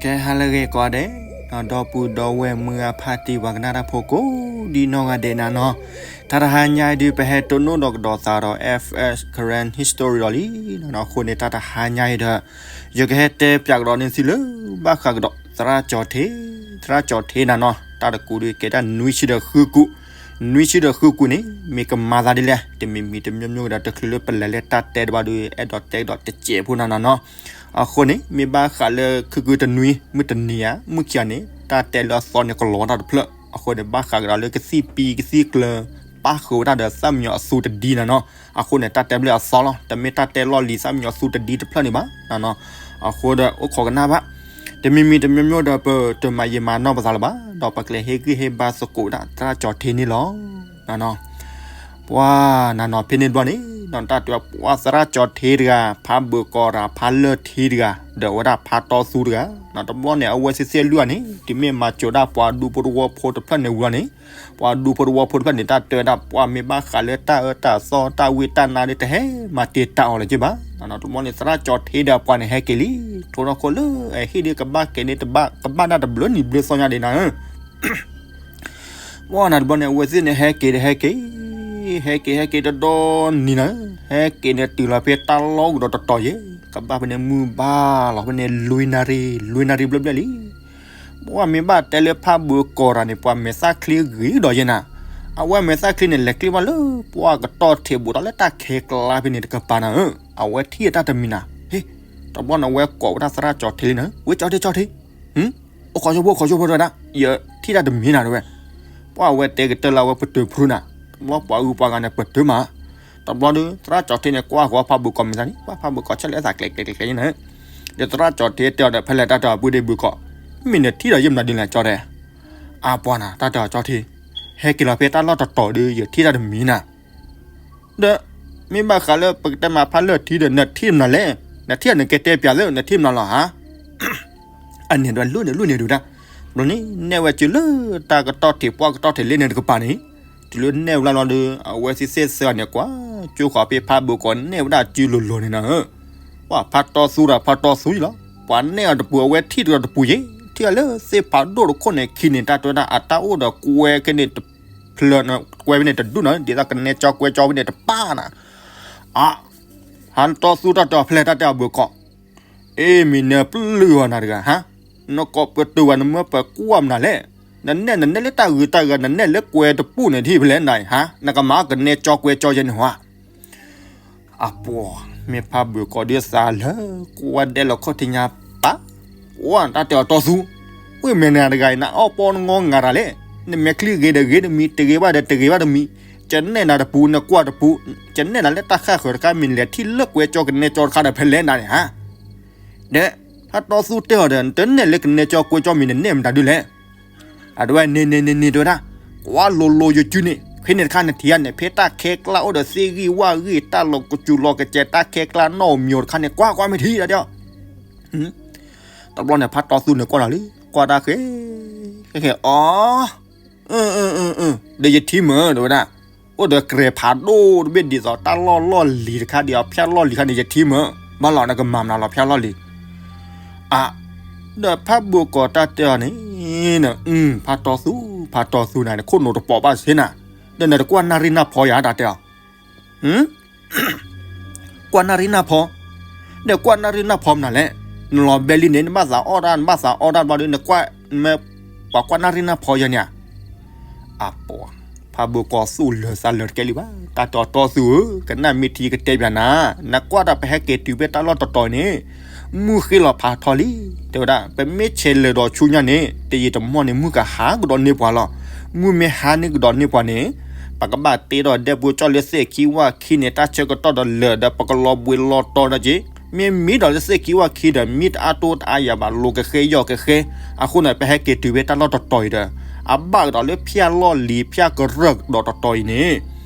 ကဲ ဟါလၢအဂ့ၤကိးဂၤဒဲး, ဒီပုၢ်ဒီဝဲၢ်မုၢ်ဂၤဖါတံၢ်ပှၤကနၣ်တၢ်ဖိကိးဒ်နီၢ်ဂၤဒဲးနၤနီၤ, တၢ်တဟါညါအံၤဒုး ပဟဲတိၢ်နီၣ်ဒီးကဒီးသးဒီး F S Karen History ဒီးလံနီၤ. အဃိန့ၣ် တၢ်တဟါညါအံၤဒီး ယကဟဲတဲပၠးကဒီးန့ၢ်သုလၢ ဘၣ်ဃးကဒီး သရၣ်ကၠီၤထ့, သရၣ်ကၠီၤထ့နၤနီၤ, တၢ်တကူးဒုး ကဲတၢ်နွံဆံဒီးဃုကူ, နွံဆံဒီးဃုကူန့ၣ် မ့ၢ်ကမၤသးဒ်လဲၣ်, တမံၤမံၤတမံၤမံၤဒီး တချုးလၢပလဲၤလၢတၢ်တဲတဘၣ်ဒီး အဲၣ်ဒိးတဲကဒီးတစဲးဖိနၤနီၤနီၤ. အဃိန့ၣ် မ့ၢ်ဘၣ်ဃးလၢခုကူတနွံ မုၢ်တနံၤဧါ မုၢ်ခံဂၤန့ၣ် တၢ်တဲလၢအသီန့ၣ် ကလီၤတၢ်တဖျၢၣ်. အဃိန့ၣ် ဘၣ်ဃးကဒီးလၢကသံၣ်ပံကသံၣ်ကျၢၤ ပၣ်ဃုာ်ဝဲဒၣ်ဒီးသၣ်မံညီၤအသူတဒံနၤနီၤ. အဃိန့ၣ် တၢ်တဲဘၣ်အသီလီၤ, တမ့ၢ်တၢ်တဲလီၢ်လံၤသၣ်မံညီၤသူတဒံတဖျၢၣ်န့ၣ်ဘၣ်နၤနီၤ. အဃိဒီး အိၣ်ခိးကနၣ်ဘၣ်, တမံၤမံၤတမံၤမံၤဒီး ပတမၤယံာ်မၤနီၢ်ပသးလၢၤဘၣ်, ဒီးပကလဲၤဟ့ၣ်ဂံၢ်ဟ့ၣ်ဘါသကိးဝဲဒၣ် သရၣ်ကၠီၤထ့န့ၣ်လီၤ. ပှၤနၤနီၤ ဖဲန့ၣ်တဘျီန့ၣ် တၢ်တဲပှၤသရၣ်ကၠီၤထ့တဂၤ, ဖးဘၢၣ်ကီၤတဂၤ, ဖးလၢၢ်ထံတဂၤ, ဒီးဝဲဒၣ်ဖးတီသူတဂၤ, တဘျီန့ၣ် အဝဲသ့ၣ်သ့ၣ်လွံၢ်ဂၤန့ၣ် တုၤမ့ၢ်မၤစၢၤဒၣ်ပှၤဒူဖိတဝီဖိတဖျၢၣ်န့ၣ်ဝံၤလီၤန့ၣ်, ပှၤဒူဖိတဝီဖိတဖျၢၣ်န့ၣ် တၢ်တဲဝဲဒၣ် ပှၤမ့ၢ်ဘၣ်ဃးလၢတၢ်အၢတၢ်သီတၢ်ဝံတၢ်နါဒီး တဟဲမၤတ့ၢ်တၢ်အီၤလၢၤက့ဘၣ်. တဘျီန့ၣ် သရၣ်ကၠီၤထ့ဒီးပှၤန့ၣ်ဟဲက့ၤလံ, ထိထီၣ်ခိၣ်လၢအဟံၣ်ဒီး ကဘၣ်ကဲန့ၣ်တဘၣ် ကဘၣ်ဒၣ်တဘျုးနံၤဘျုးသီညါဒံးနၤဧၢ ပှၤနၤတဘျီန့ၣ် အဝဲသ့ၣ်န့ၣ်ဟဲက့ၤဒီးဟဲက့ၤ, ဟဲက့ၤဟဲက့ၤတဒီနံၤနၤ, ဟဲက့ၤန့ၣ်တုၤလီၤဖဲတၢ်လီၢ်ကဒီးတတီၤယဲ, ကဘၣ်ဖဲန့ၣ်မုၢ်ဘၣ်လီၤဖဲန့ၣ် လွံၢ်နၣ်ရံၣ်, လွံၢ်နၣ်ရံၣ်ဘျဲၣ်ဘျဲၣ်လံ. ပှၤမ့ၢ်ဘၣ်တဲလၢဖးဘၢၣ်ကီၤတဂၤန့ၣ် ပှၤမဲာ်သၣ်ချံဂ့ၤဒီးယဲနၤ, အဝဲမဲာ်သၣ်ချံန့ၣ် လဲၤချံဘၣ်လၢ ပှၤကတီၢ်ထံးဘူးထီၣ်လၢတၢ်ခဲကျါဖဲန့ၣ်တကပၤနၤဧၢ, အဝဲထံၣ်အတၢ်တမံၤနၤ, ဟ့ၣ်, တဘျီန့ၣ် အဝဲကိးဝဲဒၣ်သရၣ်ကၠီၤထ့လံနၤ, ဝဲကၠီၤထ့ ကၠီၤထ့ အိၣ်ခိးဆိဖိ ခိးဆိဖိတဲဝဲဒၣ် ယထံၣ်တၢ်တမံၤနၤတဲဝဲ, ပှၤအဝဲတဲကတၢၢ်လၢအဝဲပတုာ်ဖုနၤ, တဘျီပှၤဂုၤပှၤဂၤန့ၣ် ပတုာ်မး, တဘျီဒီး သရၣ်ကၠီၤထ့န့ၣ် ကွၢ်ဃီၤဖးဘၢၣ်ကီၤမဲာ်သၣ်န့ၣ် ပှၤဖးဘၢၣ်ကီၤဆဲးလဲၤသးကျဲးကျဲးကျဲးကျဲးန့ၣ်, ဒီးသရၣ်ကၠီၤထ့တဲအီၤဒီး ဖဲလဲၣ်တၢ်တဲအီၤပုၢ်ဒ့ၣ်ဘုကီး, မ့ၢ်နထံၣ်ဒီးယမနုၤဒ်လဲၣ်ကၠီၤထ့, အပှၤနၤ တၢ်တဲအီၤကၠီၤထ့, ဟဲက့ၤလီၤဖဲတၢ်လီၢ်တတီၤဒီး ယထံၣ်တၢ်တမံၤနၤ ဒီး မ့ၢ်ဘၣ်ဃးလၢပကတဲမၤဖးလၢၢ်ထံဒီး နထံၣ်မနုၤလဲၣ်, နထံၣ်နကတဲပၠးသ့ နထံၣ်မနုၤလီၤဧါ, အန့ၣ်ဒီး လိၣ်န့ၣ်လိၣ်န့ၣ်ဒုးဒၣ်, ဘျီန့ၣ် နဲၣ်ဝဲစုလၢတၢ်ကတီၢ်ထံး ပှၢ်ကတီၢ်ထံးလၢန့ၣ်တကပၤန့ၣ်, တုၤလၢနဲၣ်ဝဲလီၤဒီး အဝဲသ့ၣ်သ့ၣ်စၢၤန့ၣ် ကွၢ်ကၠိဃီၤဖဲဖးဘၢၣ်ကီၤ နဲၣ်ဝဲဒၣ်စုလိၤလိၤန့ၣ်နၤဧၢ, ပှၤဖးတီသူဒီးဖးတီသူလီၤ, ပှၤနဲၣ်အီၤတပူၤ အဝဲထံၣ်တပူၤယဲ, ထံၣ်အီၤလၢသ့ၣ်ဖးဒိၣ်တခိၣ်န့ၣ် ခံန့ၣ် တၢ်တဲဝဲဒၣ် အတၢ်အိၣ်ဒီးကွဲကန့ၣ်တဖျၢၣ်, ကွဲဖဲန့ၣ်တဒူၣ်နၤ, ဒ်သိးကနဲကၠီကွဲကၠီဖဲန့ၣ်တပၢ်နၤ, အ ဟးတီသူတၢ်တဲအီၤဖဲလဲၣ် တၢ်တဲအီၤဘၢၣ်ကီး, အ့ မ့ၢ်နပျုၢ်အီၤနၤတဂၤဟါ, နကိးပတုာ်ဝဲ နမၢပှၤကွၢ်မနုၤလဲၣ်, နနဲၣ် နနဲၣ်လၢတၢ်ဂုၤတၢ်ဂၤ နနဲၣ်လၢကွဲတပူၤန့ၣ် ထံၣ်ဖဲလဲၣ်နၤဟါ, နကမၤကနဲကၠီကွဲကၠီယဲန့ၣ်ဟါ အပှၤ မ့ၢ်ဖးဘၢၣ်ကီၤဒုးသးလၢ ကွၢ်ဒဲးလီၤခီၣ်ထံးညါပၢ်, ကွၢ်တၢ်တဲအီၤတီသူ, ဝ့ၢ်မဲာ်နၤတဂၤအံၤ နအီၣ်ပီနငီငၤတၢ်လဲၣ်, နမဲာ်ချံဂ့ၤဒီးဂ့ၤတမံၤ တဂ့ၤဘၣ်ဒီးတဂ့ၤဘၣ်တမံၤ, ကနဲၣ်နၤတပူၤ နကွၢ်တပူၤ, ကနဲၣ်နၤလၢတၢ်ဃၣ်ဃၢၤတခါ မ့ၢ်နလဲၤထံၣ်လၢကွဲကၠီကနဲကၠီတခါဒီးဖဲလဲၣ်နၤန့ၣ်ဟါ, ဒီး ဖးတီသူတဲအီၤဒီး နတနဲၣ်လၢကနဲကၠီကွဲကၠီမ့ၢ်နနဲၣ်မတၤဒုးလဲၣ် အဒဝဲန့ၣ်န့ၣ်န့ၣ်န့ၣ်တဲဝဲဒၣ်, ကွၢ်လိၤလိၤယစုန့ၣ် ဖဲန့ၣ်တခါနထံၣ်ဧါန့ၣ် ဖဲတၢ်ခဲကျါအိၣ်ဒီးသ့ၣ်ဂံၢ်ဝၣ်ဂံၢ် တၢ်လီၤကစူၤလီၤကစဲး တၢ်ခဲကျါနီၣ်ဧိၤမံၤဧိၤတခါန့ၣ် ကွၢ်ကွၢ်မ့ၢ်ထံၣ်ဒၣ်တဲအီၤ, တဘျီန့ၣ် ဖးတီသူန့ၣ်ကွၢ်လီၤလံ ကွၢ်တၢ်ဃဲ ဃဲဃဲ အီ ဒီးယထံၣ်မ့ၢ်တဲဝဲဒၣ်, အိၣ်ဒီးကြဲးဖးဒိၣ်တဘ့ၣ် ဒ်သိးတၢ်လီၢ်လီၢ်လံၤတခါဒ်အီၤ ဖၠၣ်လီၢ်လံၤခါန့ၣ် ယထံၣ်မ့ၢ်, ဘၣ်လီၤနကမၤမနုၤလီၤ ဖၠၣ်လီၢ်လံၤ, အ ဒီးဖးဘၢၣ်ကီၤတၢ်တဲအီၤန့ၣ်, ဖးတီသူ ဖးတီသူနၤန့ၣ် ခိၣ်နူာ်တပိာ်ဘၣ်စ့ၢ်နၤ, ဒီးနတကွၢ်နၣ်ရံၣ်နၢ်ဖီယၤတၢ်တဲအီၤ ကွၢ်နၣ်ရံၣ်နၢ်ဖီ, ဒီးကွၢ်နၣ်ရံၣ်နၢ်ဖီမနုၤလဲၣ်, နလီၤဘဲလံန့ၣ် နဘၣ်သးအီၣ်တၢ် နဘၣ်သးအီၣ်တၢ်ဘျီဒီး နကွၢ်မ့ၢ်ပှၤကွၢ်နၣ်ရံၣ်နၢ်ဖီယဲန့ၣ်ဧါ, အပှၤ ဖးဘၢၣ်ကီၤသူၣ်လၢာ်သးလၢာ်တကဲလံဘၣ်, တၢ်တဲအီၤတီသူဧၢ, ကနၣ်မ့ၢ်ထံကတဲပၠးနၤ, နကွၢ်တၢ်ပဟဲက့ၤတုၤဖဲတၢ်လီၢ်တတီၤန့ၣ် မုၢ်ဃ့လီၤဖးထီလံ, တဲဝဲဒၣ် ပမ့ၢ်ဆဲးလၢာ်ဒီးဆူညါန့ၣ် တယံာ်တမီၢ်န့ၣ် မုၢ်ကဟးကဒီးန့ၢ်ပှၤလီၤ, မုၢ်မ့ၢ်ဟါန့ၢ်ကဒီးန့ၢ်ပှၤန့ၣ် ပကဘၣ်တ့ဒီးဒဲပူၤကၠီၣ်လၢသ့ၣ်ခံဝၣ်ခံန့ၣ် တၢ်ဆၢကတီၢ်ဒီးလၢာ်ဒီး ပကလီၤဘှံးလီၤတီၤဒီးက့ၤ, မ့ၢ်မံဒီးလၢသ့ၣ်ခံဝၣ်ခံဒီး မံတအါတိတအါယၤဘၣ် လိၤကဃဲယီၢ်ကဃဲ, အဃိန့ၣ် ပဟဲက့ၤတုၤဖဲတၢ်လီၢ်တတီၤအံၤဒီး အဘၣ်ကဒီးလၢဖၠၣ်လီၢ်လံၤ ဖၠၣ်ကရၢၢ်ကဒီးတတီၤအံၤန့ၣ်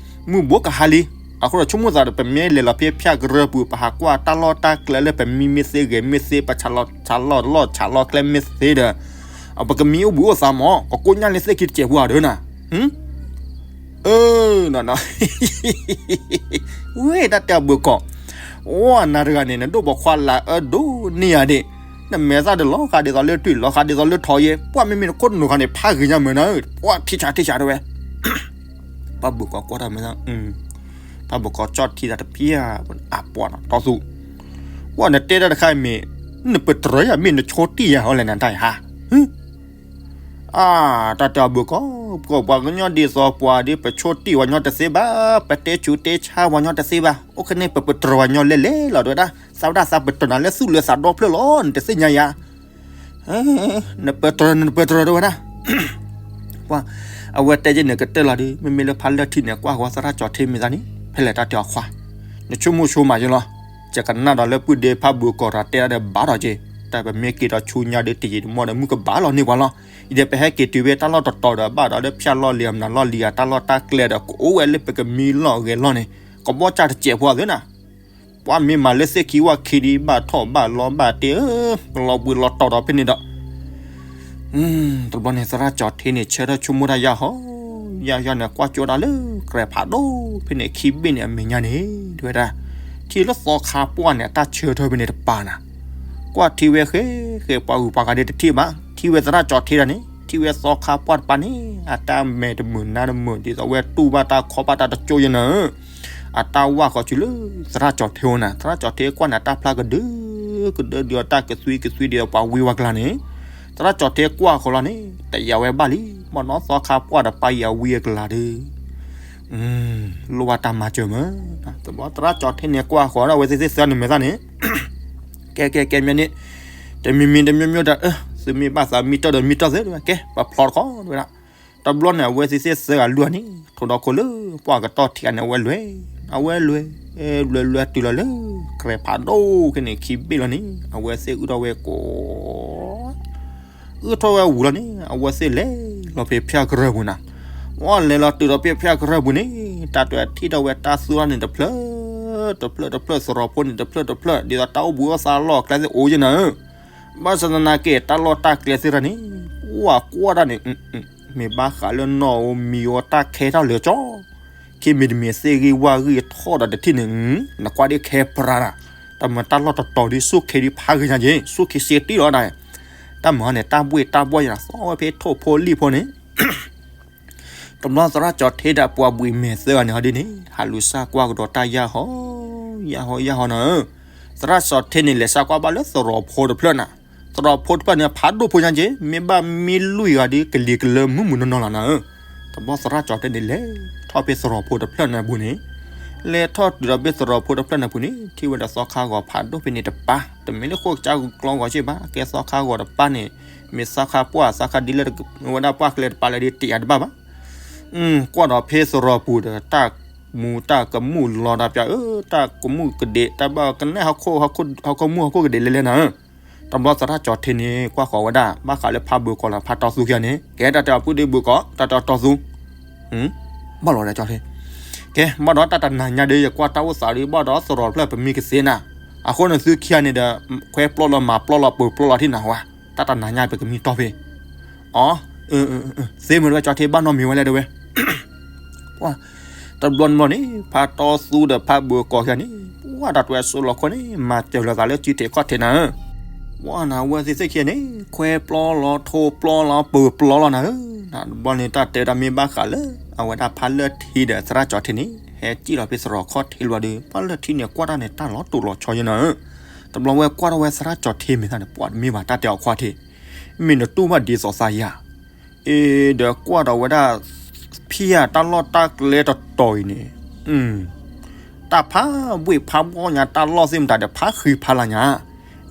မုၢ်ဘိကဟါလံ, အဃိဒီးဆိကမိၣ်သးဒီး ပမ့ၢ်လဲၤလီၤဖဲဖၠၣ်ကရၢၢ်ပူၤ ပဟးကွၢ်တၢ်လီၢ်တၢ်ကျဲလၢပမံမ့ၢ်သ့ဂဲၤမ့ၢ်သ့ ပဆးလီၤဆးလီၤလီၢ်ဆးလီၤကျဲမ့ၢ်သ့ဒီး ပကမံအိၣ်ဘှံးအိၣ်သးမး ကကိညၢ်လၢသ့ၣ်ခံတစဲးဖိဧါဒီးနၤ, အၢ နီၤနီၤ ဝဲတၢ်တဲအီၤဘၢၣ်ကီၤ, အိၣ်နၤတဂၤန့ၣ် နဒိၣ်ပိာ်ခွါလၢအၢဒိၣ်န့ၢ်ယၤဒ့ၣ်, နမဲာ်သၣ်ဒီးလီၤဃာ်ဒ်သိးလၢတွံၢ် လီၤဃာ်ဒ်သိးလၢထိးယဲ ပှၢ်မ့မ့ၢ်နခိၣ်နူာ်ခီန့ၣ် ဖးဂ့ၤညါမုာ်နၤဧၢ ပှၢ်ထံဆးထံဆးတဲဝဲ ဖးဘိၣ်ကီးကွၢ်တၢ်မဲာ်သၣ် ဖးဘိၣ်ကီးကၠီၣ်ထံတၢ်တဖံးဧါ အပှၢ်နီၤတီသူ ပှၢ်နတဲတၢ်တခါအံၤမ့ၢ် နပတြၢၤယၤမ့ၢ်နဆိတံၢ်ယၤဟီလဲၣ်နတၢ်အံၤဟါ အါ တၢ်တဲအီၤဘိၣ်ကီး ပှၤကညီဒ်သိးပှၤဒီး ပဆိတံၢ်ဝဲညီတသ့ဘၣ် ပတဲဆူးတဲဆါဝဲညီတသ့ဘၣ် အိၣ်ခန့ၣ် ပပတြၢၤဝဲညီလဲၣ်လဲၣ်လီၤ တဲဝဲဒၣ် သးဝဲဒၣ်သးပတြၢၤနၤလၢသူၣ်လၢသးဒီဖျၢၣ်လီၤ နတသ့ၣ်ညါယၤ နပတြၢၤ နပတြၢၤတဲဝဲဒၣ် ပှၤ အဝဲတဲယဲန့ၣ်ကတၢၢ်လီၤဒီး မ့မ့ၢ်လၢဖးလၢထံန့ၣ် ကွၢ်ဃီသရၣ်ကၠီၤထ့မ့ၢ်သးန့ၣ် ဖဲလဲၣ်တၢ်တဲအီၤခွါ နဆိကမိၣ်ဆိကမးယဲလီၤ ယကနၣ်ဒီးလၢပုၢ်ဒ့ဖးဘိၣ်ကီးတၢ်တဲဒၣ်ဒီးဘၣ်ဒီးက့ၤ တၢ်ပမ့ၢ်က့ၤဒီးဆူညါဒီးတယံာ်တမီၢ်ဒီးမုၢ်ကဘၣ်လီၤန့ၢ်ပှၤလီၤ အံၤဒီးပဟဲက့ၤတုၤဝဲတၢ်လီၢ်တတီၤဒီးဘၣ်ဒီးလၢဖၠၣ်လီၢ်လံၤအမနုၤလီၢ်လံၤအတၢ်လီၢ်တၢ်ကျဲဒီး ကအိၣ်ဝဲလၢပကမံလီၢ်ဂဲၤလီၢ်န့ၣ် ကဘီၣ်ကၢ်တစဲးဖိအသုနၤ ပှၤမ့ၢ်မၤလၢသ့ၣ်ခံဝၣ်ခံဒံး ဘၣ်ထီၣ်ဘၣ်လီဘၣ်တ့ၢ်ဧၢ, ကလီၤဘှံးလီၤတီၤဒီးဖဲန့ၣ်ဒီး, တဘျီန့ၣ် သရၣ်ကၠီၤထ့န့ၣ် ဆၢထၢၣ်ဆိကမိၣ်တၢ်ယၢ်ဟီ, ယၢ်ယၢ်န့ၣ် ကွၢ်ကၠိဒၣ်လၢ ကြဲးဖးဒိၣ်ဖဲန့ၣ် ခံဘ့ၣ်န့ၣ် အမဲာ်ညါန့ၣ် တဲဝဲဒၣ်, ထံၣ်လၢသီခါပှၢ်န့ၣ် အတၢ်ဆၢထၢၣ်ဖဲန့ၣ်တပၤနၤ, ကွၢ်ထံဝဲဃဲဃဲ ပှၤဂုၤပှၤဂၤဒ်တထံၣ်ဘၣ်, ထံၣ်ဝဲသရၣ်ကၠီၤထ့ဒၣ်န့ၣ် ထံၣ်ဝဲသီခါပှၢ်တပၤန့ၣ် အတၢ်မဲာ်တမုာ်နါတမုာ် ဒ်သိးဝဲတူၢ်ဘၣ်တၢ်ခီဘၣ်တၢ်တကၠိယဲနၤ အတၢ်ဝၢ်ဃီၤဆူလၢ သရၣ်ကၠီၤထ့အိၣ်နၤ, သရၣ်ကၠီၤထ့ကွၢ်န့ၣ် အတၢ်ဖျါကဒု ကဒုဒုအတၢ်ကသွံကသွံဒ်သိးပှၤဝံဝဲကျါန့ၣ်, သရၣ်ကၠီၤထ့ကွၢ်ဃီၤလီၤန့ၣ် တယာ်ဝဲဘၣ်လံ, ဘၣ်နီၢ်သီခါပှၢ်တပၤအံၤအဝံအကျါဒီး, လိၣ်ဘၣ်တၢ်မၤစၢၤမး, တဘျီသရၣ်ကၠီၤထ့န့ၣ်ကွၢ်ဃီၤဒီးအဝဲသ့ၣ်သ့ၣ်သၢန့ၣ်မဲာ်သၣ်န့ၣ် ကဲကဲကဲမ့ၢ်န့ၣ်, တမံၤမံၤတမံၤမံၤဒီး သုမ့ၢ်ဘၣ်သးမံတီၢ်ဒီးမံတီၢ်သ့, ကဲ ပဖျီတခီဝဲဒၣ်, တဘျီန့ၣ် အဝဲသ့ၣ်သ့ၣ်သၢဂၤလွံၢ်ဂၤန့ၣ် ထိးဒီခိၣ်လၢ ပှၢ်ကတီၢ်ထံးဂၤန့ၣ် အဝဲလွဲၢ်, အဝဲလွဲၢ်, လွဲၢ်လွဲၢ်တုၤလီၤလၢ ကြဲးဖးဒိၣ်ခဲန့ၣ် ခံဘ့ၣ်လီၤန့ၣ် အဝဲသ့ၣ်အုၣ်ထီၣ်ဝဲကိး အုၣ်ထီၣ်ဝဲဝံၤလီၤန့ၣ် အဝဲသ့ၣ်လဲၤလီၤဖဲဖၠၣ်ကရၢၢ်ပူၤနၤ, အလဲၤလီၤတုၤဒီးဖဲဖၠၣ်ကရၢၢ်ပူၤန့ၣ် တၢ်တဲထံၣ်ထီၣ်ဝဲတၢ်သူၣ်ထီၣ်န့ၣ်တဖျၢၣ်, တဖျၢၣ်တဖျၢၣ် သရိာ်ဖိန့ၣ် တဖျၢၣ်တဖျၢၣ် ဒ်သိးတၢ်အိၣ်ဘှံးအိၣ်သါလီၢ်အကျဲသ့ၣ်အိၣ်ယဲနၤ, ဘၣ်ဆၣ်သနာ်က့ တၢ်လီၢ်တၢ်ကျဲသ့ၣ်တဖၣ်န့ၣ် ဝၢ်ကွၢ်ဒၣ်န့ၣ် မ့ၢ်ဘၣ်ဃးလၢနီၣ်ဧိၤမံၤဧိၤတၢ်ခဲထီၣ်လၢာ်ကၠီ, ခ့မ့ၢ်တမ့ၢ်သ့ၣ်ဂံၢ်ဝၣ်ဂံၢ်ထီၣ်ဒီးတထံၣ်န့ၣ်, နကွၢ်ဒ်ခဲပြးနၤ, တၢ်မၤတၢ်လီၢ်တတီၤဒ် ဆူၣ်ခ့ဒ်ဖးဂ့ၤညါက့ၤ ဆူၣ်ခ့စ့တံၢ်လီၤဒၣ်, တၢ်မၤန့ၣ် တၢ်ဘှ့ၣ်တၢ်ဘှီၣ်ယဲနၤ သီဝဲဖဲထိၣ်ဖိလံၣ်ဖိန့ၣ် တဘျီသရၣ်ကၠီၤထ့ဒီးပှၤဘှံးမဲာ်သၢဂၤန့ၣ်ဟီဒ်န့ၣ် ဟးလူၤစၢ်ကွၢ်ကဒီးတၢ်ယၢ်ဟီ, ယၢ်ဟီယၢ်ဟီနၤဧၢ, သရၣ်ကၠီၤထ့န့ၣ် လဲၤစၢ်ကွၢ်ဘၣ်လၢသရိာ်ဖိတဖျၢၣ်နၤ, သရိာ်ဖိတဖျၢၣ်န့ၣ် ဖးဒိၣ်ဖိညါက့ၤ မ့ၢ်ဘၣ်မ့ၢ်လွံၢ်ဂၤဒီး ကလံၤကလၢမုၢ်မုၢ်နီၢ်နီၢ်လီၤနၤဧၢ, တဘျီသရၣ်ကၠီၤထ့န့ၣ် လဲၤထီၣ်ဖဲသရိာ်ဖိတဖျၢၣ်န့ၣ်အပူၤန့ၣ်, လဲၤထီၣ်တုၤဒီးဖဲသရိာ်ဖိတဖျၢၣ်န့ၣ်အပူၤန့ၣ် ထံၣ်ဝဲဒီးသီခါဂီၤဖးဒိၣ်ဖဲန့ၣ်တပၤ, တမ့ၢ်လၢဃိကစၢ်ကျီဂီၤက့ၤဘၣ် ကဲသီခါဂီၤတပၤန့ၣ်, မ့ၢ်သီခါပှၢ်သီခါဒ်လၢ ဝဲဒၣ်ပှၢ်ကျဲတပၤလၢဒ်တယာ်တဘၣ်ဘၣ် ကွၢ်ဒီးဖဲသရိာ်ပူၤဒီး တၢ်မူတၢ်ကမူၣ်လီၤတၢ်ပၠးဧၢ, တၢ်ကမူၣ်ကဒဲး တၢ်ဘၣ်ကနဲၣ်ဟီၣ်ခိၣ်မူၣ်ဟီၣ်ခိၣ်ကဒဲးလဲၤလဲၤနၤဧၢ, တဘျီသရၣ်ကၠီၤထ့န့ၣ် ကွၢ်ဃီၤဝဲဒၣ် ဘၣ်ဃးလၢဖးဘိကီးလၢဖးတီသူခံဂၤန့ၣ် ကဲတၢ်တဲအီၤပုၢ်ဒ့ဘိကီး တၢ်တဲအီၤတီသူ ဘၣ်လီၤဒီးကၠီၤထ့, ကဲ ဘၣ်ဒီးတၢ်တနၤညါဒီး ယကွၢ်တၢ်အိၣ်သးဒီး ဘၣ်ဒီးသရိာ်တဖျၢၣ်ပမံကသ့နၤ, အဃိန့ၣ်သုခံဂၤန့ၣ်ဒီး ခွဲပျီလီၤမၤပျီလီၤပၢၤပျီလီၤထံၣ်နၤဝဲ, တၢ်တနၤညါပကမံတီၢ်ဖဲ အီ, သ့မုၢ်တဝဲကၠီၤထ့ဘၣ်နီတမံၤဝဲလဲၣ်တဲဝဲ တဘျီတဘျီန့ၣ် ဖးတီသူဒီးဖးဘိကီးခံဂၤန့ၣ် ပှၢ်တၢ်တဝဲစိလီၤခိၣ်န့ၣ် မၤစၢၤလိာ်သးလၢစုထံးခီၣ်ထံးနၤဧၢ, ပှၢ်နၤဝဲသ့ၣ်သ့ၣ်ခံဂၤန့ၣ် ခွဲပျီလီၤထိပျီလီၤပၢၤပျီလီၤနၤဧၢ, တဘျီန့ၣ်တၢ်တဲဒၣ်မ့ၢ်ဘၣ်ဃးလၢ အဝဲဒၣ်ဖးလၢထံဒီးသရၣ်ကၠီၤထ့န့ၣ် ဟဲစံၣ်လီၤဖဲသရိာ်ခီၣ်ထံးလီၤဒီး ဖးလၢထံန့ၣ် ကွၢ်တၢ်န့ၣ် တၢ်လီၤတိၢ်လီၤဆီယဲနၤဧၢ, တဘျီဝဲကွၢ်ထီၣ်ဝဲသရၣ်ကၠီၤထ့မ့ၢ်သးန့ၣ် ပှၤတမ့ၢ်ဘၣ်တၢ်တဲအီၤခွါထ့ၣ်, မ့ၢ်နတူၢ်ဘၣ်ဒ်သိးသးယၤ အ့ ဒီးကွၢ်ဒီးဝဲဒၣ် ဖံးယၤတၢ်လီၢ်တၢ်ကျဲတတီၤအံၤန့ၣ်, တၢ်ဖးဘှ့ၣ်ဖးဘှီၣ်ညါ တၢ်လီၢ်သ့ၣ်မတၤဒီး ဖးဃံဖးလၤညါ,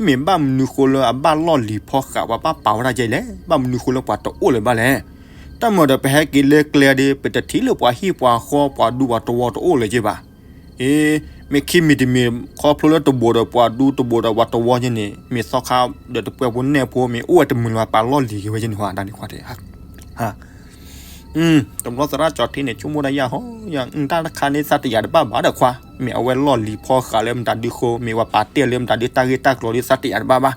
မ့ၢ်ဘၣ်မနုၤဃိလၢအဘၣ်လီၢ်လံၤဖီဃး ပှၤဘၣ်ပာ်ဝဲဒၣ်ကဲလဲၣ်, ဘၣ်မနုၤဃိလၢပှၤတအိၣ်လၢၤဘၣ်လဲၣ်, တၢ်မၤဒီးပဟဲက့ၤလၢကျဲဒီး ပတထံၣ်လၢပှၤဟံၣ်ပှၤဃီ ပှၤဒူပှၤတဝီတအိၣ်လၢၤကဲဘၣ် အ့ မ့ၢ်ခံမံၤတမံၤ ခီဖျိလၢတဘိးဒီးပှၤဒူ တဘိးဒီးပှၤတဝီညါန့ၣ် မ့ၢ်သီခါဒီးတပှဲၤဖိနဲၣ်ဖိ မ့ၢ်အိၣ်ဝဲတမုာ်လၢၤဘၣ် ပာ်လီၢ်လံၤက့ၤဝဲယဲန့ၣ် ဟါ တၢ်န့ၣ်ခွါထ့ၣ် တဘျီသရၣ်ကၠီၤထ့န့ၣ် ဆိကမိၣ်တၢ်ယၢ်ဟီ, ယၤ တၢ်တခါန့ၣ် သးတယာ်တဘၣ်ဘၣ်ဒီးခွါ, မ့ၢ်အဝဲလီၢ်လံၤဖီဃးလၢမတၤဒုဃိ, မ့ၢ်ပှၤပာ်တ့ၢ်လၢမတၤဒု တၢ်ဂ့ၢ်တၢ်ကျိၤဒု သးတယာ်တဘၣ်ဘၣ်.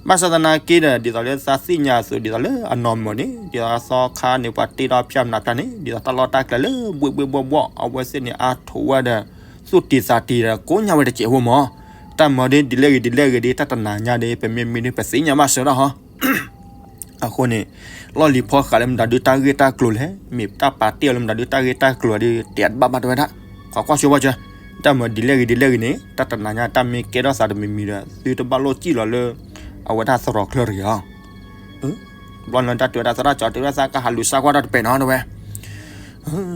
ဘၣ်ဆၣ်သနာ်က့ဒီး ဒ်သိးလၢသးသ့ၣ်ညါအသိး ဒ်သိးလၢအနီၢ်မုၢ်န့ၣ် ဒ်သိးသီခါန့ၣ် ပှၤတ့ထီၣ်ဖၠၣ်မနုၤဖၠၣ်န့ၣ် ဒ်သိးတၢ်လီၢ်တၢ်ကျဲလၢဘှ့ၣ်ဘှ့ၣ်ဘှီၣ်ဘှီၣ် အဝဲသ့ၣ်န့ၣ် အါထိးဝဲဒီး သူၣ်တံၤသးတံၤဒီး ကိးညါဝဲတစဲးဖိမး. တၢ်မၤဒ်ဒ်လဲၣ်ဂ့ၤဒ်လဲၣ်ဂ့ၤဒ် တၢ်တနၤညါဒ် ပမ့ၢ်မံဒ် ပသ့ၣ်ညါဘၣ်စၢၤတၢ်ဟီ. အဃိန့ၣ် လီၢ်လံၤဖီဃးလၢမတၤဒုးတၢ်ဂ့ၢ်တၢ်ကျိၤလဲၣ်, မ့ၢ်တၢ်ပာ်တ့ၢ်အီၤလၢမတၤဒုးတၢ်ဂ့ၢ်တၢ်ကျိၤဒ် တဲတဘၣ်ဘၣ်တဲဝဲဒၣ်, ခိးကွၢ်ဆိဘၣ်စၢၤ, တၢ်မၤဒ်လဲၣ်ဂ့ၤဒ်လဲၣ်ဂ့ၤန့ၣ် တၢ်တနၤညါတၢ်မ့ၢ်ကဲထီၣ်သးတမံၤမံၤဒီး သုတဘၣ်လိၣ်စံၣ်လီၤလၢ အဝဲဒၣ်သရိာ်ချၢတဂ့ၤလီၤ. တဘျီန့ၣ်တၢ်တဲဝဲဒၣ် သရၣ်ကၠီတဲဝဲဒၣ် သးကဟးလူၤဆါကွၢ်တၢ်တပဲာ်နီၤတဲဝဲ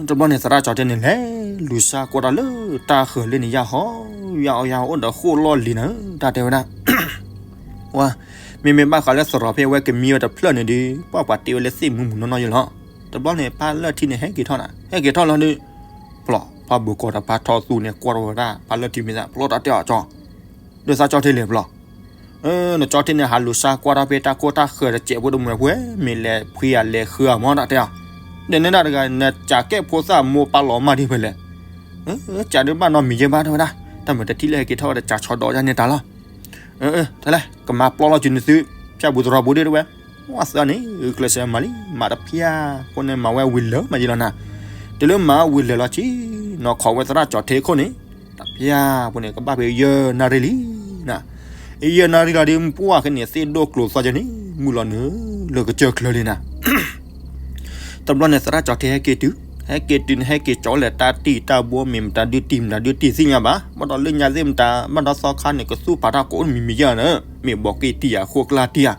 တဘျီန့ၣ် သရၣ်ကၠီတဲန့ၣ်လဲၤလူၤဆါကွၢ်တၢ်လၢတၢ်ဃၢၤလၢန့ၣ် ယၢ်ဟီ ယၢ်အီၣ်ယၢ်အီအိၣ်ဒီးဃိၣ်လီၢ်လံၤနၤ တၢ်တဲဝဲဒၣ် ဝါ, မ့မ့ၢ်ဘၣ်ဃးလၢသရိာ်ဖဲအဝဲကမံဝဲတဖျၢၣ်န့ၣ်ဒီး ပှၤပှၤတ့ဝဲလၢသ့ၣ်မုၢ်မုၢ်နီၢ်နီၢ်ယဲလီၤ. တဘျီန့ၣ် ဖါလၢၢ်ထံန့ၣ် ဟဲက့ၤထီၣ်နၤ ဟဲက့ၤထီၣ်လီၤဒီး ပျီ ဖါဘိၣ်ကီၢ်ဒီးဖါထီသူန့ၣ် ကွၢ်ထီၣ်ဝဲဒၣ် ဖါလၢၢ်ထံမ့ၢ်သး ပျီတၢ်တဲအီၤကၠီ ဒီးသးကၠီထံလဲၣ်ပျီ နကၠီထံန့ၣ် ဟးလူၤဆါကွၢ်ထီၣ်ဖဲတၢ်ခိၣ်တၢ်ဃၢၤတစဲးဖိတမှဲၤဖိ မ့ၢ်လဲၤဖှံဧါလဲၤဃုဧါမ့ၢ်တၢ်တဲအီၤ, ဒီးနဲဒၣ်တဂၤ နကးကဲၣ်ဖိသၣ်မိၢ်ပၢ်လီၤမၢ်ဒ်ဖဲလဲၣ်, ကးဒုးဘၣ်နီတမံၤယဲဘၣ်တဲဝဲဒၣ်, တၢ်မုာ်တထံၣ်လၢဟဲက့ၤထီၣ်ဝဲဒီးကးဆီဒီးယါန့ၢ်တၢ်လီၤ, တလဲ ကမၤပျီလီၤစုနသု ဖၠၣ်ပူၤသရိာ်ပူၤဒ်တဲဝဲ, ဝၣ်သၢန့ၣ် ကျဲးစၢးမၤလံ မၤတဖၠၣ် အဃိန့ၣ် မၤဝဲဝံၤလၢာ်မးယဲလီၤနၤ, တုၤလၢမၤဝံၤလၢာ်လီၤဆံ နီၢ်ခိးဝဲသရၣ်ကၠီထံခိၣ်န့ၣ် တဖၠၣ်ဖိန့ၣ် ကဘၣ်ဖဲယဲၢ်နၣ်ရံၣ်လံနၤ, ယဲၢ်နၣ်ရံၣ်လီၤဒီး ပှၢ်ခဲန့ၣ် သ့ၣ်ဒိၣ်ကျိၤသီကဲန့ၣ် မုၢ်လီၤနုာ်လၢကစၢၢ်ချၢလံနၤ တဘျီန့ၣ် သရၣ်ကၠီထံဟဲက့ၤတုၤ, ဟဲက့ၤတုၤန့ၣ် ဟဲက့ၤကၠီလဲၤတၢ်တံၢ်တၢ်ဘိ မ့ၢ်မတၤဒုးတံၢ်မတၤဒုးတံၢ်သ့ၣ်ညါဘၣ်, ဘၣ်ဒီးလၢညါသ့ၣ်မတၤ ဘၣ်ဒီးသီခါန့ၣ် ကသူၣ်ဖးတၢ်ကိးမံၤမံၤယဲၢ်နၤ, မ့ၢ်ဘီးက့ၢ်တံၢ်ယၤ ဃိၣ်ကျါတံၢ်ယၤ,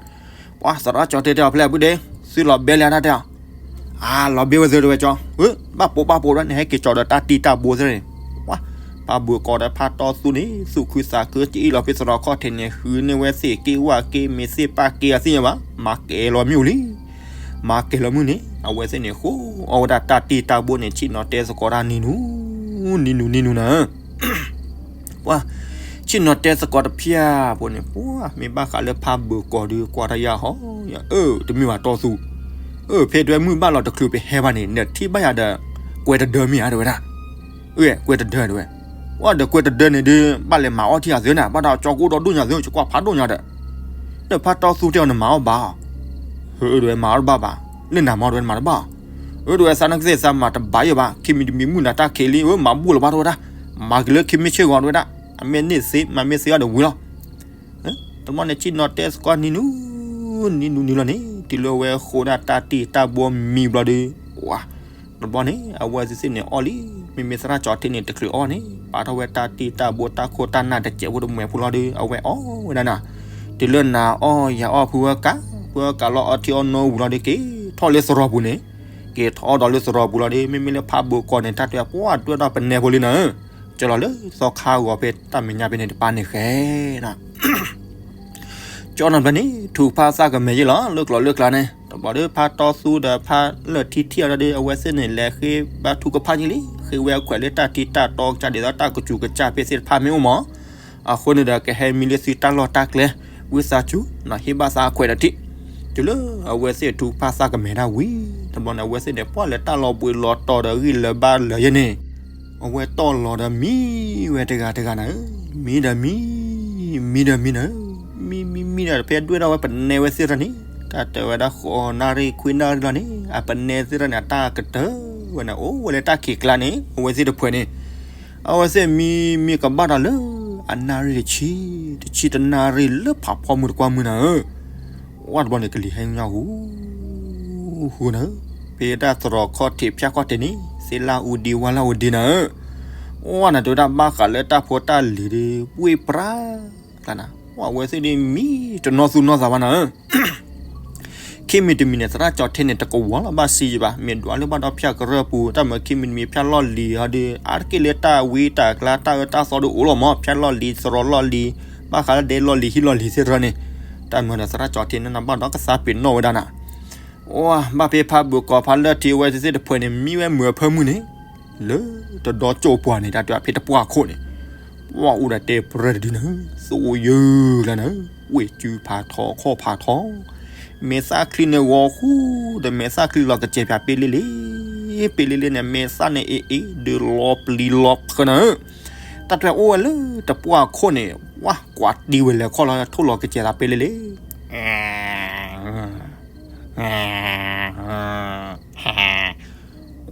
ပှၤသရၣ်ကၠီထံတဲအီၤဖဲလဲၣ် အပုၢ်ဒ့ သုလီၤဘဲလဲၣ်တၢ်တဲအီၤ, အါ လီၤဘဲဝဲသ့တဲဝဲကၠီ, ဘၣ်ပိာ်ဘၣ်ပိာ်ဒီးန့ၣ် ဟဲက့ၤကၠီဒီးတၢ်တံၢ်တၢ်ဘိသ့ၣ်န့ၣ်, ပှၤ ဖါဘိၣ်ကီၢ်ဒီးဖါတီသူန့ၣ် သူၣ်ခုသးခု ကအ့ၣ်လီၤဖဲသရိာ်ခီၣ်ထံးန့ၣ် ဟုးန့ၢ်ဝဲသ့ၣ်က့ၢ်ဝၣ်က့ၢ် မ့ၢ်သ့ၣ်ပၢ်က့ၢ်အသ့ၣ်ညါဘၣ်, မၤကဲၤလီၤမ့ၣ်အူလံ မၤကဲၤလီၤမုၢ်န့ၣ် အဝဲသ့ၣ်န့ၣ် ဃိအီၣ်ဝဲဒၣ်တၢ်တံၢ်တၢ်ဘိန့ၣ် ဆ့ၣ်နီၤတဲသကိးတၢ်နံၤနူ နံၤနူ နံၤနူနၤ, ပှၤ ဆ့ၣ်နီၤတဲသကိးတဖၠၣ်ဖိန့ၣ် ပှၤ မ့ၢ်ဘၣ်ဃးလၢဖါဘိၣ်ကီၢ်ဒီး ကွၢ်တၢ်ယၢ်ဟီ အၢ တမ့ၢ်ဘၣ်တီသူ, အၢ ဖဲတဲဝဲမုၢ်ဘၣ်လီၤတချုးပဟဲဘၣ်န့ၣ် နထံၣ်ဘၣ်ယၤဒီး ကွဲးတဒၢမ့ၢ်ဧါတဲဝဲဒၣ်, အၢ ကွဲးတဒၢတဲဝဲ, ပှၤဒီးကွဲးတဒၢန့ၣ်ဒီး ဘၣ်လဲၤမၤအီၣ်ထံၣ်အသုနၤ ဘၣ်ဒီးကၠီကအိၣ်ဒီးဒိၣ်ညါသု ကကွၢ်ဖးဒိၣ်ညါဒီး ဒီးဖါတီသူတဲအီၤနမၤအီၣ်ဘၣ်, အၢ တဲဝဲမၤအီၣ်တဘၣ်ဘၣ်, လၢနၤမၤတဲဝဲနမၤတဘၣ်, အၢ တဲဝဲသးနကသ့ၣ်သးမၤတဘၣ်ယဲဘၣ် ခံမံၤတမံၤမုၢ်နၤတၢ်ခံးလံ အၢ မၤဘူၣ်လၢၤဘၣ်တဲဝဲဒၣ်, မၤက့ၤလၢခံမ့ၢ်ဆ့ၣ်ဂီၤတဲဝဲဒၣ်, အမ့ၢ်န့ၢ်သ့ မၤမ့ၢ်သ့အီၤဒီးဝံၤလီၤ တဘျီန့ၣ် ဆ့ၣ်နီၤတဲသကိးနံၤနူ နံၤနူနံၤလီၤန့ၣ် တုၤလၢဝဲဃိဒၣ်တၢ်တံၢ်တၢ်ဘိမံၤဘျီဒီး ဝါ တဘျီန့ၣ် အဝဲသ့ၣ်န့ၣ်အီၣ်လံ, မ့မ့ၢ်သရၣ်ကၠီထံန့ၣ် တချုးအီၣ်န့ၣ် ပာ်ထီၣ်ဝဲတၢ်တံၢ်တၢ်ဘိတၢ်ခိၣ်တၢ်နၢ်တစဲးဖိတမှဲၤဖိလီၤဒီး အဝဲအီၣ်ဝဲဒၣ်နၤ, တုၤလၢနၤအီၣ်ယၤအီၣ်ဖုဝဲကး, ဖုဝဲကးလီၤအီထံအီနိဝံၤလီၤဒီး က့ၤထီၣ်လၢသရိာ်ပူၤန့ၣ်, က့ၤထီၣ်ဒီးလၢသရိာ်ပူၤလီၤဒီး မ့မ့ၢ်လၢဖးဘိၣ်ကီၢ်န့ၣ် တၢ်တဲပှၢ်တွဲဒီးပနဲဖိလံနၤ, ကၠီလီၤလၢသီခါဂီၤဖဲတၢ်မဲာ်ညါဖဲန့ၣ်တပၤန့ၣ်ဃဲနၤ ကၠီနီၢ်ဘျီန့ၣ် ထုးဖးသးကမဲာ်ယ့ၢ်လီၤ လၢကျိၤလၢကျါန့ၣ် တဘျီဒီးဖါတီသူဒီးဖါလၢၢ်ထံထံၣ်အီၤဒီး အဝဲသ့ၣ်န့ၣ်လဲၤဃ့ဘါထုကဖၣ်ယ့ၢ်လံ, ဃ့ဝဲအခွဲးလၢတၢ်တံၢ်တၢ်တီကစၢ်ဒ်သိးတၢ်ကစူၤကစၢ်ဖဲသ့ၣ်တဖၣ်မ့ၢ်အိၣ်မး, အဃိန့ၣ်ဒီးကဟဲမံလၢသုတၢ်လီၢ်တၢ်ကျဲ, ဝံသးစူၤ နီၢ်ဟ့ၣ်ဘၣ်သးအခွဲးဒီးထံၣ်, တုၤလၢအဝဲသ့ၣ်ထုးဖးသးကမဲာ်ဒၣ်ဝံၤ, တဘျီန့ၣ် အဝဲသ့ၣ်န့ၣ် ပှၢ်လဲၤတၢ်လီၤဘှံးလီၤတီၤဒီးဂံၢ်လၢၤဘါလၢၤယဲန့ၣ် အဝဲတီၢ်လီၤဒီးမံဝဲတဂၤတဂၤနၤဧၢ, မံဒီးမံ, မံဒီးမံနၤဧၢ, မံမံမံဒီးဖဲဒွဲၣ်ထီၣ်ဝဲပနဲဝဲသ့ၣ်တဖၣ်န့ၣ်, တၢ်တဲဝဲဒၣ်ဃိးနၣ်ရံၣ်ခွံနၣ်ရံၣ်လီၤန့ၣ် အပနဲသ့ၣ်တဖၣ်န့ၣ် အတၢ်ကတၢၢ်ဝဲန့ၣ် အိၣ်ဝဲလၢတၢ်ခံးကျါန့ၣ် အဝဲသ့ၣ်တဖုန့ၣ် အဝဲသ့ၣ်မံမံကဘၣ်ဒီးလၢ အနၣ်ရံၣ်တဆံ, တဆံတနၣ်ရံၣ်လၢဖးဖီမုၢ်တကွၢ်မုၢ်နၤဧၢ, ဝဲတဘျီန့ၣ် ကလံၤဟဲညါဟူ ဟူနၤဧၢ, ဖဲတၢ်သရိာ်ခီၣ်ထံးဖၠၣ်ခီၣ်ထံးန့ၣ် သ့ၣ်လၣ်အူဒံဝါလၣ်အူဒံနၤဧၢ, ဝဲနၤတဲဝဲဒၣ်ဘၣ်ဃးလၢတၢ်ဖိတၢ်လံၤဒီး ဝ့ၢ်ပြါကျါနၤ, ဝဲအဝဲသ့ၣ်ဒ်မံတနီၢ်သူၣ်နီၢ်သးဘၣ်နၤဧၢ ခံမံၤတမံၤန့ၣ် သရၣ်ကၠီထံန့ၣ် တကဝီၤလီၤဘၣ်စံယဘၣ်, မ့ၢ်ဒွးလၢဘၣ်ဒီးဖၠၣ်ကရၢၢ်ပူၤ တၢ်မၢခံမံၤတမံၤ ဖၠၣ်လီၢ်လံၤဟီဒီး အါတက့ၢ်လၢတၢ်ဝံတၢ်ကျါ တၢ်အၢတၢ်သီဒီးအိၣ်လီၤမး, ဖၠၣ်လီၢ်လံၤ သရိာ်လီၢ်လံၤ ဘၣ်ဃးလၢဒဲလီၢ်လံၤဟံၣ်လီၢ်လံၤသ့ၣ်တဖၣ်န့ၣ်, တၢ်မၢဒီးသရၣ်ကၠီထံန့ၣ် နဘၣ်ဒီးကသးပ့ၤနီၣ်ဝဲဒၣ်နၤ, အိ ဘၣ်ဖဲဖးဘိၣ်ကီၢ်ဖးလၢၢ်ထံဝဲသ့ၣ်တဖုန့ၣ် မံဝဲမုာ်အဖၢမုၢ်န့ၣ် လၢတဒီကၠိပှၢ်န့ၣ် တၢ်တဲဖဲတပှၢ်ခိၣ်န့ၣ်, ဝဲအိၣ်ဒီးတဲပြၢတဒုနၤ, သိယုၢ်လၢနၤ, ဝ့ၢ်စုဖးထီခီၣ်ဖးထီ, မဲာ်သၣ်ချံန့ၣ်ဂီၤဃူ, ဒီးမဲာ်သၣ်ချံလီၤကစဲၤပၠးပ့လ့လ့, ပ့လ့လ့န့ၣ် မဲာ်သၣ်န့ၣ်အ့ၣ်အ့ၣ် ဒုးလီၤပျံၤလီၤဖုးနၤ, တၢ်တဲအိၣ်ဝဲလၢတပှၢ်ခိၣ်န့ၣ် ဝဲကွၢ်တံၢ်ဝဲလဲၤခီၣ်လီၤ ထိၣ်လီၤကစဲၤသးပ့လ့လ့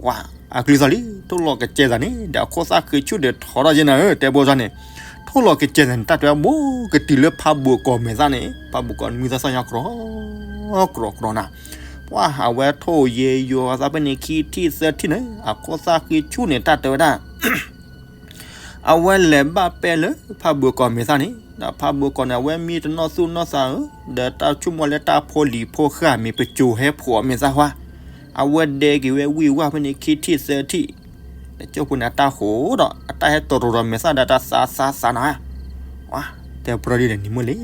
ဝဲ အကလုၢ်သီၣ်လံ ထိၣ်လီၤကစဲၤသးန့ၣ် ဒီးအခိၣ်သၣ်ဃံဆူၣ်ဒီးထီထီၣ်ယဲနၤဧၢ, တဲဘိစီန့ၣ်, ထ ထိၣ်လီၤကစဲၤန့ၣ် တၢ်တဲဝဲဘူးကတုၤလၢဖးဘိၣ်ကီၢ်မဲာ်သၣ်န့ၣ် ဖးဘိၣ်ကီၢ်နွံသၣ်သီၣ်ညါကြီ ကြီကြီနၤ, ပှၤအဝဲထိၣ်ယဲယိၤသးဖဲန့ၣ် ခံထံၣ်သၢထံၣ်န့ၣ် အခိၣ်သၣ်ဃံဆူၣ်န့ၣ် တၢ်တဲဝဲဒၣ် အဝဲလဲၤဘၣ်ပဲလၢဖးဘိၣ်ကီၢ်မဲာ်သၣ်န့ၣ် ဒီးဖးဘိၣ်ကီၢ်န့ၣ် အဝဲမံတနီၣ်သူၣ်နီၣ်သးဧၢ, ဒီးတၢ်ဆိကမိၣ်လၢတၢ်ဖိလံၤဖိဃၢ်မ့ၢ်ပစိၤဟဲဖှိၣ်မဲာ်သၣ်ဟါ, အဝဲဒဲက့ၤဝဲဝံၢ်ဝၢ်ဖဲန့ၣ် ခံထံၣ်သၢထံၣ်, တကၠိဖိန့ၣ် အတၢ်ဟိးဒီး အတၢ်ဟဲတရီၤရီၤမဲာ်သၣ်ဒီးတၢ်သးသးသးနၤ, တဲပြၢဒ်န့ၣ်နံၤမုၢ်လံ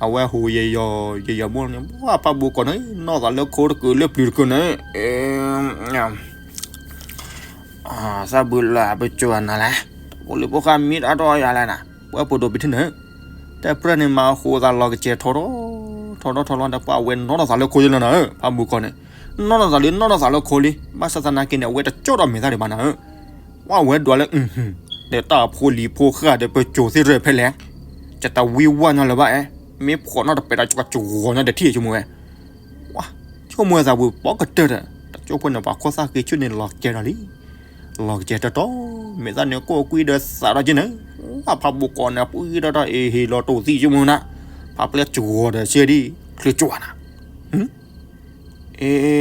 အဝဲဟိးယဲယီၤယဲယီၤဘိန့ၣ် ပှၤဖးဘိၣ်ကီၢ်န့ၣ် နီၣ်သးလၢခိတကုာ်လၢပျုၤတကုာ်န့ၣ်, သးဘုလၢပစိၤနၤလဲၣ်, ဖိလံၤဖိဃၢ်မံတၢ်ထီၣ်ယၤလဲၣ်နၤ, ပှၤပဒိၣ်ပထံၣ်န့ၣ်, တဲပြၢန့ၣ်မၤဟိးသးလီၤကစဲၤထီထီၣ်, ထီထီၣ်ထီထီၣ်ဒီး ပှၤအဝဲနီၣ်ထီၣ်သးလၢခိလံလီၤနၤဧၢ, ဖးဘိၣ်ကီၢ်န့ၣ်, နီၣ်ထီၣ်သးလံ နီၣ်ထီၣ်သးလၢခိလံ, ဘၣ်ဆၣ်သနာ်က့န့ၣ် အဝဲတကၠီၣ်ထီၣ်မဲာ်သၣ်ဒံးဘၣ်နၤဧၢ, ပှၤဝဲဒွးလၢ ဒီးတၢ်ဖိလံၤဖိဃၢ်ဒီးပစိၤသ့ၣ်ရဲၣ်ဖဲလဲၣ်, ကတဝံဝါညီလၢၤဘၣ်အဲ, မ့ၢ်ဖှီၣ်နီၣ်တပဲာ်ဒီးကစှီၤညီဒီးထံၣ်ဆိကမိၣ်ဝဲ, ဆိကမိၣ်ဝဲသးဝံၤပိာ်ကတၢၢ်ဒီး တကၠိဖိန့ၣ် ပှၤခိၣ်သၣ်ဃံဆူၣ်န့ၣ်လီၤကဲဒီးလံ, လီၤကစဲၤတီတီ, မဲာ်သၣ်န့ၣ်ကိၣ်ကွံဒီးသးဒီးက့န့ၣ်, ပှၤဖးဘိၣ်ကီၢ်န့ၣ် ပှံဒီးတၢ်အ့ဟ့ၣ်လီၤတိၢ်သံဆိကမိၣ်နၤ, ဖးပျဲၢ်ကၠီၤဒီးစ့ဒံး, ချုးကၠီၤနၤ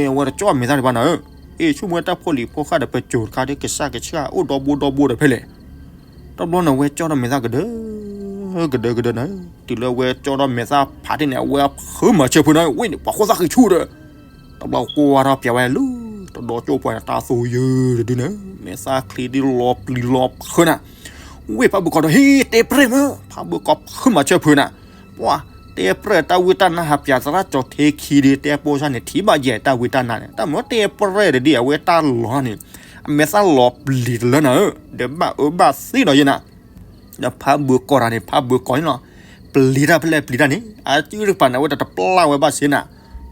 အဝဲတကၠီၣ်မဲာ်သၣ်ဒံးဘၣ်နၤဧၢ, အ့ၣ် ဆိကမိၣ်ဝဲတၢ်ဖိလံၤဖိဃၢ်ဒီးပစိၤတခါဒီး ကစၢ်ကဆှၣ်အိၣ်ဒီဘိဒီဘိဒီးဖဲလဲၣ်, တဘျီန့ၣ် အဝဲကၠီၣ်ထီၣ်မဲာ်သၣ်ကဒၢ, ကဒၢကဒၢနၤ, တုၤလၢအဝဲကၠီၣ်ထီၣ်မဲာ်သၣ်ဖးထံၣ်န့ၣ် အဝဲဖုးမၤဆၢဖုးနၤ, ဝ့ၢ်န့ၣ် ပှၤခိၣ်သၣ်ဃံဆူၣ်ဒီး, တဘျီကွၢ်ထီၣ်ပၠးဝဲလၢ တဒီကၠိၣ်ပှၤန့ၣ် တၢ်သိယၢၤတဒုနၤ, မဲာ်သၣ်ချံဒ်လီၤပျံၤလီၤဖုးနၤ, ဝ့ၢ်ဖးဘိၣ်ကီၢ်ဒီး ဟ့ၣ်တဲပြဲၢ်မး, ဖးဘိၣ်ကီၢ်ဖုးမၤဆၢဖုးနၤ, ပှၤတဲပြဲၢ်တၢ်ဝံတၢ်နါဟးပၠးသရၣ်ကၠီၤထ့ခံဒီး တဲပိာ်ဆၣ်န့ၣ် ထံၣ်ဘၣ်ယဲၢ်တၢ်ဝံတၢ်နါန့ၣ် တၢ်မ့ၢ်တဲပြဲၢ်တဒ်အဝဲတၢ်လီၤန့ၣ်, အမဲာ်သၣ်လီၤပျံၤတလၢနၤဧၢ, ဒီးဘၣ်အၢဘၣ်သီဒီးယဲၢ်နၤ ဒီးဖးဘိၣ်ကီၢ်တၢ်န့ၣ် ဖးဘိၣ်ကီၢ်န့ၣ်လီၤ, ပျံၤတၢ်ဖဲလဲၣ်ပျံၤတၢ်န့ၣ် အစုတကပၤန့ၣ် အဝဲတတပျၢ်ဝဲဘၣ်စ့နၤ,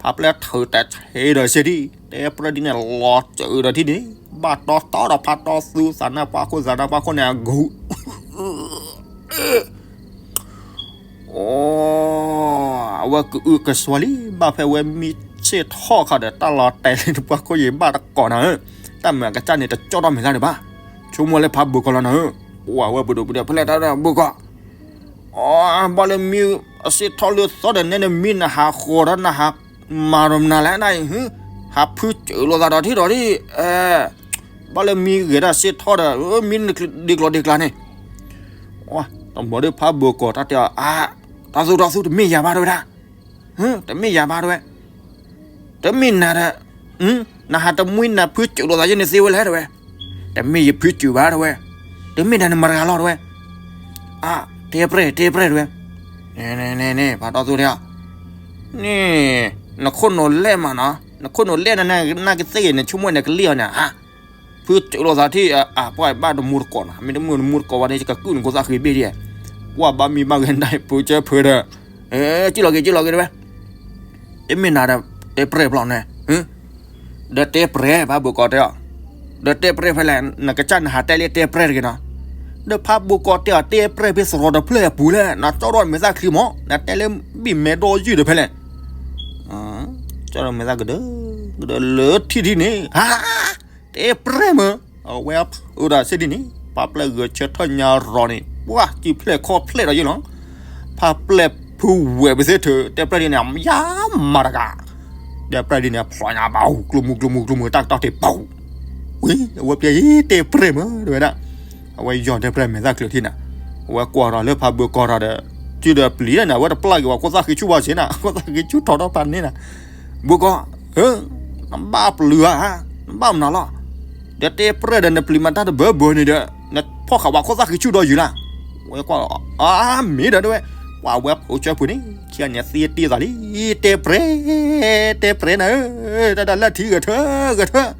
ဖးပျဲၢ်ထုးတၢ်ဆဲးဒီးစ့ဒံး တဲပြဲၢ်ဒ်န့ၣ် လီၤစၢၤဒီးထံၣ်ဒံး, ဘၣ်တီတီဒီးဖးတီသူသးနၢ်ပှၤခိၣ်သးနၢ်ပှၤခိၣ်န့ၣ် အဂုၤ အဝဲကအုကစွါလံ, ဘၣ်ဖဲအဝဲမံဆ့ၣ်ထီၣ်ခါဒီး တၢ်လီၤတဲာ်လံတပှၤခိၣ်ယံၤဘၣ်တကိးနၤဧၢ, တၢ်မုာ်အကစၢ်န့ၣ် တကၠီၣ်ထီၣ်မဲာ်သၣ်ဒံးဘၣ်, ဆိကမိၣ်လၢဖးဘိၣ်ကီၢ်လီၤနၤဧၢ, ပှၤဝဲပဒိၣ်ပဒိၣ်ဖဲလဲၣ်တၢ်ဘိၣ်ကီၢ် အီ ဘၣ်လၢမံအဆ့ၣ်ထီၣ်လၢသီဒီးနဲဒၣ်မံနဟးဃီၤဒီးနဟးမၤဒီးမနုၤလဲၣ်နအံၤ, ဟးဖုစၢၤလိာ်သးဒီးထံၣ်ဒီးဒ်, ဘၣ်လၢမံဂဲၤဒၣ်ဆ့ၣ်ထီၣ်ဒီး မံဒ်ကျီၢ်ဒ်ကျါန့ၣ်, တမီၤဒ်ဖးဘိၣ်ကီၢ်တၢ်တဲအီၤ, တၢ်သူတၢ်သူတမ့ၢ်ယၤဘၣ်တဝဲဒၣ်, တမ့ၢ်ယၤဘၣ်တဝဲ တမ့ၢ်နၤဒီး, နဟးတမှံနၤဖုစၢၤလိာ်သးယဲန့ၣ်သ့ဝဲလဲၣ်တဝဲ, တမ့ၢ်ယဖုစၢၤဘၣ်တဝဲ, တမ့ၢ်ဒၣ်နမတဂၤလီၤတဝဲ, အါ, တဲပြဲၢ်တဲပြဲၢ်တဝဲ, န့ၣ်န့ၣ်န့ၣ် ဖးတီသူတဲအီၤ, န့ၣ်, နခိၣ်နူာ်လဲၢ်မးနီၤ, နခိၣ်နူာ်လဲၢ်နနၢ်ကသ့ၣ်ဂ့ၤ နဆိကမိၣ်နကလံၣ်အီၤန့ၣ်, ဟါ, ဖုစၢၤလိာ်သးထံၣ်, အါ, ပှၤဘၣ်တမူတကိးနီၤ, မ့ၢ်တမူတမူတကိးဘၣ်န့ၣ် ယကကုၢ်နကိးသၣ်ဃံဘ့ၣ်ဒံး, ပှၤဘၣ်မံဘၣ်ဂဲၤနတၢ်ဖုစၢၤဖုဒီး, ကံၣ်လီၤက့ၤ ကံၣ်လီၤက့ၤတဝဲ, တမ့ၢ်နၤဒီး, တဲပြဲၢ်ဖျီန့ၣ်, ဒီးတဲပြဲၢ် ဖးဘိၣ်ကီၢ်တဲအီၤ, ဒီးတဲပြဲၢ်ဖဲလဲၣ် နကစၢ်နဟးတဲလၢတဲပြဲၢ်တဂ့ၤနီၤ, ဒီးဖးဘိၣ်ကီၢ်တဲအီၤ တဲပြဲၢ်ဖဲသရိာ်တဖျၢၣ်အပူၤလဲၣ် နကၠီၣ်ထီၣ်မဲာ်သၣ်ချံမး နတဲလၢဘံၣ်မဲဒီယုၢ်ဒီးဖဲလဲၣ်, ကၠီၣ်ထီၣ်မဲာ်သၣ်ကဒၢ, ကဒၢလၢထံၣ်ဒ်န့ၣ်, ဟါ, တဲပြဲၢ်မး, အဝဲဖုဒီးစ့ဒ်န့ၣ် ဖးပျဲၢ်ဂဲၤဆၢထၢၣ်ညါရီၤန့ၣ် ပှၤစုဖျဲၣ်ခီၣ်ဖျဲၣ်ဒီးယဲၢ်လီၤ, ဖးပျဲၢ်ဖုဝဲၢ်ပသ့ၣ်ထုး တဲပြဲၢ်ဒ်န့ၣ် ယါမၤတဂၤ, တဲပြဲၢ်ဒ်န့ၣ် ဖျီညါဘၣ် ကျိမူကျိမူကျိမူ တၢ်ကတီၢ်တ့ၢ်ပူၤ, ဝံၤ အဝဲပျဲၢ်တဲပြဲၢ်မး တဝဲဒၣ်, အဝဲယီၤတဲပြဲၢ်မဲာ်သၣ်ချံထံၣ်နၤ, အဝဲကွၢ်ထီၣ်လၢဖးဘိၣ်ကီၢ်ထီၣ်ဒီး, စုဒီးပျံၤန့ၣ် အဝဲတပျၢ်က့ၤဝဲခိၣ်သၣ်ဃံဆူၣ်ဘၣ်စ့နၤ ခိၣ်သၣ်ဃံဆူၣ်ထီၣ်ထီၣ်ဖးန့ၣ်နၤ, ဘိၣ်ကီၢ်, နဘၣ်ပျံၤဧါ, နဘၣ်မနုၤလီၤ, ဒီးတဲပြဲၢ်ဒီးနပျံၤမးတၢ်တဘၢဘၢန့ၣ်ဒီး, နဖီၣ်ဃာ်ဝဲခိၣ်သၣ်ဃံဆူၣ်ဒီးယုာ်လၢ, ဝဲကွၢ်လီၤ, အါမ့ၢ်ဒီးတဝဲ, ပှၤဝဲဖိဆၢဖုန့ၣ် ခံဂၤန့ၣ်သံတ့ၢ်သးလံ, တဲပြဲၢ်, တဲပြဲၢ်နၤဧၢ, တၢ်ဒၣ်လၢထံဂဲၤထၢ, ဂဲၤထၢ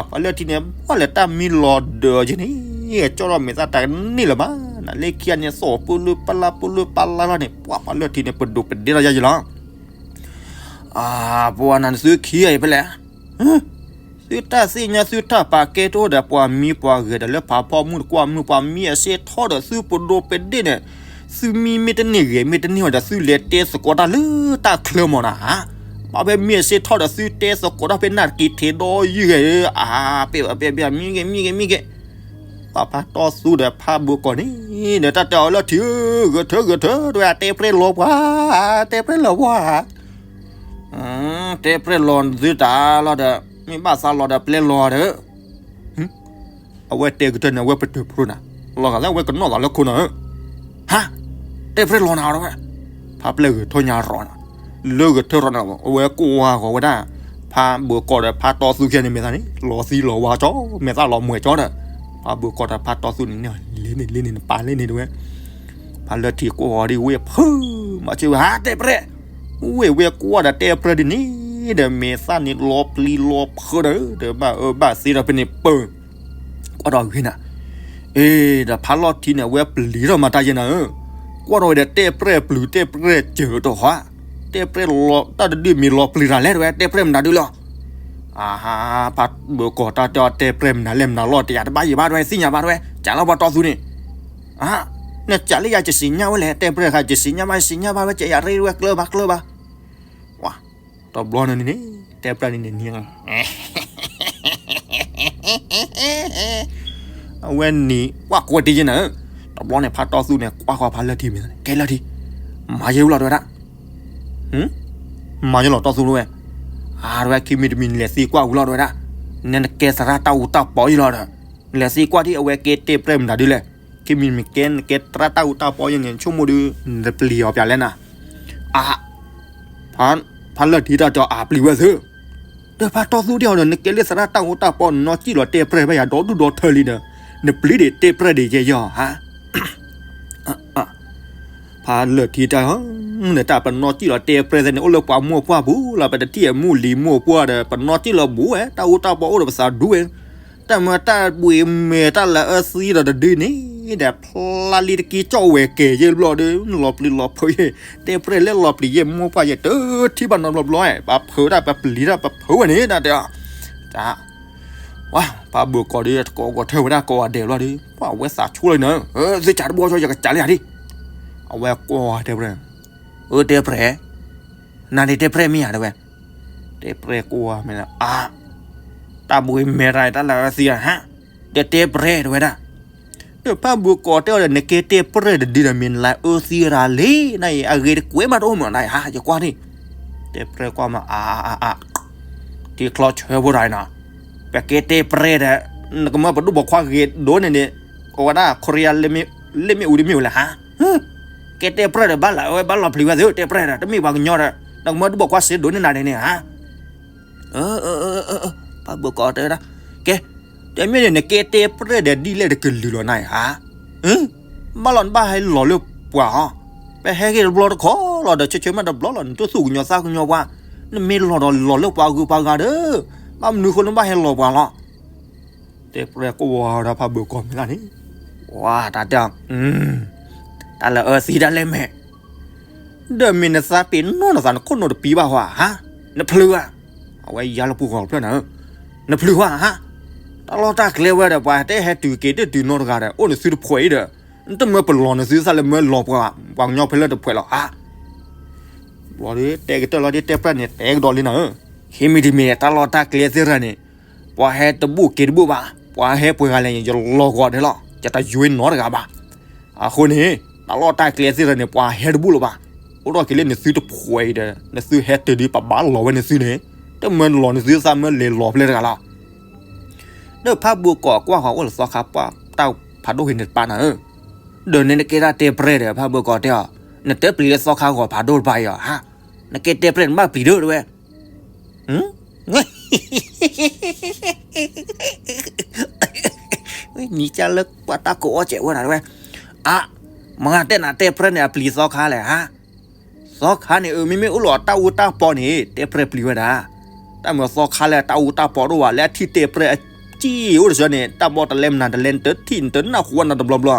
ပှၤလၢထံန့ၣ် ပှၤလဲၤတၢ်မံလီၤဒၢးယဲန့ၣ်, ကၠီၣ်ထီၣ်မဲာ်သၣ်တၢ်ကန့ၢ်လၢၤဘၣ်, နလၢခံဂၤန့ၣ် သီၣ်ပူၤလၢပလၢ်ပူၤလၢပလၢ်လီၤန့ၣ် ပှၤပှၤလၢထံန့ၣ် ပဒိၣ်ပဒ့ထီၣ်ယဲယဲလီၤ, ပှၤနၤနသုခံဂၤအံၤဖဲလဲၣ် သုတၢ်သ့ၣ်ညါသုတၢ်ပာ်ကဲတအိၣ်ဒီးပှၤမံပှၤဂဲၤဒီးလၢဖးဖီမုၢ်တကွၢ်မုၢ်ပှၤမံအစ့ထီၣ်ဒီးသုပဒိၣ်ပဒ့ၣ်န့ၣ်, သုမံမ့ၢ်တန့ၢ်ဂ့ၤမ့ၢ်တန့ၢ်အီၤဒီးသုလဲၤတဲသကိးတၢ်လၢတၢ်ချၢမးနၤဧါ, ဘၣ်ဖဲမံအစ့ထီၣ်ဒီးသုတဲသကိးတၢ်ဖဲနၢ်တက့ၤထဲဒီးယုၢ်ဂဲၤဧၢ, အါ, ပ့ၢ်ပ့ၢ်ပ့ၢ် မံဂ့ၤမံဂ့ၤမံဂ့ၤ, ပာ်ဖးတီသူဒီးဖးဘၢကီၢ်န့ၣ် ဒီးတၢ်တဲအီၤလၢထံၣ်ဧၢ, ဂဲၤထၢၣ်ဂဲၤထၢၣ် တဲဝဲ တဲပြဲၢ်လီၤပှၤ, တဲပြဲၢ်လီၤပှၤ, တဲပြဲၢ်လီၤသုတၢ်လီၤဒီး မ့ၢ်ဘၣ်သးလီၤဒီးပျဲလီၤဒီး အဝဲတဲကတၢၢ်န့ၣ် အဝဲပတၢၢ်ဖျိနၤ, လီၤဂာ်လၢအဝဲကနီၣ်သးလၢခိနီၤဧၢ, ဟါ, တဲပြဲၢ်လီၤနၤဒီးဝဲ, ဖးပျဲၢ်ဂဲၤထၢၣ်ညါရီၤနၤ, လၢဂဲၤထၢၣ်ရီၤနၤ အဝဲကွၢ်ဂီၤဝဲဒၣ် ဖးဘၢကီၢ်ဒီးဖးတီသူခဲန့ၣ်မ့ၢ်သးန့ၣ် လီၤသံလီၤဝါကၠီ, မဲာ်သၣ်လီၤမှဲၤကၠီဒီး, ဖးဘၢကီၢ်ဒီးဖးတီသူန့ၣ် လ့န့ၣ်လ့န့ၣ် နပာ်လ့န့ၣ်တဝဲ, ဖးလၢထံၣ်ကွၢ်ဂီၤဒ်ဝဲဖုး, မၤစၢၤဝဲဟါ တဲပြဲၢ်, ဝ့ၢ်ဝဲကွၢ်ဒီးတဲပြဲၢ်ဒ်န့ၣ်ဒီး မဲာ်သၣ်န့ၣ်လီၤပျံၤလီၤဖုးဒီး ဒီးဘၣ်အၢဘၣ်သီဒီးဖဲန့ၣ်ပၢၢ် ကွၢ်ထီၣ်ဂ့ၤနၤ, အ့ ဒီးဖးလီၢ်ထံန့ၣ် အဝဲပျံၤထီၣ်မၤတၢ်ယဲနၤဧၢ, ကွၢ်ထီၣ်ဝဲဒီးတဲပြဲၢ်ပျုၤတဲပြဲၢ်စၢၤတဟါ, တဲပြဲၢ်လီၤတၢ်တဒုမ့ၢ်လီၤပျံၤတၢ်လဲၣ်တဝဲ တဲပြဲၢ်မနုၤဒုလီၤ, အဟါ, ဖးဘၢကီၢ်တၢ်တဲအီၤတဲပြဲၢ်မနုၤလဲၣ်မနုၤလီၤ တယၤတဘၣ်ယံၤဘၣ်တဝဲ သ့ၣ်ညါဘၣ်တဝဲ ကးလီၤပှၤတီသူန့ၣ်, အ, နကးလၢယၤယသ့ၣ်ညါဝဲလဲၣ် တဲပြဲၢ်ဃာ် ယသ့ၣ်ညါဘၣ် ယသ့ၣ်ညါဘၣ်ဝဲ ကးယၤရ့ဝဲကျၢၤဘၣ်ကျၢၤဘၣ် ဝါ, တဘျီန့ၣ်န့ၣ် တဲပြဲၢ်န့ၣ်န့ၣ် အဝဲန့ၣ် ကွၢ်ကွဲတ့ၢ်ယဲနၤဧၢ, တဘျီန့ၣ် ဖးတီသူန့ၣ် ကွၢ်ဃီၤဖးလၢထံမ့ၢ် ကဲလၢထံ, မၤယဲဝံၤလီၤတဝဲဒၣ်, မၤယဲလီၤတီသူတဝဲ, အါတဝဲ ခံမံၤတမံၤ နလဲၤသံကွၢ်ဝံၤလီၤတဝဲဒၣ်, နနကဲသရၣ်တၢ်အူတၢ်ပီယဲလီၤဒီး, နလဲၤသံကွၢ်ဒ်အဝဲကဲတဲပြဲၢ်မနုၤဒုလဲၣ်, ခံမံၤတမံၤ ကဲနကဲသရၣ်တၢ်အူတၢ်ပီယဲန့ၣ် ဆိကမိၣ်ဒု နတပျံၤအီၤပျးလဲၣ်နၤ, အ ဖးလၢထံတၢ်တဲအီၤ အပျံၤဝဲသု, ဒီးဖးတီသူတဲအီၤဒီး နကဲလၢသရၣ်တၢ်အူတၢ်ပီ နနီၢ်စံၣ်လီၤတဲပြဲၢ်ဘၣ်ယၤဒီဒူၣ်ဒီထၢလံဒီး, နပျံၤဒံးတဲပြဲၢ်ဒံးယဲယီၤဧါ, ဖးလၢထံတၢ်အီၤ, နတၢ်ပနီၢ်စံၣ်လီၤတဲပြဲၢ်သ့ၣ်န့ၣ် အိၣ်လၢပှၤမိၢ်ပှၢ်ပူၤလီၤ ပတထံၣ်အမူလံၤမိၢ်ပှၢ်ဒီး ပနီၢ်စံၣ်လီၤဘူးဝဲ တၢ်အူတၢ်ပီအိၣ်ဒီးပသးဒူဝဲ တၢ်မၤတၢ်ဘှံးမဲာ်တၢ်လၢအၢသံဒီးတဒုန့ၣ်ဒီး ဖျါလံတက့ၢ်ကၠီၣ်ဝဲကဲၤယဲၢ်ဘျီဒီး လီၤပျံၤလီၤဖုးယဲၢ် တဲပြဲၢ်လၢလီၤပျံၤယဲၢ်မိၢ်ပှၢ်ယဲၢ် တထံၣ်ဘၣ်နီတဘျီဘျီ ပှၤဖုးတၢ်ပှၤပျံၤတၢ် ပှၤဖုးဝဲန့ၣ် တၢ်တဲအီၤ တၢ် ဝါ ဖးဘၢကီၢ်ဒီး တကိးဂီၤထၢဝဲဒၣ်ကိးဂၤဒဲးဘျီဒီး ပှၤဝဲသးဆိလၢနၤ သ့ၣ်ကးတဘျီကၠီ ယကစးလၢယၤဒ် အဝဲကွၢ်တဲပြဲၢ် အၢ တဲပြဲၢ် နၤန့ၣ်တဲပြဲၢ်မ့ၢ်ဧါတဲဝဲ တဲပြဲၢ်ကွၢ်မ့ၢ်လၢ အါ တၢ်ဘှံးမဲာ်တၢ်တၢ်လၢအၢသံဧါ ဟါ ဒီးတဲပြဲၢ်တဲဝဲဒၣ် ဒီးဖးဘၢကီၢ်တဲအီၤဒီး နကဲတဲပြဲၢ်တဒုဒီး မ့ၢ်နလၢအၢသံရၤလံ နအံၤ အဂ့ၤတကွဲးမးတအိၣ်မးနအံၤ ဟါ ယကွၢ်န့ၣ် တဲပြဲၢ်ကွၢ်မး အါ အါ အါ ထံချီဆၢဖိတၢ်အံၤနီၤ ပကဲတဲပြဲၢ်ဒီး နကမၢပဒိၣ်ပိာ်ခွါဂ့ၤဒိၣ်န့ၣ်န့ၣ် အဝဲဒၣ် ခိရံယါ လ့ၣ်မ့ၣ်အူဒ်မ့ၣ်အူလဲၣ်ဟါ ကဲတဲပြဲၢ်ဒီး ဘၣ်လၢအဝဲဘၣ်လီၤပျံၤဝဲသ့ၣ် တဲပြဲၢ်ဒီး တမ့ၢ်ပှၤကညီဒီး နကမၢဒိၣ်ပိာ်ခွါစ့ဒိၣ်န့ၢ်နၤန့ၣ်န့ၣ်ဟါ ဖးဘၢကီၢ်တဲဝဲဒၣ် ကဲ တမ့ၢ်န့ၣ် နကဲတဲပြဲၢ်ဒီးဒ်လဲၣ်တကလုာ်လီၤနၤအံၤဟါ ဘၣ်လီၤနဘၣ်ဟဲလီၤလၢပှၤဟီ ပဟဲဂ့ၤတဘျီတခီလီၤဒီး ဆၢဆၢမးတဘျီလီၤ နတသူၣ်ကညီၤသးကညီၤပှၤ နမ့ၢ်လီၤဒီးလီၤလၢပှၤဂုၤပှၤဂၤဒီး ဘၣ်မနုၤဃိနဘၣ်ဟဲလီၤပှၤလီၤ တဲပြဲၢ်ကွၢ်ဝဲဒၣ်ဖးဘၢကီၢ်မ့ၢ်လၢန့ၣ် ဝါ တၢ်တဲ တၢ်လၢအၢသံတၢ်လဲၣ်မဲာ် ဒီးမ့ၢ်နသးပ့ၤနီၣ်နသး နခိၣ်နူာ်တပံၤဘၣ်ဟီဧါ ဟါ နဖျုးဧါ အဝဲယါလၢပူၤဂီၤဖျၢၣ်နၤဧၢ နဖျုးဟီဧါ ဟါ တၢ်လီၢ်တၢ်ကျဲဝဲဒီး ပှၤဟဲတုၤက့ၤတတုၤနီတဂၤဒီး အိၣ်နသုတဖှဲးအံၤဒီး နတမၢပလီၢ်နသုသးလၢမၢလီၤပှၤ ပှၤကညီဖဲလၢတဖှဲးလီၤဧါ ဘျီဒီး တဲကတၢၢ်လီၤဒီး တဲပြဲၢ်န့ၣ် တဲကဒီးလံနၤဧၢ ဟံးမံၤတမံၤန့ၣ် တၢ်လီၢ်တၢ်ကျဲသ့ၣ်တဖၣ်န့ၣ် ပှၤဟဲတဘူၣ်က့ၤတဘူၣ်ဘၣ် ပှၤဟဲပှဲၤဂၤလဲၣ်န့ၣ် ယလီၤဂီၤဒဲးလီၤ ယတယွ့နီတဂၤဘၣ် အဃိန့ၣ် တၢ်လီၢ်တၢ်ကျဲသ့ၣ်တဖၣ်န့ၣ် ပှၤဟဲတဘူၣ်လၢၤဘၣ် အိၣ်ထီၣ်က့ၤလၢနသုတဖှဲးအံၤဒီး နသုဟဲတုၤဒီး ပဘၣ်လီၤဝဲနသုန့ၣ် တမၢလီၢ်နသုသးမၢလဲၤလီၤဖဲလဲၣ်တဂၤလီၤ ဒီးဖးဘိးကီးကွၢ်ဃီၤအိၣ်လၢသီခါ ပှၢ်တၢ်ဖးဒိၣ်က့ၤန့ၣ်တပာ်နၤဧၢ, ဒီးန့ၣ်နကဲတၢ်တဲပြဲၢ်ဒီး ဖးဘိးကီးတဲအီၤ, နတပျံၤလၢသီခါဂီၤဖးဒိၣ်တပၤအံၤအီၤ, ဟါ, နကဲတဲပြဲၢ်နဘၣ်ပျံၤဒိၣ်တဲဝဲ, နံၤကၢ်လၢပှၤတၢ်ကိးအီၣ်စဲးဝဲဒၣ်တဲဝဲ, အါ, မ့ၢ်တဲနၤတဲပြဲၢ်န့ၣ် အပျံၤသီခါလဲၣ်ဟါ, သီခါန့ၣ် အမ့မ့ၢ်အိၣ်လီၤတၢ်အူတၢ်ပီန့ၣ် တဲပြဲၢ်ပျံၤဝဲဒၣ်, တၢ်မ့ၢ်သီခါလၢတၢ်အူတၢ်ပီတအိၣ်ဘၣ် လၢအထံၣ်တဲပြဲၢ်အစံၣ်အိၣ်တစၢန့ၣ် တၢ်ဘီတလဲမနုၤတလဲ နတထံၣ်နတနၢ်ဟူနၤတဘျီဘျီဧါ,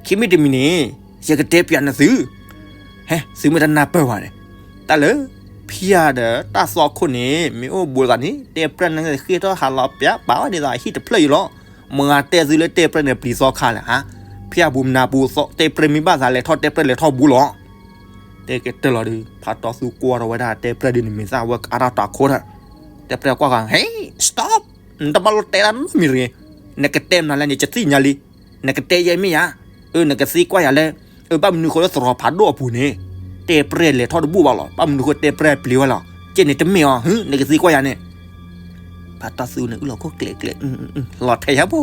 ခံမံၤတမံၤန့ၣ် ယကတဲပျးနသု, ဟဲ သုမ့ၢ်တနၢ်ပၢၢ်ဘၣ်န့ၣ်, တၢ်လၢ ဖံယၤဒီးတၢ်သီခိၣ်န့ၣ် မ့ၢ်အိၣ်ဘူးသးန့ၣ် တဲပြဲၢ်န့ၣ်ဃ့ထီၣ်ဟးလီၤပျးပာ်ဝဲဒ်သိးအဟံၣ်တဖျၢၣ်အံၤလီၤ, မ့ၢ်တဲသုလၢတဲပြဲၢ်န့ၣ်ပျံၤသီခါလဲၣ်ဟါ, ဖံယၤဘူးမနၤဘူး တဲပြဲၢ်မ့ၢ်ဘၣ်သးလဲၤထီၣ်တဲပြဲၢ် လဲၤထီၣ်ဘူးလီၤ, တဲကတၢၢ်လီၤဒီး ဖးတီသူကွၢ်ထီၣ်ဝဲဒၣ်တဲပြဲၢ်ဒ်န့ၣ်မ့ၢ်သးဝဲကအါတၢ်တၢ်ခိၣ်ဒီး, တဲပြဲၢ်ကွၢ်ဃီၤ ဟဲ stop, နတဘၣ်လိၣ်တဲတၢ်နီတမံၤတဂ့ၤ, နကတဲမနုၤလဲၣ်န့ၣ် ယတသ့ၣ်ညါလံ. နကတဲယဲမ့ၢ်ဧါ. အၢ နကသံကွၢ်ယၤလၢ အၢ ဘၣ်မနုၤဃိလၢသရိာ်ဖးဒိၣ်အပူၤန့ၣ် တဲပြဲၢ်လဲၤထီၣ်တဘူၣ်ဘၣ်လီၤ. ဘၣ်မနုၤဃိတဲပြဲၢ်ပျံၤဝဲလီၤ. ကဲန့ၣ်တမ့ၢ်အီၤ နကသံကွၢ်ယၤန့ၣ် ဖးတီသူန့ၣ် အုၣ်လီၤခိၣ်ကျဲးကျဲး လီၤထဲးယၤဘိ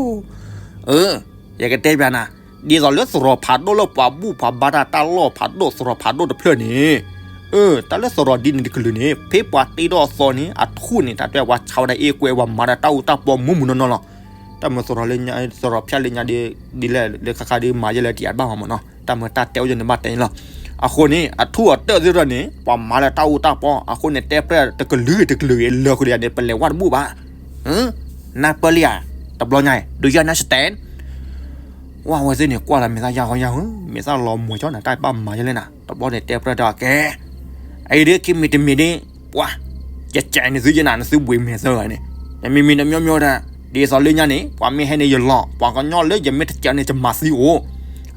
အၢ ယကတဲပျးနၤ, ဒ်သိးလၢသရိာ်ဖးဒိၣ်လၢပှၤဘူၣ်ပှၤဘါတၢ်တၢ်လီၢ်ဖးဒိၣ် သရိာ်ဖးဒိၣ်တဖျၢၣ်န့ၣ်, အၢ တၢ်လၢသရိာ်ဒ်န့ၣ်တကလုာ်န့ၣ် ဖဲပှၤတ့ထီၣ်အသီန့ၣ် အထူၣ်န့ၣ် တၢ်တဲပှၤဆါဝဲဒၣ်အ့ၣ်ကွဲ ပှၤမၤဒၣ်တၢ်အူတၢ်ပီမူးမူးနီၢ်နီၢ်လီၤ. တၢ်မၢသရိာ်လၢညါ သရိာ်ဖၠၣ်လၢညါဒ် ဒ်လဲၣ်လၢခါခါဒ်မၤယဲလဲၣ်တယးတဘၣ်မးမးနီၤ တၢ်မၢတၢ်တဲအိၣ်ယဲန့ၣ်ဘၣ်တဲန့ၣ်လီၤ. အဃိန့ၣ် အထူၣ်အတၢၣ်သ့ၣ်တဖၣ်န့ၣ် ပှၤမၤလၢတၢ်အူတၢ်ပီ အဃိန့ၣ် တဲပြဲၢ်တကလုာ်ဂ့ၤတကလုာ်ဂ့ၤ လၢာ်ဃုာ်ဒီးယၤန့ၣ် ပလဲၤဝဲတဘူၣ်ဘၣ်. နၢ်ပၢၢ်လံဧါ, တဘျီညါအံၤ do you understand? ဝဲသ့ၣ်န့ၣ် ကွၢ်လီၤမဲာ်သၣ်ယါဃီယါဃီ, မဲာ်သၣ်လီၤမွဲၤကၠီနၤ တၢ်ဘၣ်မၤယဲလဲၣ်နၤ, တဘျီန့ၣ် တဲပြဲၢ်တၢ်ကဲ အအံၤဒ်ခံမံၤတမံၤဒ် ပှၤ ယကဲန့ၣ်သုယဲနၤ နသုဘှံးမဲာ်သၢဂၤန့ၣ်, နမံၤမံၤတမံၤမံၤဒီး ဒ်သိးလၢညါန့ၣ် ပှၤမ့ၢ်ဟဲန့ၣ်ယလီၤ, ပှၤကညီလၢယမ့ၢ်တကဲန့ၣ် ယမၤသံအိၣ်,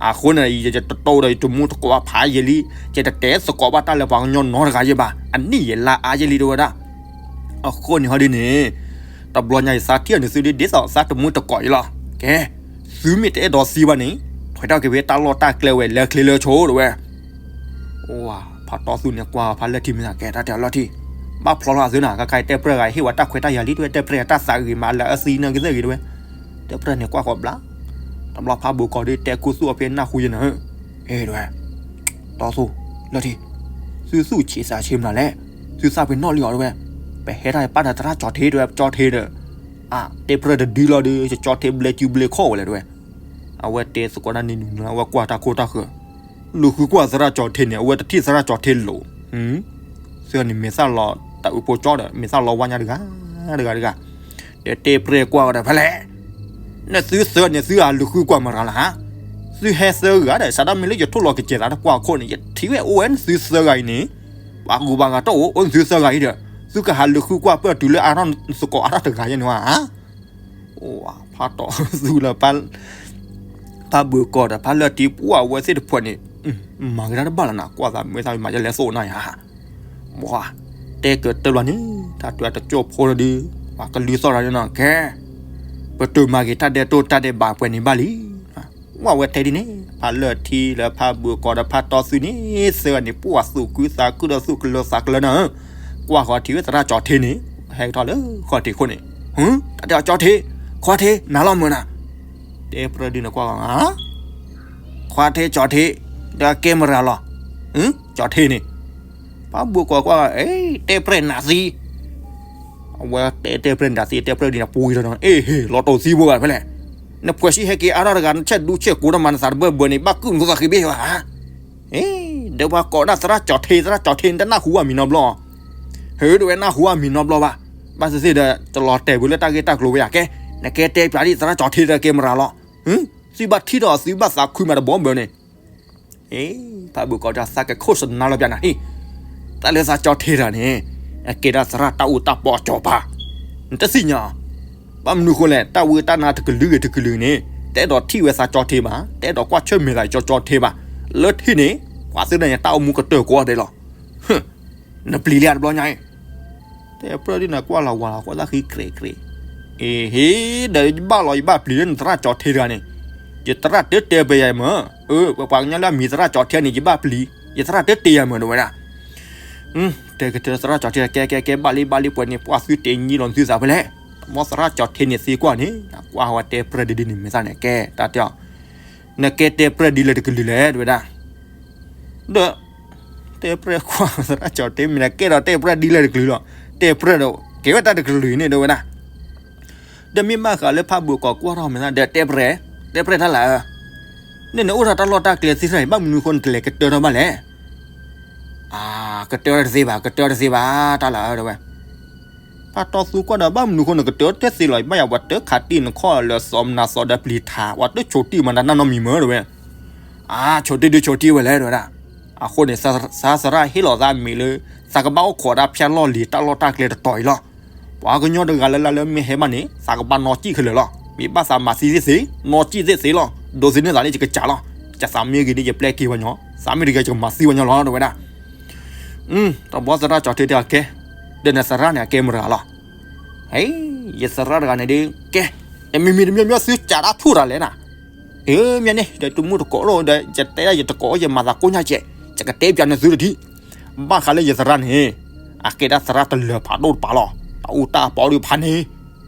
အဃိန့ၣ် ယတတိၢ်ဒီးယတမူတကိးဖးယဲလံ, ယတတဲသကိးဘၣ်တၢ်လၢပှၤကညီနီတဂၤယဲဘၣ်, အနံၣ်ယလါအါယဲလံတဝဲဒၣ်. အဃိန့ၣ်ဟီဒ်န့ၣ် တဘျီညါယသးထံၣ်န့ၣ်သုဒ် ဒ်သိးသးတမူတကိးယလီၤ. ကဲ သုမ့ၢ်တအဲၣ်ဒိးသံဘၣ်န့ၣ် ထွဲထီၣ်က့ၤဖဲတၢ်လီၢ်တၢ်ကျဲဝဲလၢချ့လၢဆိတဝဲ ဖးတီသူန့ၣ်ကွၢ်ဖးလၢထံမ့ၢ်သးကဲတၢ်တဲအလီၢ်ထံ, ဘၣ်ဖျီလီၤအသုနၤ, ကခါအံၤတဲပြဲၢ်ဂၤ ဟ့ၣ်ဝဲတၢ်ခွဲးတၢ်ယာ်လံတဝဲ, တဲပြဲၢ်တၢ်သးဂ့ၤမးလၢအသံနၢ်ကသ့ၣ်ဂ့ၤတဝဲ, တဲပြဲၢ်န့ၣ်ကွၢ်ဃီဘျါ, တဘျီဖးဘိးကီးဒ်တဲခူသူၣ်အီၤဖဲနၢ်ဟူယဲနၤဧၢ, အဲ တဝဲ တီသူ လၢထံ, သုသူၣ်ဆံးသးဆံးမနုၤလဲၣ်, သုသၣ်ဖဲနီၣ်လံအီၤတဝဲ, ပဟဲတၢ်ပာ်ဒီးသရၣ်ကၠီၤထ့တဝဲ, ကၠီၤထ့ဒီး အတဲပြဲၢ်တဒုလီၤဒီး ကၠီၤထ့ဘျဲကၠူဘျဲခီၣ်ဝဲလဲၣ်တဝဲ, အဝဲတဲသကိးတၢ်န့ၣ်နုၤနုၤ အဝဲကွၢ်တၢ်ခိၣ်တၢ်ဃၢၤ, လူၤဃုကွၢ်သရၣ်ကၠီၤထ့န့ၣ် အဝဲတထံၣ်သရၣ်ကၠီၤထ့လိာ်, သၢန့ၣ်မဲာ်သၣ်လီၤတၢ်အုးဖိကၠီဒီး မဲာ်သၣ်လီၤဝါညါတဂၤ, တဂၤတဂၤ, ဒီးတဲပြဲၢ်ကွၢ်ဝဲဒီးဖဲလဲၣ် နသုသၢန့ၣ် သုဟးလူၤဃုကွၢ်မတၤတဂၤလၢၤဧါ, သုဟဲသၢဂၤဒီး စးဒၣ်မ့ၢ်လၢယထိၣ်လီၤကစဲးသးတကွၢ်ခိၣ်န့ၣ် ယထံၣ်ဝဲအိၣ်ဝဲနသုသၢဂၤအံၤန့ၣ်, ပှၤဂုၤပှၤဂၤတအိၣ် အိၣ်နသုသၢဂၤအံၤဒီး သုကဟးလူၤဃုကွၢ်ပၢၢ်တုၤလၢအါထီၣ်သကိးအါထီၣ်တဂၤယဲန့ၣ်ဧါ, ဖးတီသူလၢ ဖးဘိးကီးဒီးဖးလၢထံ ပှၢ်အဝဲသ့ၣ်တဖၣ်န့ၣ် မၤက့ၤတၢ်တဘၣ်လၢၤနၤ ကွၢ်သးမုာ်သးမၤယလဲၤသိၣ်နၤယါ, တဲကတၢၢ်ဘျီန့ၣ် တၢ်တဲတကၠိၢ်ဖိဒီး ပှၤကလုၢ်သီၣ်တၢ်န့ၣ်နီၤ ကဲ ပတုာ်မၤက့ၤတၢ်ဒဲးတိၢ်တၢ်ဒဲးဘးပှဲၤန့ၣ်ဘၣ်လံ, ကွၢ်ဝဲထဲဒ်န့ၣ် ဖးလၢထံလၢဖးဘိးကီးဒီးဖးတီသူန့ၣ် သၢဂၤန့ၣ် ပှၢ်သူၣ်ခုသးခုဒီးသူၣ်ကလၢသးကလၢနၤဧၢ, ကွၢ်ဃီထံၣ်ဝဲသရၣ်ကၠီၤထ့န့ၣ် ဟဲကထီၣ်လၢဃီထံးခိၣ်န့ၣ်, တၢ်တဲအီၤကၠီၤထ့, ခီထ့ နၤလီၤမုာ်နၤ, တဲပြၢၢ်ဒ်န့ၣ်ကွၢ်ဃီ ခီထ့ကၠီၤထ့, ဒီးကဲမရၤလီၤ, ကၠီၤထ့န့ၣ်, ဖးဘိးကီးကွၢ် တဲပြဲၢ်နၤသံ အဝဲတဲတဲပြဲၢ်နၤသံ တဲပြဲၢ်ဒ်န့ၣ် ပူၤဂံၤထီၣ်နီၤ အ့ၣ်ဟ့ၣ် လီၤတိာ်သံဘိဘၣ်ဖဲလဲၣ်, နဖှဲးဆံဟဲက့ၤအါထီၣ်တဂၤ နဆဲးဒူဆဲးကိးတမၤနသးတဘၢၣ်ဘၢၣ်န့ၣ် ဘၣ်ကုၢ်နခိၣ်သးဃ့ဘ့ၣ်ဘၣ်, ဒီးပှၤကိးဒၣ်သရၣ်ကၠီၤထ့ သရၣ်ကၠီၤထ့န့ၣ် တနၢ်ဟူဘၣ်မံၤနီတဘျီ, ဟ့ၣ် တဝဲနၢ်ဟူဘၣ်မံၤနီတဘျီဘၣ်, ဘၣ်သ့ၣ်သ့ၣ်ဒီး တလီၤတဲာ်ဝဲလၢတၢ်ဂ့ၢ်တၢ်ကျိၤဝဲယၤ ကဲ နကဲတဲပျးဒ်သရၣ်ကၠီၤထ့ဒီးကဲမရၤလီၤ, သုဘၣ်ထံၣ်ထီၣ်သုဘၣ်သးခုမးတဘီဘၢန့ၣ် ဖးဘိးကီးတၢ်သးကဲခိၣ်စနါလီၤပျးနၤဟ့ၣ်, တၢ်လၢသးကၠီၤထ့တဂၤန့ၣ် အကဲဒၣ်သရၣ်တၢ်အူတၢ်ပီအကၠီၤပၤ, နတသ့ၣ်ညါ, ဘၣ်မနုၤဃိလဲၣ် တၢ်ဝံတၢ်နါတကလုာ်ဂ့ၤတကလုာ်န့ၣ် တအဲၣ်ဒိးထံၣ်ဝဲသးကၠီၤထ့ဘၣ်, တအဲၣ်ဒိးကွၢ်ဆၢၣ်မဲာ်သးကၠီၤကၠီၤထ့ဘၣ်, လၢထံန့ၣ် ပှၤသ့ၣ်တဖၣ်န့ၣ် တၢ်အိၣ်မူကတၢၢ်ကိးဂၤဒဲးလီၤ. နပျံၤလံဧါတဘျီညါအံၤ, တဲပြၢၢ်ဒ်န့ၣ်ကွၢ်လီၤဝၤလီၤဃိသၣ်ဃံကြ့ကြ့, အ့ဟ့ၣ် ဒီးယဘၣ်လီၤယဘၣ်ပျံၤလၢနသရၣ်ကၠီၤထ့တဂၤန့ၣ်, ယသရၣ်တတဲပယၤမ့ၢ်, ပှၤကညီလၢအမံၤသရၣ်ကၠီၤထ့န့ၣ် ယဘၣ်ပျံၤ, ယသရၣ်တတဲယၤမ့ၢ်တဝဲဒၣ် တဲကတၢၢ်သရၣ်ကၠီၤထ့ ကဲကဲကဲ ဘၣ်လံဘၣ်လံပှဲၤန့ၣ် ပှၤသုတ့ညီလီၤသုသးဖဲလဲၣ်, တဘျီသရၣ်ကၠီၤထ့န့ၣ်သံကွၢ်န့ၣ် ကွၢ်ဝဲတဲပြၢၢ်ဒ်ဒ်န့ၣ် မဲာ်သၣ်န့ၣ် ကဲတၢ်တဲအီၤ, နကဲတဲပြၢၢ်ဒ်လဲၣ်တကလုာ်လဲၣ် တဝဲဒၣ်, ဒီး တဲပြၢၢ်ကွၢ်သရၣ်ကၠီၤထ့ မ့ၢ်နကဲဒီးတဲပြၢၢ်ဒ်လဲၣ်တကလုာ်လီၤ, တဲပြၢၢ်ဒီး ကဲဝဲတၢ်တကလုာ်န့ၣ် တဝဲဒၣ် ဒီးမ့ၢ်ဘၣ်ဃးလၢဖးဘိးကီးကွၢ်ထီၣ်မဲာ်သၣ်ဒီးတဲပြၢၢ်, တဲပြၢၢ်တၢ်လၢ, န့ၣ်နအိၣ်ဒီးတၢ်လီၢ်တၢ်ကျဲသ့ၣ်တဖၣ်န့ၣ် ဘၣ်မနုၤဃိနတလဲၤကတၢၢ်ထီၣ်ဘၣ်လဲၣ်, အါ ကတၢၢ်တသ့ဘၣ် ကတၢၢ်တသ့ဘၣ် တၢ်လၢ တဝဲ ဖးတီသူကွၢ်ဒီး ဘၣ်မနုၤဃိနကတၢၢ်တသ့လီၤ, ဘၣ်ယၤပှၤတခးတံၢ်နခီၣ်လၢစီၤမနၤစီၤဒီးပျံၤထး ပှၤတဆိးတံၢ်မၤတၢ်နီတမံၤမ့ၢ်တဝဲ, အါ ဆိးတံၢ်ဒုးဆိးတံၢ်ဝဲလဲၣ် တဝဲဒၣ်, အဃိန့ၣ် သရၣ်ဟ့ၣ်လီၤသးမံၤလၢ သးကဘၣ်အိၣ်ခိးဒၣ်ဖၠၣ်လီၢ်လံၤတၢ်လီၢ်တၢ်ကျဲတတီၤအံၤလီၤ. ပှၤကညီတဂၤလၢ်လၢ်လၢမ့ၢ်ဟဲဘၣ်န့ၣ် သးကဘၣ်နီၢ်ကံၣ်ခဲလၢာ်လီၤ. မ့ၢ်ဘၣ်သးမၤသံသ့ၣ်သ့, နီၢ်ကံၣ်သ့ၣ်သ့လီၤ. ဒိးသန့ၤသးလၢယကစၢ်လီၤ. ယသးမ့ၢ်ဂ့ၤဒ်ယပျဲက့ၤဝဲညီ, သးမ့ၢ်တဂ့ၤယကမၤသံဝဲညီလီၤ တဝဲဒၣ်. တဘျီသရၣ်ကၠီၤထ့တဲအီၤကဲ, ဒီးနသရၣ်န့ၣ် အကဲမတၤဂၤလီၤ. ဟဲ, ယသရၣ်တဂၤန့ၣ်ဒ်ကဲ တမံၤမံၤတမံၤမံၤသုစးတၢ်ထူၣ်တၢ်လဲၣ်နၤ, အ့ မ့ၢ်န့ၣ် ဒီးတမူတကိးလိာ်ဒီး ယတဲဒၣ်ယတကိး ယမၤသးကိးညါကဲး, ယကတဲပျးနသုတထံၣ်, ဘၣ်ဃးလၢယသရၣ်န့ၣ် အကဲဒၣ်သရၣ်တလၢၤဖးဒိၣ်တပၤလီၤ. တၢ်အူတၢ်ပီဒုးဖးန့ၣ်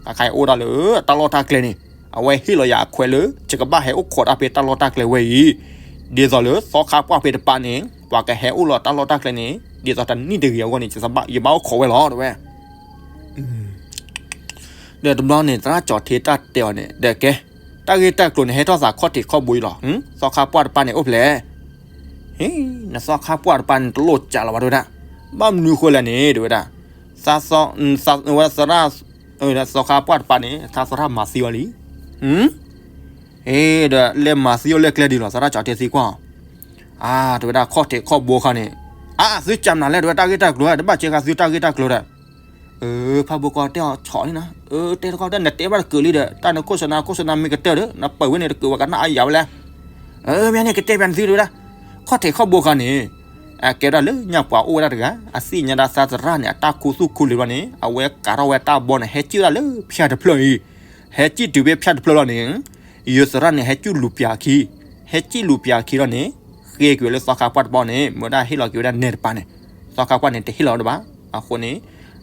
တၢ်ခါအံၤအိၣ်ဒၣ်လၢတၢ်လီၢ်တၢ်ကျဲန့ၣ် အဝဲဟ့ၣ်လီၤယၤအခွဲးလၢ ယကဘၣ်ဟဲအိၣ်ခိးတၢ်ဖဲတၢ်လီၢ်တၢ်ကျဲဝဲအံၤ, ဒ်သိးလၢသီခါပှၢ်ဖဲတပၤန့ၣ် ပှၤကဟဲအိၣ်လီၤတၢ်လီၢ်တၢ်ကျဲန့ၣ် ဒ်သိးတနံၣ်တဂ့ၤအဂီၢ်န့ၣ် ယဘၣ်အိၣ်ခိးဝဲလီၤ တဲဝဲ. ဒီးတဘျီန့ၣ် သရၣ်ကၠီၤထ့တၢ်တဲအီၤန့ၣ် ဒီးကဲ, တၢ်ဂ့ၢ်တၢ်ကျိၤန့ၣ် ဟဲထီၣ်သးခီၣ်ထံးခီၣ်ဘိအံၤလီၤ. သီခါပှၢ်တပၤန့ၣ်အိၣ်ဖျဲၣ်, ဟ့, နသီခါပှၢ်တပၤန့ၣ် တလိၣ်ကးလီၤဘၣ် တဲဝဲဒၣ်. ဘၣ်မနုၤဃိလဲၣ်န့ၣ် တဲဝဲဒၣ်, သရၣ်, သီခါပှၢ်တပၤန့ၣ် သရၣ်မၤသံအီၤလံ. အ့, ဒီးလဲၤမၤသံအီၤလၢကျဲဒ်လဲၣ် သရၣ်ကၠီၤထ့သံကွၢ်. အါ, တဲဝဲဒၣ် ခီၣ်ထံးခီၣ်ဘိခါန့ၣ်, အါ, သုကးမနုၤလဲၣ် တဲဝဲ တၢ်ဂ့ၢ်တၢ်ကျိၤ တဘၣ်ကဲဃာ်သုတၢ်ဂ့ၢ်တၢ်ကျိၤဒီး ဖးဘိကီးတဲအီၤဆီၣ်လံနၤ, တဲတခီ နတဲဘၣ်တကၢးလံဒီး တၢ်နခိၣ်စနါ ခိၣ်စနါမ့ၢ်ကတၢၢ်ဒီး နပာ်ဝဲန့ၣ်တကၢးဝဲကနၣ်အါယၤဝဲလဲၣ်. မ့ၢ်န့ၣ် ကတဲပျးနသု တဲဝဲဒၣ်, ခီၣ်ထံးခီၣ်ဘိခါန့ၣ် အကဲဒၣ်လၢညါပှၤအိၣ်ဝဲဒၣ်တဂၤ အသ့ၣ်ညါဒၣ်သးသရၣ်န့ၣ် အတၢ်ခူသူၣ်ခူလံၤဘၣ်န့ၣ် အဝဲကးထီၣ်ဝဲတၢ်ဘီန့ၣ် ဟဲစံၣ်ဝဲဒၣ်လၢဖၠၣ်တဖျၢၣ်အံၤ, ဟဲစံၣ်တုၤဖဲဖၠၣ်တဖျၢၣ်လီၤန့ၣ် ယသရၣ်န့ၣ် ဟဲစံၣ်လူၤပၠးခံ, ဟဲစံၣ်လူၤပၠးခံလီၤန့ၣ် ဃ့က့ၤဝဲလၢသီခါပှၢ်တပၤန့ၣ် မ့ၢ်ဝဲဒၣ်ဟ့ၣ်လီၤက့ၤဝဲဒၣ်နဲတပၤန့ၣ်, သီခါပှၢ်န့ၣ် တဟ့ၣ်လီၤဒံးဘၣ်. အဃိန့ၣ်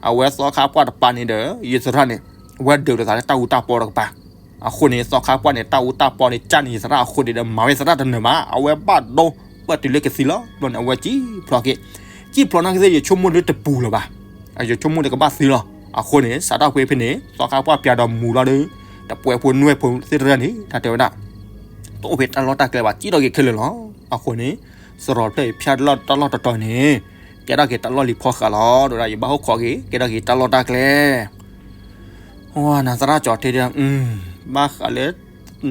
အဝဲသီခါပှၢ်တပၤန့ၣ်ဒီး ယသရၣ်န့ၣ် ဝဲဒုးလိာ်သးလၢတၢ်အူတၢ်ပီတကပၤ. အဃိန့ၣ် သီခါပှၢ်န့ၣ် တၢ်အူတၢ်ပီန့ၣ် ကၢ်န့ၢ်ယသရၣ်အဃိန့ၣ်ဒီး မၤဝဲသရၣ်တနၢၤမး အဝဲဘၣ်ဒိ ပၢၢ်တုၤလၢကသံလီၤ. ဘျီန့ၣ် အဝဲစံၣ်ဖျိးက့ၤ, စံၣ်ဖျိးနာ်က့သ့ၣ် ယဆိကမိၣ်လၢတပူၤလၢၤဘၣ်, ယဆိကမိၣ်တကဘၣ်သံလီၤ. အဃိန့ၣ် စးထီၣ်ဖဲဖဲန့ၣ် သီခါပှၢ်ပၠးဒီးမူၤလီၤဒီး တပှဲၤဖိနွဲၣ်ဖိသ့ၣ်တဖၣ်န့ၣ် တၢ်တဲဝဲဒၣ် တအိၣ်ဖဲတၢ်လီၢ်တၢ်ကျဲဘၣ် စံၣ်ထီၣ်က့ၤခဲလၢာ်လီၤ. အဃိန့ၣ် စရီဖျၢၣ်အံၤဖၠၣ်တၢ်လီၢ်တတီၤန့ၣ် ကဲထီၣ်က့ၤတၢ်လီၢ်လံၤဖီဃးလီၤ. ဒီးဒၣ်ယဘၣ်အိၣ်ခိးက့ၤ ကဲထီၣ်က့ၤတၢ်လီၢ်တၢ်ကျဲ ဝဲနၤသရၣ်ကၠီၤထ့ဒီး ဘၣ်ဃးလၢ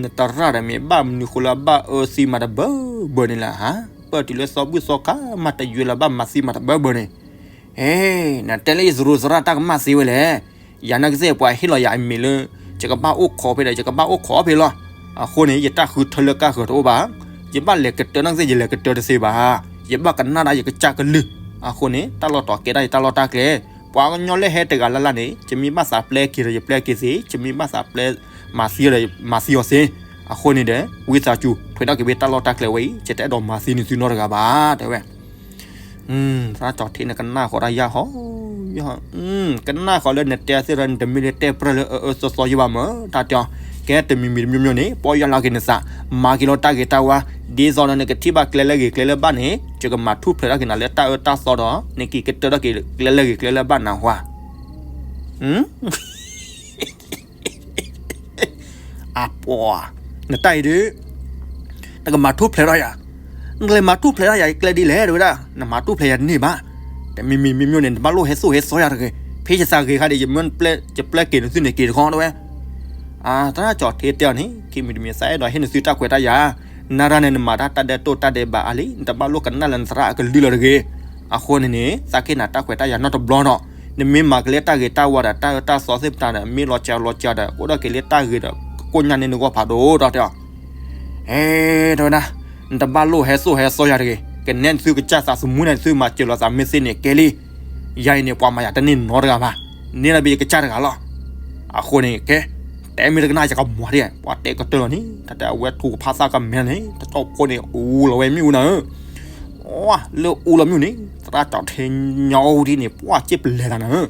နသရၣ်ဒီးမ့ၢ်ဘၣ်မနုၤဃိလၢအဘၣ်အၢသံမးတဘၢဘၢန့ၣ်လဲၣ်ဧါ. ပၢၢ်တုၤလၢသီဘူၣ်သီခါမးတယွဲလၢၤဘၣ်မၤသံမးတဘၢဘၢန့ၣ်, အ့, နတဲလၢယသရူးသရၣ်တၢ်ကမၣ်သ့ဝဲလဲၣ်. ယၤနာ်က့သ့ၣ်ပှၤဟ့ၣ်လီၤယၤအမံၤလၢ ယကဘၣ်အိၣ်ခိးဖဲဒီး ယကဘၣ်အိၣ်ခိးဖဲလီၤ. အဃိန့ၣ် ယတၢ်ဃုထၢလၢကါဃၢၤတအိၣ်ဘၣ်. ယဘၣ်လဲၤကတၢၢ်နာ်က့သ့ၣ် ယလဲၤကတၢၢ်တသ့ဘၣ်. ယဘၣ်ကနၣ်ဒၣ်ယကစၢ်ကလုၢ်. အဃိန့ၣ် တၢ်လီၢ်တီၤကဲဒၣ်ယတၢ်လီၢ်တၢ်ကျဲ, ပှၤကညီလၢဟဲတဂၤလၢ်လၢ်န့ၣ် ယမ့ၢ်ဘၣ်သးပျဲက့ၤဒီးယပျဲက့ၤသ့, ယမ့ၢ်ဘၣ်သးပျဲမၤသံဒီးမၤသံအီၤသ့. အဃိန့ၣ်ဒီး ဝံသးစူၤ ထွဲထီၣ်က့ၤဖဲတၢ်လီၢ်တၢ်ကျဲဝဲအံၤ ယတအဲၣ်ဒိးမၤသံနသုနီတဂၤဘၣ် တဲဝဲ. သရၣ်ကၠီၤထ့န့ၣ်ကနၣ်ဃီၤတၢ်ယၢ်ဟီ, ကနၣ်ဃီၤလၢနတဲသ့ၣ်ဒီး နတမ့ၢ်လၢတဲပြၢၢ်လၢအအၢသီသီယဘၣ်မၢ်, တၢ်တဲအီၤ, ကဲတမံၤမံၤတမံၤမံၤန့ၣ် ပီၢ်ယၢ်လီၤက့ၤနသး, မၤက့ၤလီၤတၢ်ဂ့ၤတၢ်ဝါ, ဒ်သိးဒီးနကထံၣ်ဘၣ်ကျဲလၢအဂ့ၤကျဲလၢအဘၣ်န့ၣ် ယကမၤထူၣ်ဖျဲးထီၣ်က့ၤနၤလၢတၢ်အၢတၢ်သီဒီး နက့ၤကတၢၢ်ထီၣ်က့ၤကျဲလၢအဂ့ၤကျဲလၢအဘၣ်နၤဟါ အပှၤ, နတၢ်အံၤဒုး, နကမၤထူၣ်ဖျဲးထီၣ်ယၤ, နကလဲၤမၤထူၣ်ဖျဲးထီၣ်ယၤကျဲဒ်လဲၣ် တဲဝဲဒၣ်, နမၤထူၣ်ဖျဲးယၤတန့ၢ်ဘၣ်, တမံၤမံၤမံၤမံၤန့ၣ် နဘၣ်လိၣ်ဟဲသိၣ်ဟဲသီယၤတဂ့ၤ, ဖဲယသးဂ့ၤခါဒီး ယမ့ၢ်ပျဲက့ၤနသုန့ၣ်က့ၤတခီ တဲဝဲ. သရၣ်ကၠီၤထ့တဲအီၤန့ၣ် ခံမံၤတမံၤ သးအဲၣ်ဒိးဟ့ၣ်နသုတၢ်ခွဲးတၢ်ယာ်, နၤရၤန့ၣ် နမၤတၢ်တၢ်ဒဲးတိၢ်တၢ်ဒဲးဘးအါလံ, နတဘၣ်လိၣ်ကနၣ်လၢနသရၣ်အကလုၢ်လၢၤတဂ့ၤ, အဃိန့ၣ်န့ၣ် သးကဟ့ၣ်နၤတၢ်ခွဲးတၢ်ယာ်နီတဘျီဒီး, နမ့ၢ်မၤက့ၤလၢတၢ်ဂ့ၤတၢ်ဝါဒီး တၢ်အၢတၢ်သီသ့ၣ်တဖၣ်ဒီး မ့ၢ်လီၤစှၤလီၤစှၤဒီး ကအိၣ်ဒီးက့ၤလၢတၢ်ဂ့ၤဒီး ကကိညၢ်န့ၢ်နဂီၢ်ဖးဒိၣ် တဲအီၤ အဲ တဲဝဲဒၣ်, နတဘၣ်လိၣ်ဟဲသိၣ်ဟဲသီယၤတဂ့ၤ, ကနဲနသုကစၢ်သးသမူန့ၣ် နသုမၤစၢၤလိာ်သးမ့ၢ်သ့န့ၣ်ကဲလံ, ယၤအံၤန့ၣ် ပှၤမၤယၤတန့ၢ်နီတဂၤဘၣ်, န့ၢ်လီၤဘၣ်ယကစၢ်တဂၤလီၤ. အဃိန့ၣ် ကဲ, တဲမ့ၢ်တကနၣ်ယကမၤဒ်, ပှၤတဲကတၢၢ်လီၤန့ၣ် တၢ်တဲအဝဲထူကဖးသၣ်ကမဲာ်န့ၣ် တတီၢ်ဖိန့ၣ် အူလီၤဝဲမ့ၣ်အူနၤဧၢ, လၢအူလီၤမ့ၣ်အူန့ၣ် သရၣ်ကၠီၤထ့ညီအူဒ်န့ၣ် ပှၢ်စ့ၢ်ပလဲၤသးနၤဧၢ,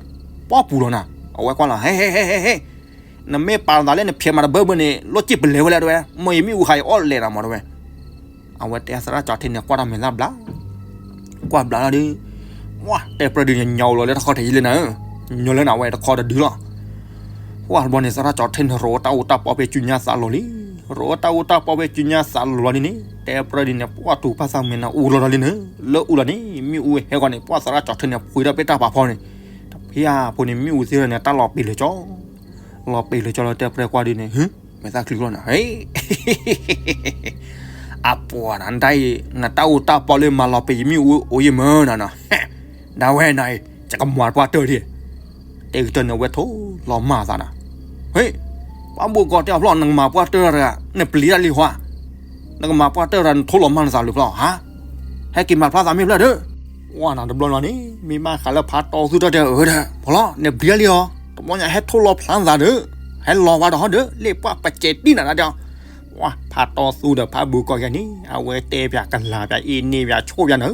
ပှၢ်ပူၤလီၤနၤ, အဝဲကွၢ်လီၤ ဟဲဟဲဟဲဟဲဟဲ နမ့ၢ်ပာ်လီၤသးလၢနဖျဲးမးတဘၢဘၢန့ၣ် လီၢ်စ့ၢ်ပလဲၤဝဲလဲၣ် တဲဝဲ, မ့ၢ်ယမ့ၣ်အူဃာ်ယအီၣ်လဲၤနၤမး တဲဝဲ. အဝဲတဲသရၣ်ကၠီၤထ့န့ၣ် ကွၢ်တၢ်မဲာ်သၣ်ဘျါ, ကွၢ်ဘျါလီၤဒီး, ဝါ တဲပြၢဒုးန့ၣ် ညီလီၤလၢတခီတယံၤလၢနၤဧၢ, ညီလၢနၤဝဲတခီတဒုလီၤ. ဝါ တဘျီန့ၣ် သရၣ်ကၠီၤထ့န့ၣ် ရိးအတၢ်အူတၢ်ပီဖဲစုညါသးလီၤလံ, ရိးအတၢ်အူတၢ်ပီဖဲစုညါသးလီၤလီၤန့ၣ်န့ၣ် တဲပြၢဒုးန့ၣ် ပှၢ်တူၤဖးသၣ်မဲာ်နၤအူလီၤဒီးလံန့ၣ်, လၢအူလီၤန့ၣ် မ့ၣ်အူဟဲဂီၤန့ၣ် ပှၢ်သရၣ်ကၠီၤထ့န့ၣ် ဖှံထီၣ်ဖဲတၢ်ပာ်ဖီန့ၣ်, တဖၣ်ဖိန့ၣ် မ့ၣ်အူသ့ၣ်န့ၣ် တၢ်လီၤပ့ၤလၢာ်ကၠီ လီၤပ့ၤလၢာ်ကၠီလၢတဲပြၢကွၢ်ဒုးန့ၣ်, မဲာ်သၣ်ချံလီၤနၤ, အပှၤနၤ နတၢ်အူတၢ်ပီလၢမၤလီၤပ့ၤယမ့ၣ်အူအိၣ်ယမၢနၤနီၤ, ဒၣ်ဝဲနၤအံၤ ယကမၤပှၢ်တၢၢ်ဒံး, တဲကတၢၢ်န့ၣ် အဝဲထိၣ်လီၤမၢ်သးနၤ, ဟ့ၣ်, ပှၤဘိၣ်ကီးတဲအဖျီၣ် နကမၤပှၢ်တၢၢ်တဂၤ နပျံၤတၢ်လံဟါ, နကမၤပှၢ်တၢၢ်တဂၤ နထိၣ်လီၤမၢ်နသးလၢဖျီၣ်ဧါ, ဟဲက့ၤမၤဖျါသးမ့ၢ်ဖျၢၣ်ဒီး, ဝါနၤတဘျီလီၤန့ၣ် မ့ၢ်ဘၣ်ဃးလၢဖးတီသုတၢ်တဲအၢဒီး ဖီလီၤ နပျံၤတၢ်လံဟီ, တဘျီညါဟဲထိၣ်လီၤဖျါသးဒီး, ဟဲလီၤဝဲဒီးဟီဒီး လၢပှၢ်ပစဲးတံၢ်နၤဒၣ်တဲအီၤ. ဝဲဖးတီသူဒီးဖးဘုကီၢ်ယၤန့ၣ် အဝဲတဲပၠးကလၤပၠးအ့န့ၣ်ပၠးဆိပၠးနၤ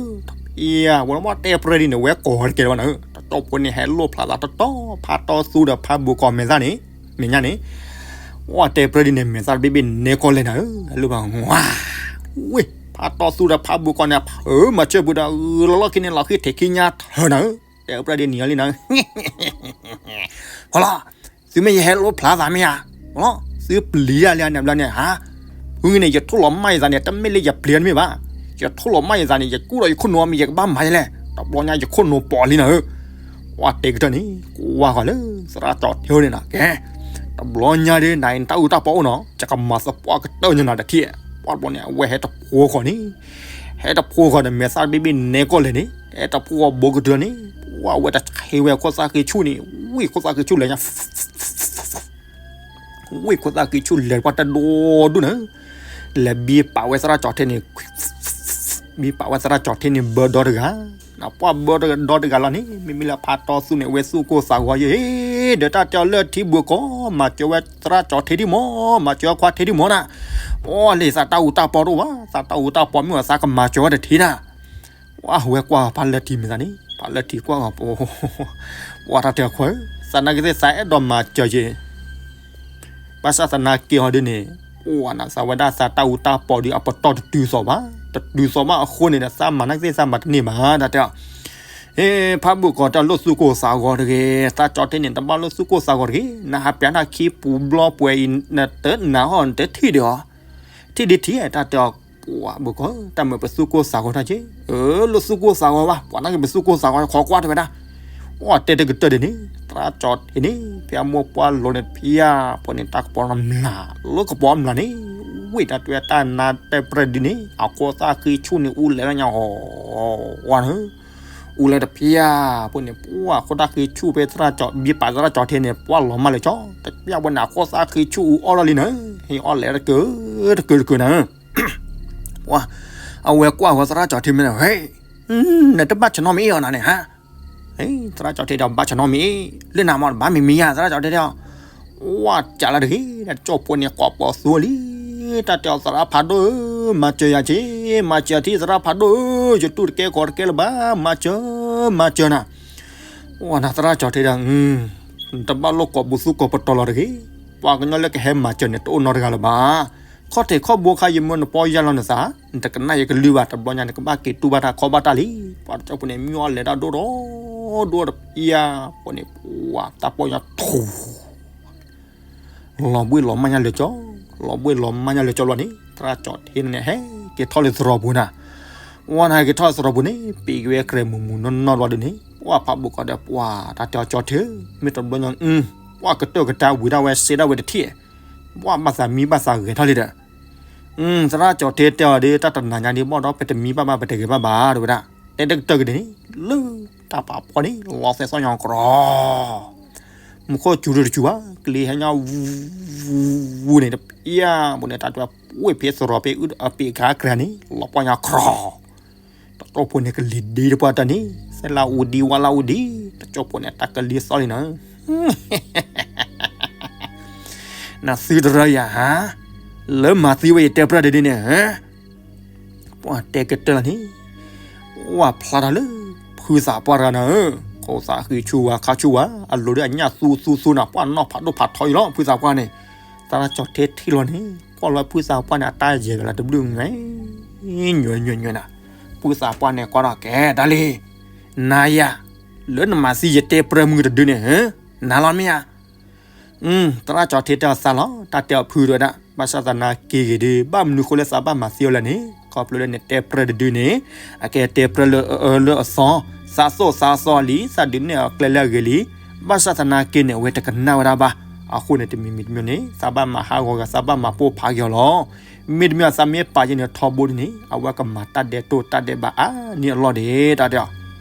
ဧၢ, ဝဲမ့ၢ်တဲပြဲဒ်န့ၣ် ဝဲကိးတကဲလၢၤဘၣ်နၤဧၢ, တၢ်တီဖိန့ၣ် ဟဲလိၣ်ဖျါသးတီတီ ဖးတီသူဒီးဖးဘုကီၢ်မဲာ်သၣ်န့ၣ် မဲာ်ညါန့ၣ် ဝဲတဲပြဲဒ်န့ၣ် မဲာ်သၣ်တဘ့ၣ်ဘ့ၣ်နဲကီၢ်လဲၣ်နၤဧၢ, လၢဘၣ်ဝါ ဝ့ၢ် ဖးတီသူဒီးဖးဘုကီၢ်န့ၣ် ဖုမၤစၢၤပူၤဒီး ဂုၤလီၤလီၢ်ခံန့ၣ် လီၤဃံထံးခံညါထၢနၤဧၢ, တဲပြဲဒ်န့ၣ်လံနၤဧၢ ဖီလီၤ, သုမ့ၢ်ယဟဲလိၣ်ဖျါသးမ့ၢ်ဧါ, ဖီလီၤ, သုပျံၤတၢ်လၢအန့ၣ်ဘျီန့ၣ်ဧါ, ဖုန့ၣ် ယထိၣ်လီၤမၢ်ယသးန့ၣ် တမ့ၢ်လၢယပျံၤတမ့ၢ်ဘၣ်, ယထိၣ်လီၤမၢ်ယသးန့ၣ် ယကူၣ်ဒီးယခိၣ်နူာ်မ့ၢ်ယကဘၣ်မၤယလဲၣ်, တဘျီညါယခိၣ်နူာ်ပိာ်လံနၤဧၢ, ဝဲတဲကတၢၢ်န့ၣ် ကွၢ်ဃီၤလၢ သရၣ်ကၠီၤထ့န့ၣ်နၤ ကဲ, တဘျီညါဒ်နၤအံၤနတၢ်အူတၢ်ပီအိၣ်နီၤ ယကမၤသပှၢ်ကတၢၢ်ညါနၤတထံၣ်, ပှၢ်တဘျီန့ၣ် အဝဲဟဲတဖိဃီၤန့ၣ် ဟဲတဖိဃီၤဒီးမဲာ်သၣ်တဘ့ၣ်ဘ့ၣ်နဲကီၢ်လဲၣ်န့ၣ် ဟဲတဖိဃီၤဘိကတၢၢ်န့ၣ် ပှၢ်ဝဲတဆ့ဝဲခိၣ်သၣ်ဃံဆူၣ်န့ၣ် ဝံၣ်ခိၣ်သၣ်ဃံဆူၣ်လဲၤညါ ဝံၣ်ခိၣ်သၣ်ဃံဆူၣ်လဲၤပှၢ်တဒိဒူၣ်နၤ, လဲၤဘံပာ်ဝဲသရၣ်ကၠီၤထ့န့ၣ် ဘံပာ်ဝဲသရၣ်ကၠီၤထ့န့ၣ် ဘၢဒီတဂၤ, နပှၢ်ဘၢဒီတဂၤလီၤန့ၣ် မ့မ့ၢ်လၢဖးတီသူန့ၣ် အဝဲသူၣ်ကိၢ်သးဂီၤယဲၢ်, ဒီးတၢ်တဲအီၤလၢထံဘုကီၢ် မၤစၢၤဝဲသရၣ်ကၠီၤထ့ထံမီၤ, မၤစၢၤခွါထ့ထံမီၤနၤ, အိၣ်လံသးတၢ်အူတၢ်ပီတအိၣ်ဘၣ်, သးတၢ်အူတၢ်ပီမ့ၢ်အိၣ်သးကမၤစၢၤဝဲတထံၣ်နၤ, ဝဲကွၢ်ဖးလၢထံမ့ၢ်သးန့ၣ် ဖးလၢထံကွၢ်ဂီၤ ပှၢ်တၢ်တဲခွါဧၢ, သနာ်က့သ့ၣ်သးအဲၣ်ဒိးမၤစၢၤယဲၢ် ဘၣ်ဆၣ်သနာ်က့ဟီဒ်န့ၣ်, အိၣ်နသးဝဲဒၣ်သးတၢ်အူတၢ်ပီဒီးအပတီၢ်တတုၤသိးဘၣ်, တတုၤသိးဘၣ်အဃိန့ၣ်ဒီး သးမၤနာ်က့သ့ၣ်သးမၤတန့ၢ်ဘၣ် တၢ်တဲအီၤ, ဟ့ ဖးဘုကီၢ်တၢ်လိၣ်သူၣ်ကိၢ်သးဂီၤတဂ့ၤ, သရၣ်ကၠီၤထ့န့ၣ် တဘၣ်လိၣ်သူၣ်ကိၢ်သးဂီၤတဂ့ၤ, နဟးပျးတၢ်ခံပူၤဘျီပှဲၤအံၤ နတနၤဟီၣ်နတထံၣ်ဒံးအီၤ, ထံၣ်ဒံးထံၣ် တၢ်တဲအီၤ, ပှၢ်ဘုကီၢ် တၢ်မၤပသူၣ်ကိၢ်သးဂီၤတၢ်က့, အၢ လိၣ်သူၣ်ကိၢ်သးဂီၤဘၣ်, ပှၤနာ်က့ပသူၣ်ကိၢ်သးဂီၤ ခိးကွၢ်တဲဝဲဒၣ် အိၣ်တဲတကတၢၢ်ဒ်န့ၣ် သရၣ်ကၠီၤထ့န့ၣ် ဖဲအမိၢ်ပှၢ်လိၤန့ၣ်တဖျါ, ပှၤန့ၣ်တၢ်ကပီၤမျး, လၢကပီၤမျးန့ၣ်, ဝ့ၢ်တၢ်တွဲတၢ်နါတဲပြဲဒ်န့ၣ် အခိၣ်သၣ်ဃံဆူၣ်န့ၣ် အူလဲၤလၢညါဟီၣ်, ဝါန, အူလဲၤတဖျါ, ပှၤန့ၣ် ပှၢ်ခိၣ်သၣ်ဃံဆူၣ်ဖဲသရၣ်ကၠီၤ ဘံပာ်သရၣ်ကၠီၤထ့န့ၣ် ပှၢ်လီၤမၢ်လၢာ်ကၠီ, တဖျါပှၤန့ၣ် အခိၣ်သၣ်ဃံဆူၣ်အူအီၣ်လီၤလံနၤ, ဟ့ၣ်အီၣ်လဲၤတကၢၢ်, တကၢၢ်တကၢၢ်နၤ ပှၤ, အဝဲကွၢ်ဃီၤသရၣ်ကၠီၤထ့မ့ၢ်န့ၣ် ဟ့, နတဘၣ်ဆၢနီတမံၤအီၤနၤန့ၣ်ဟါ, သရၣ်ကၠီၤထ့ဒီးဘၣ်ဆၢနီတမံၤ, လၢနၤမ့ၢ်တဘၣ်မံၤမံၤယါ သရၣ်ကၠီၤထ့ဒီး, ဝါကးလၢတဂ့ၤ, တကၠိဖိန့ၣ်ကိးပသူလံ, တၢ်တဲအီၤသရၣ်ဖးဒိၣ်ဧၢ, မၤစၢၤယၤက့, မၤစၢၤထံသရၣ်ဖးဒိၣ်ဧၢ, ယတူၢ်တကဲကီးတကဲလၢၤဘၣ်, မၤစၢၤ, မၤစၢၤနၤ ဝဲနၤသရၣ်ကၠီၤထ့ဒီး, နတဘၣ်လိၣ်ကိးပသူကိးပတီၤလီၤတဂ့ၤ, ပှၤကညီလၢကဟဲမၤစၢၤန့ၣ် တအိၣ်နီတဂၤလၢၤဘၣ်. ခီၣ်ထံးခီၣ်ဘိခါ ယမၢနပီၢ်ယၢ်လီၤနသး, နတကနၣ်ယကလုၢ်ဘၣ်, တဘျီညါန့ၣ် ကဘၣ်က့ၤတူၢ်ဘၣ်တၢ်ခီၣ်ဘၣ်တၢ်လံ. ပှၤတကၠိဖိန့ၣ် မံအီၣ်လဲၤတၢ်ဒိၣ်ဒီး, ဒိၣ်ဒီးပယါ, ပှၤန့ၣ် ပှၤတၢ်ပီၢ်ယၢ်ထူ လီၤဘှ့ၣ်လီၤမၢ်ညါလၢာ်ကၠီ, လီၤဘှ့ၣ်လီၤမၢ်ညါလၢာ်ကၠီလီၤန့ၣ် သရၣ်ကၠီၤထ့န့ၣ် ဟဲက့ၤထီၣ်လၢသရိာ်ပူၤနၤ, ဝဲနၤဟဲက့ၤထီၣ်သရိာ်ပူၤန့ၣ် ပံၤက့ၤဝဲကြဲးမုာ်မုာ်နီၢ်နီၢ်ဘျီဒ်န့ၣ် ပှၢ်ဖးဘိကီၢ်ဒီး ပှၢ်တၢ်တဲအီၤကၠီၤထ့, မ့ၢ်တဘျီညါ, ပှၢ်ကတၢၢ်ကတၢၢ်ဝံၤဒၣ်ဝဲစ့ဒၣ်ဝဲတထံၣ်, ပှၢ်ဘၣ်သးမံဘၣ်သးဂဲၤထီၣ်လံဒီး, သရၣ်ကၠီၤထ့တဲအီၤဒီး တၢ်တနၤညါဒ်ဘၣ်ဒီး ပတမံဘၣ်ဘၣ် ပတဂဲၤဘၣ်ဘၣ် တဲဝဲဒၣ်, တဲတကတၢၢ်ကဒ်န့ၣ် လၢတၢ်ပာ်ဖှိၣ်န့ၣ် လီၤသဲးသီၣ်ညါကြီ မူခိၣ်စူၤတစူၤဘၣ်, ကလံၤဟဲညါဝူဝူန့ၣ် တပျၢ်ဘိန့ၣ် တၢ်တဝဲပှ့ၤဖဲသရိာ်ဖဲအပံၤခါကြၤန့ၣ် လီၤပှီၢ်ညါကြီ, တၢ်တိၢ်ဖိန့ၣ် ကလံၤဒ့တပှၢ်တၢ်န့ၣ် သဲလၢအူဒံဝါလၢအူဒံ, တၢ်ကၠိဖိန့ၣ် တၢ်ကလံၤသီၣ်လံနၤ နသုတရၢယၤဧါ, လၢမၤသံဝဲယတဲပြၢတဒုန့ၣ်ဧါ, ပှၤတဲကတၢၢ်လီၤန့ၣ်, ဝဲဖျါထီၣ်လၢ ဖုသးပှၢ်တဂၤနၤဧၢ, ခိၣ်သးဃံဆူၣ်ဝါခါဆူၣ်ဝါ, အလိၤဒ်အညၣ်သူသူသူနၤ, ပှၤနီၢ်ဖးဒိၣ်ဖးထီအံၤလီၤ ဖုသးပှၢ်န့ၣ်, သရၣ်ကၠီၤထ့ထံၣ်လီၤန့ၣ်, ကွၢ်လီၤဖုသးပှၢ်န့ၣ် အတၢ်ယဲၢ်ကလၤတဘျုး ညွဲညွဲညွဲနၤ, ဖုသးပှၢ်န့ၣ်ကွၢ်ဒီးကဲတၢ်လံ, နၤယၤ, လၢနမၤသံယတဲပြၢမုၢ်တဒုန့ၣ်ဧါ, နၤလီၤမ့ၢ်ဧါ သရၣ်ကၠီၤထ့တဲအီၤသးလီၤ, တၢ်တဲအီၤဖုတဲဝဲဒၣ်, ဘၣ်ဆၣ်သနာ်က့ဂ့ၤဒီး ဘၣ်မနုၤဃိလၢသးဘၣ်မၤသံအီၤလဲၣ်န့ၣ်, ခီဖျိလၢနတဲပြၢတဒုန့ၣ်, အကဲတဲပြၢလၢအအၢလၢအသီ, သးသိၣ်သးသီလံ, သးဒုးနဲၣ်အီၤကျဲလၢအဂ့ၤလံ, ဘၣ်ဆၣ်သနာ်က့န့ၣ် အဝဲတကနၣ်ဝဲဒၣ်ဘၣ်, အဃိန့ၣ် တမံၤမံၤတမံၤန့ၣ် သးဘၣ်မၤဟးဂီၤဂၤ သးဘၣ်မၤပိၢ်ဖးက့ၤအီၤလီၤ. မ့တမ့ၢ်သးမ့ၢ်ပာ်ယဲန့ၣ်ထီဘိဒ်န့ၣ် အဝဲကမၤတၢ်ဒဲးတိၢ်တၢ်ဒဲးဘးအါန့ၢ်အလီၢ်ဒံး တၢ်တဲအီၤ,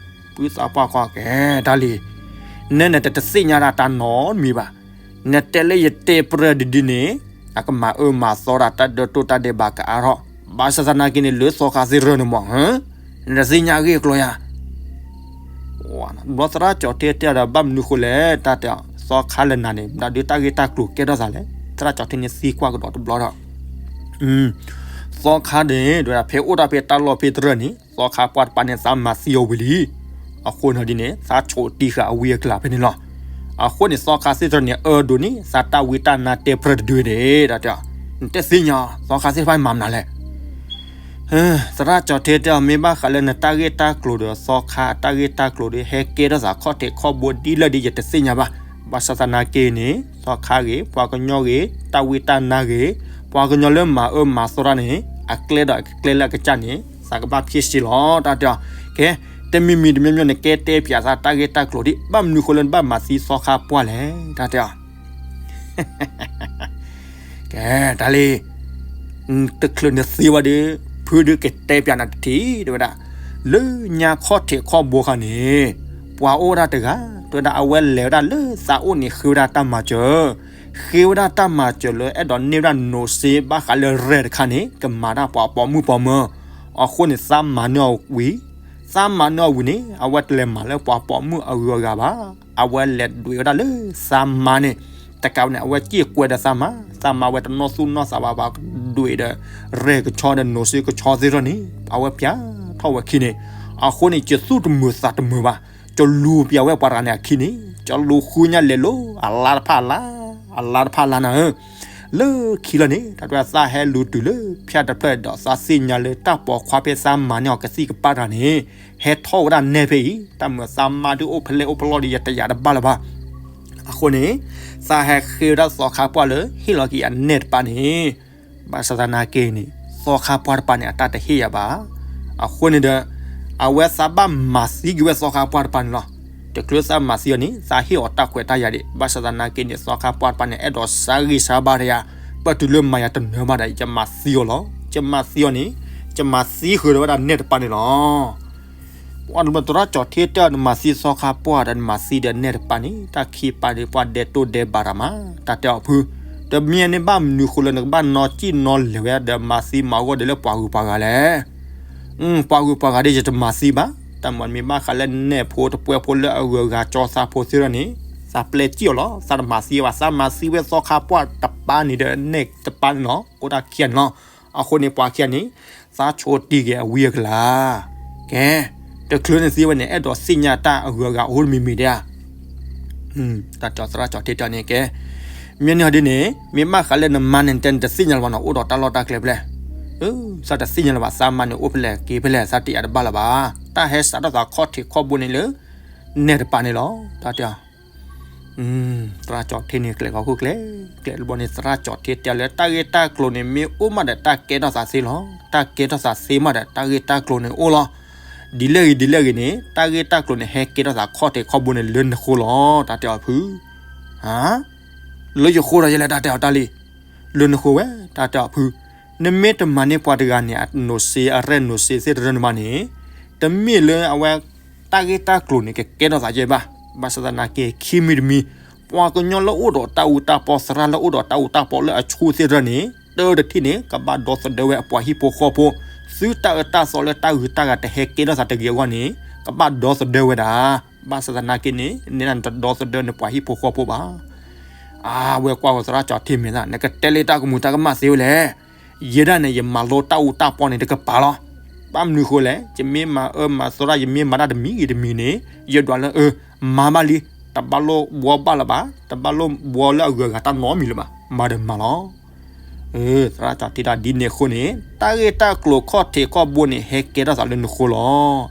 ဖုသးပှၢ်ကွၢ်ကဲတၢ်လံ, နဲနတတသ့ၣ်ညါဒၣ်တၢ်နီတမံၤဘၣ်, နတဲလၢယတဲပြၢတဒုန့ၣ်, အကမၤအၢမၤသီဒၣ်တၢ်ဒဲးတိၢ်တၢ်ဒဲးဘးကအါထီၣ်, ဘၣ်ဆၣ်သနာ်က့န့ၣ် လၢသီခါသ့ၣ်ရၢန့ၣ်မး, နတသ့ၣ်ညါအဂ့ၢ်အကျိၤယၤ ဘျီသရၣ်ကၠီၤထ့တဲအီၤဒီး ဘၣ်မနုၤဃိလဲၣ် တၢ်တဲအီၤ, သီခါလၢနၤန့ၣ် မတၤဒုးတၢ်ဂ့ၢ်တၢ်ကျိၤကဲထီၣ်သးလဲၣ်. သရၣ်ကၠီၤထံန့ၣ်သံကွၢ်ကဒီးတဘျီဒီး သီခါန့ၣ် ဒ်ဝဲဒၣ်ဖဲအိၣ်တၢ်ဖဲတၢ်လီၢ်ဖဲတရၢၣ်န့ၣ် သီခါပှၢ်တပၤန့ၣ် သးမၤသံအီၤဝံၤလံ. အဃိန့ၣ်ဒ်န့ၣ် သးဆိးတံၢ်ဃာ်အဝံအကျါဖဲန့ၣ်လီၤ. အဃိန့ၣ် သီခါသ့ၣ်တဖၣ်န့ၣ် အၢဒိးန့ၣ် သးတၢ်ဝံတၢ်နါတဲပြၢတဒုန့ၣ် တၢ်တဲအီၤ, နတသ့ၣ်ညါ သီခါသ့ၣ်တဖၣ်မၤမနုၤလဲၣ်. သရၣ်ကၠီၤထံတဲအီၤ မ့ၢ်ဘၣ်ဃးလၢနတၢ်ဂ့ၢ်တၢ်ကျိၤဒီးသီခါအတၢ်ဂ့ၢ်တၢ်ကျိၤဒီး ဟဲကဲထီၣ်သးခီၣ်ထံးခီၣ်ဘိဒ်လဲၣ်ဒီး ယတသ့ၣ်ညါဘၣ်. ဘၣ်ဆၣ်သနာ်က့န့ၣ် သီခါဂ့ၤ ပှၤကညီဂ့ၤ တၢ်ဝံတၢ်နါဂ့ၤ ပှၤကညီလၢမၤအၢမၤသီတၢ်န့ၣ် အကျဲဒီးအကျဲလၢအကစၢ်န့ၣ် သးကဘၣ်ဖံးစ့လီၤ. တၢ်တဲအီၤ, ကဲ, တမံၤမံၤတမံၤမံၤန့ၣ် ကဲတဲပၠးသးတၢ်ဂ့ၢ်တၢ်ကျိၤဒ် ဘၣ်မနုၤဃိလၢနဘၣ်မၤသံသီခါပှၢ်လဲၣ်. တၢ်တဲအီၤ ကဲ, တၢ်လံ, တချုးနသံဝဲဒီး ဖုဒုးကတဲပၠးနၤတထံၣ် တဲဝဲဒၣ်, လၢညါခီၣ်ထံးခီၣ်ဘိခါန့ၣ် ပှၤအိၣ်ဝဲဒၣ်တဂၤ တဲဝဲဒၣ် အဝဲလဲၤဝဲဒၣ်လၢသးအိၣ်န့ၣ် ဃ့ဝဲဒၣ်တၢ်မၤစၢၤ, ဃ့ဝဲဒၣ်တၢ်မၤစၢၤလၢအဲၣ်ဒိးန့ၢ်ဝဲဒၣ်နိးစ့ဘၣ်ဃးလၢရဲၣ်တခါန့ၣ် ကမၤတၢ်ပှၤပိာ်မုၣ်ပိာ်မၢၤ, အဃိန့ၣ် သးမၤန့ၢ်အီၤဝံၤ သးမၤန့ၢ်အီၤဝံၤန့ၣ် အဝဲတလဲၤမၤလၢပှၤပိာ်မုၣ်အဂုၤအဂၤဘၣ်. အဝဲလဲၤဒွဲၣ်ဝဲဒၣ်လၢသးမါန့ၣ်, တကးဝဲန့ၣ် အဝဲစံၣ်ကွဲဒီးသးမါ, သးမါဝဲတနီၢ်သူၣ်နီၢ်သးဘၣ် ပှၤဒွဲၣ်ဒီး ရဲၣ်ကဆီဒီးနိးစ့ကဆီသ့ၣ်တဖၣ်န့ၣ် အဝဲပၠးထီၣ်ဝဲခံန့ၣ်, အဃိန့ၣ် ယသူၣ်တမုာ်သးတမုာ်ဘၣ်, ယလူၤပၠးဝဲပှၤတဂၤန့ၣ်အခံန့ၣ် ယလူၤဃုညါလဲၤလိၤ အလါတဖၣ်အလါ, အလါတဖၣ်အလါနၤဧၢ လၢခံလီၤန့ၣ် တၢ်တဲသးဟဲလူၤတုၤလၢဖၠၣ်တဖျၢၣ်ဒီး သးသ့ၣ်ညါလၢတၢ်ပိာ်ခွါဖဲသးမၤန့ၢ်အီၤကသံၣ်ကပၣ်တဂၤန့ၣ် ဟဲထီၣ်ဝဲဒၣ်နဲၣ်ဖဲအံၤ, တၢ်မုာ်သးမါဒုးအိၣ်ဖဲလဲၣ်အိၣ်ဖဲလဲၣ်ဒီး ယတယာ်တဘၣ်လၢၤဘၣ်. အဃိန့ၣ် သးဟဲဃ့ဝဲဒၣ်သီခါပှၢ်လၢဟ့ၣ်လီၤက့ၤအနဲၣ်တပၤန့ၣ်, ဘၣ်ဆၣ်သနာ်က့န့ၣ် သီခါပှၢ်တပၤန့ၣ် အတၢ်တဟ့ၣ်ယၤဘၣ်. အဃိန့ၣ်ဒီး အဝဲသးဘၣ်မၤသံက့ၤဝဲသီခါပှၢ်တပၤန့ၣ်လီၤ. တချုးသးမၤသံအီၤန့ၣ် သးဟ့ၣ်အီၤတၢ်ခွဲးတၢ်ယာ်ဒံး, ဘၣ်ဆၣ်သနာ်က့န့ၣ် သီခါပှၢ်တပၤန့ၣ် အဲၣ်ဒိးစးဂံၢ်စးဘါတယၤ, ပတုၤလၢမၤယၤတနၢၤဘၣ်ဒီး ယမၤသံအီၤလီၤ. ယမၤသံအီၤန့ၣ် ယမၤသံဃုာ်ဒီးဝဲဒၣ်နဲၣ်တပၤန့ၣ်လီၤ. ပှၤတဘျီသရၣ်ကၠီၤထံတဲအီၤ နမၤသံသီခါပှၢ်ဒီး နမၤသံဒီးနဲၣ်တပၤန့ၣ် တၢ်ခံပၤဒီး ပှၤဒဲးတိၢ်ဒဲးဘးတၢ်မး, တၢ်တဲအီၤဖု, တမ့ၢ်န့ၣ်ဘၣ်မနုၤဃိလၢ နကဘၣ်နီၢ်စံၣ်နီၢ်လဲၤဝဲဒီး မၤသံမၤဂီၢ်ဒီးလၢပှၤဂုၤပှၤဂၤလဲၣ်. ပှၤဂုၤပှၤဂၤဒီး ယတမၤသံဘၣ်, တၢ်မၤမ့ၢ်ဘၣ်ဃးလၢနဲၣ်ဖိတပှဲၤဖိလၢအဂုၤအဂၤကၠီသးဖိသ့ၣ်တဖၣ်န့ၣ် သးပျဲစံၣ်အီၤလီၤ. သးတမၤသံဘၣ်, သးမၤသံဝဲသီခါပှၢ်တပၤန့ၣ်ဒီးနဲၣ်တပၤန့ၣ်လီၤ. အိၣ်တၢ်ခံဂၤန့ၣ်လီၤ. အဃိန့ၣ် ပှၤခံဂၤန့ၣ် သးဆိးတံၢ်က့ၤအဝံအကျါ, ကဲ, တချုးနသံဝဲန့ၣ် အဲၣ်ဒိးသ့ၣ်ညါတၢ်အဂုၤအဂၤအိၣ်တမံၤမံၤဒံးဧါ. တၢ်တဲသရၣ်ကၠီၤထံတဲအီၤန့ၣ် ကဲ, မ့ၢ်န့ၣ်ဟီဒ်န့ၣ် မ့ၢ်ဘၣ်ဃးလၢနမါန့ၣ် နတဲနတသ့ၣ်ညါလၢၤဘၣ်နီၤ, အိၣ်ဒီးတၢ်လီၢ်တၢ်ကျဲဖဲလဲၣ်. သးတသ့ၣ်ညါလၢၤဘၣ်, သးမါန့ၣ်အိၣ်ဖဲလဲၣ်က့ၤဖဲလဲၣ် သးတယာ်တဘၣ်လၢၤဘၣ်. တၢ်ဟဲစးထီၣ်သးခီၣ်ထံးခီၣ်ဘိန့ၣ်လၢ နဲၣ်တပၤန့ၣ်လီၤ. တၢ်တဲအီၤ သရၣ်ကၠီၤထံန့ၣ် ကျဲးကီၢ်ခိၣ်ကျဲ, ကျဲးတဘျီန့ၣ် သရၣ်ကၠီၤထံတဲလၢ တၢ်ဂ့ၢ်တၢ်ကျိၤန့ၣ် မ့ၢ်အိၣ်မးဒီးတၢ်ကဲထီၣ်သးသ့လီၤ. တၢ်ကဲထီၣ်သးသ့မးဒီး တၢ်ဂ့ၢ်တၢ်ကျိၤန့ၣ်အိၣ်လီၤ. ဒ်လဲၣ်ဂ့ၤဒ်လဲၣ်ဂ့ၤန့ၣ် တၢ်ဂ့ၢ်တၢ်ကျိၤန့ၣ် ဟဲကဲထီၣ်သးခီၣ်ထံးခီၣ်ဘိန့ၣ် လၢနဃိလီၤ. တၢ်တဲအီၤဖု, လၢယဃိဒီးယလဲၤ တၢ်တဲအီၤတၢ်လံ. လၢနဃိဝဲ တၢ်တဲအီၤဖု, နမ့ၢ်တမၤန့ၢ်ပှၤတဂၤန့ၣ် အနိးစ့အရဲၣ်နိးစ့သ့ၣ်တဖၣ်န့ၣ် တမ့ၢ်လၢအဝဲ တၢ်ဂ့ၢ်တၢ်ကျိၤန့ၣ် ကကဲထီၣ်သးယဲဘၣ်. ဘၣ်ဆၣ်သနာ်က့ ခံမံၤတမံၤ ပှၤကညီလၢအိၣ်ဒီးတၢ်အူတၢ်ပီ သရၣ်လၢအိၣ်ဒီးတၢ်အူတၢ်ပီလၢအဆူၣ်သ့ၣ်တဖၣ်န့ၣ် တၢ်တထံၣ်န့ၣ် ကဘၣ်ဒီသဒၢဝဲအပှၤဟံၣ်ဖိဃီဖိ, သုတၢ်အၢတၢ်သီလၢတၢ်ဂုၤတၢ်ဂၤတဟဲကဲထီၣ်သးတဂ့ၤအဂီၢ်န့ၣ် ကဘၣ်ဒီသဒၢဝဲဒၣ်. ဘၣ်ဆၣ်သနာ်က့န့ၣ် နဲဒၣ်နတဒီသဒၢနပှၤဟံၣ်ဖိဃီဖိဘၣ်. အဝဲကွၢ်ဃီၤသရၣ်ကၠီၤထံမဲာ်သၣ် နကတဲလၢတၢ်ကမူၤတၢ်ကမၣ်သ့ဝဲလဲၣ်. ယဲဒၣ်န့ၣ် ယမၤလိတၢ်အူတၢ်ပီန့ၣ်တကပၤလီၤ. ဘၣ်မနုၤဃိလဲၣ်, ယမ့ၢ်မၤအၢမၤသီတၢ် ယမ့ၢ်မၤတၢ်တမံၤဂ့ၤတမံၤန့ၣ် ယဒွးလၢအၢ မၤဘၣ်လံ, တဘၣ်လိၣ်ဘှီဘၣ်လၢၤဘၣ်, တဘၣ်လိၣ်ဘှီလၢအဂုၤအဂၤတၢ်နီတမံၤလၢၤဘၣ်, မၤဒီးမၤလီၤ. သရၣ်ကၠီၤထံတဲဒ်န့ၣ်အဃိန့ၣ် တၢ်ဂ့ၢ်တၢ်ကျိၤခီၣ်ထံးခီၣ်ဘိန့ၣ် ဟဲကဲထီၣ်သးလၢနဃိလီၤ.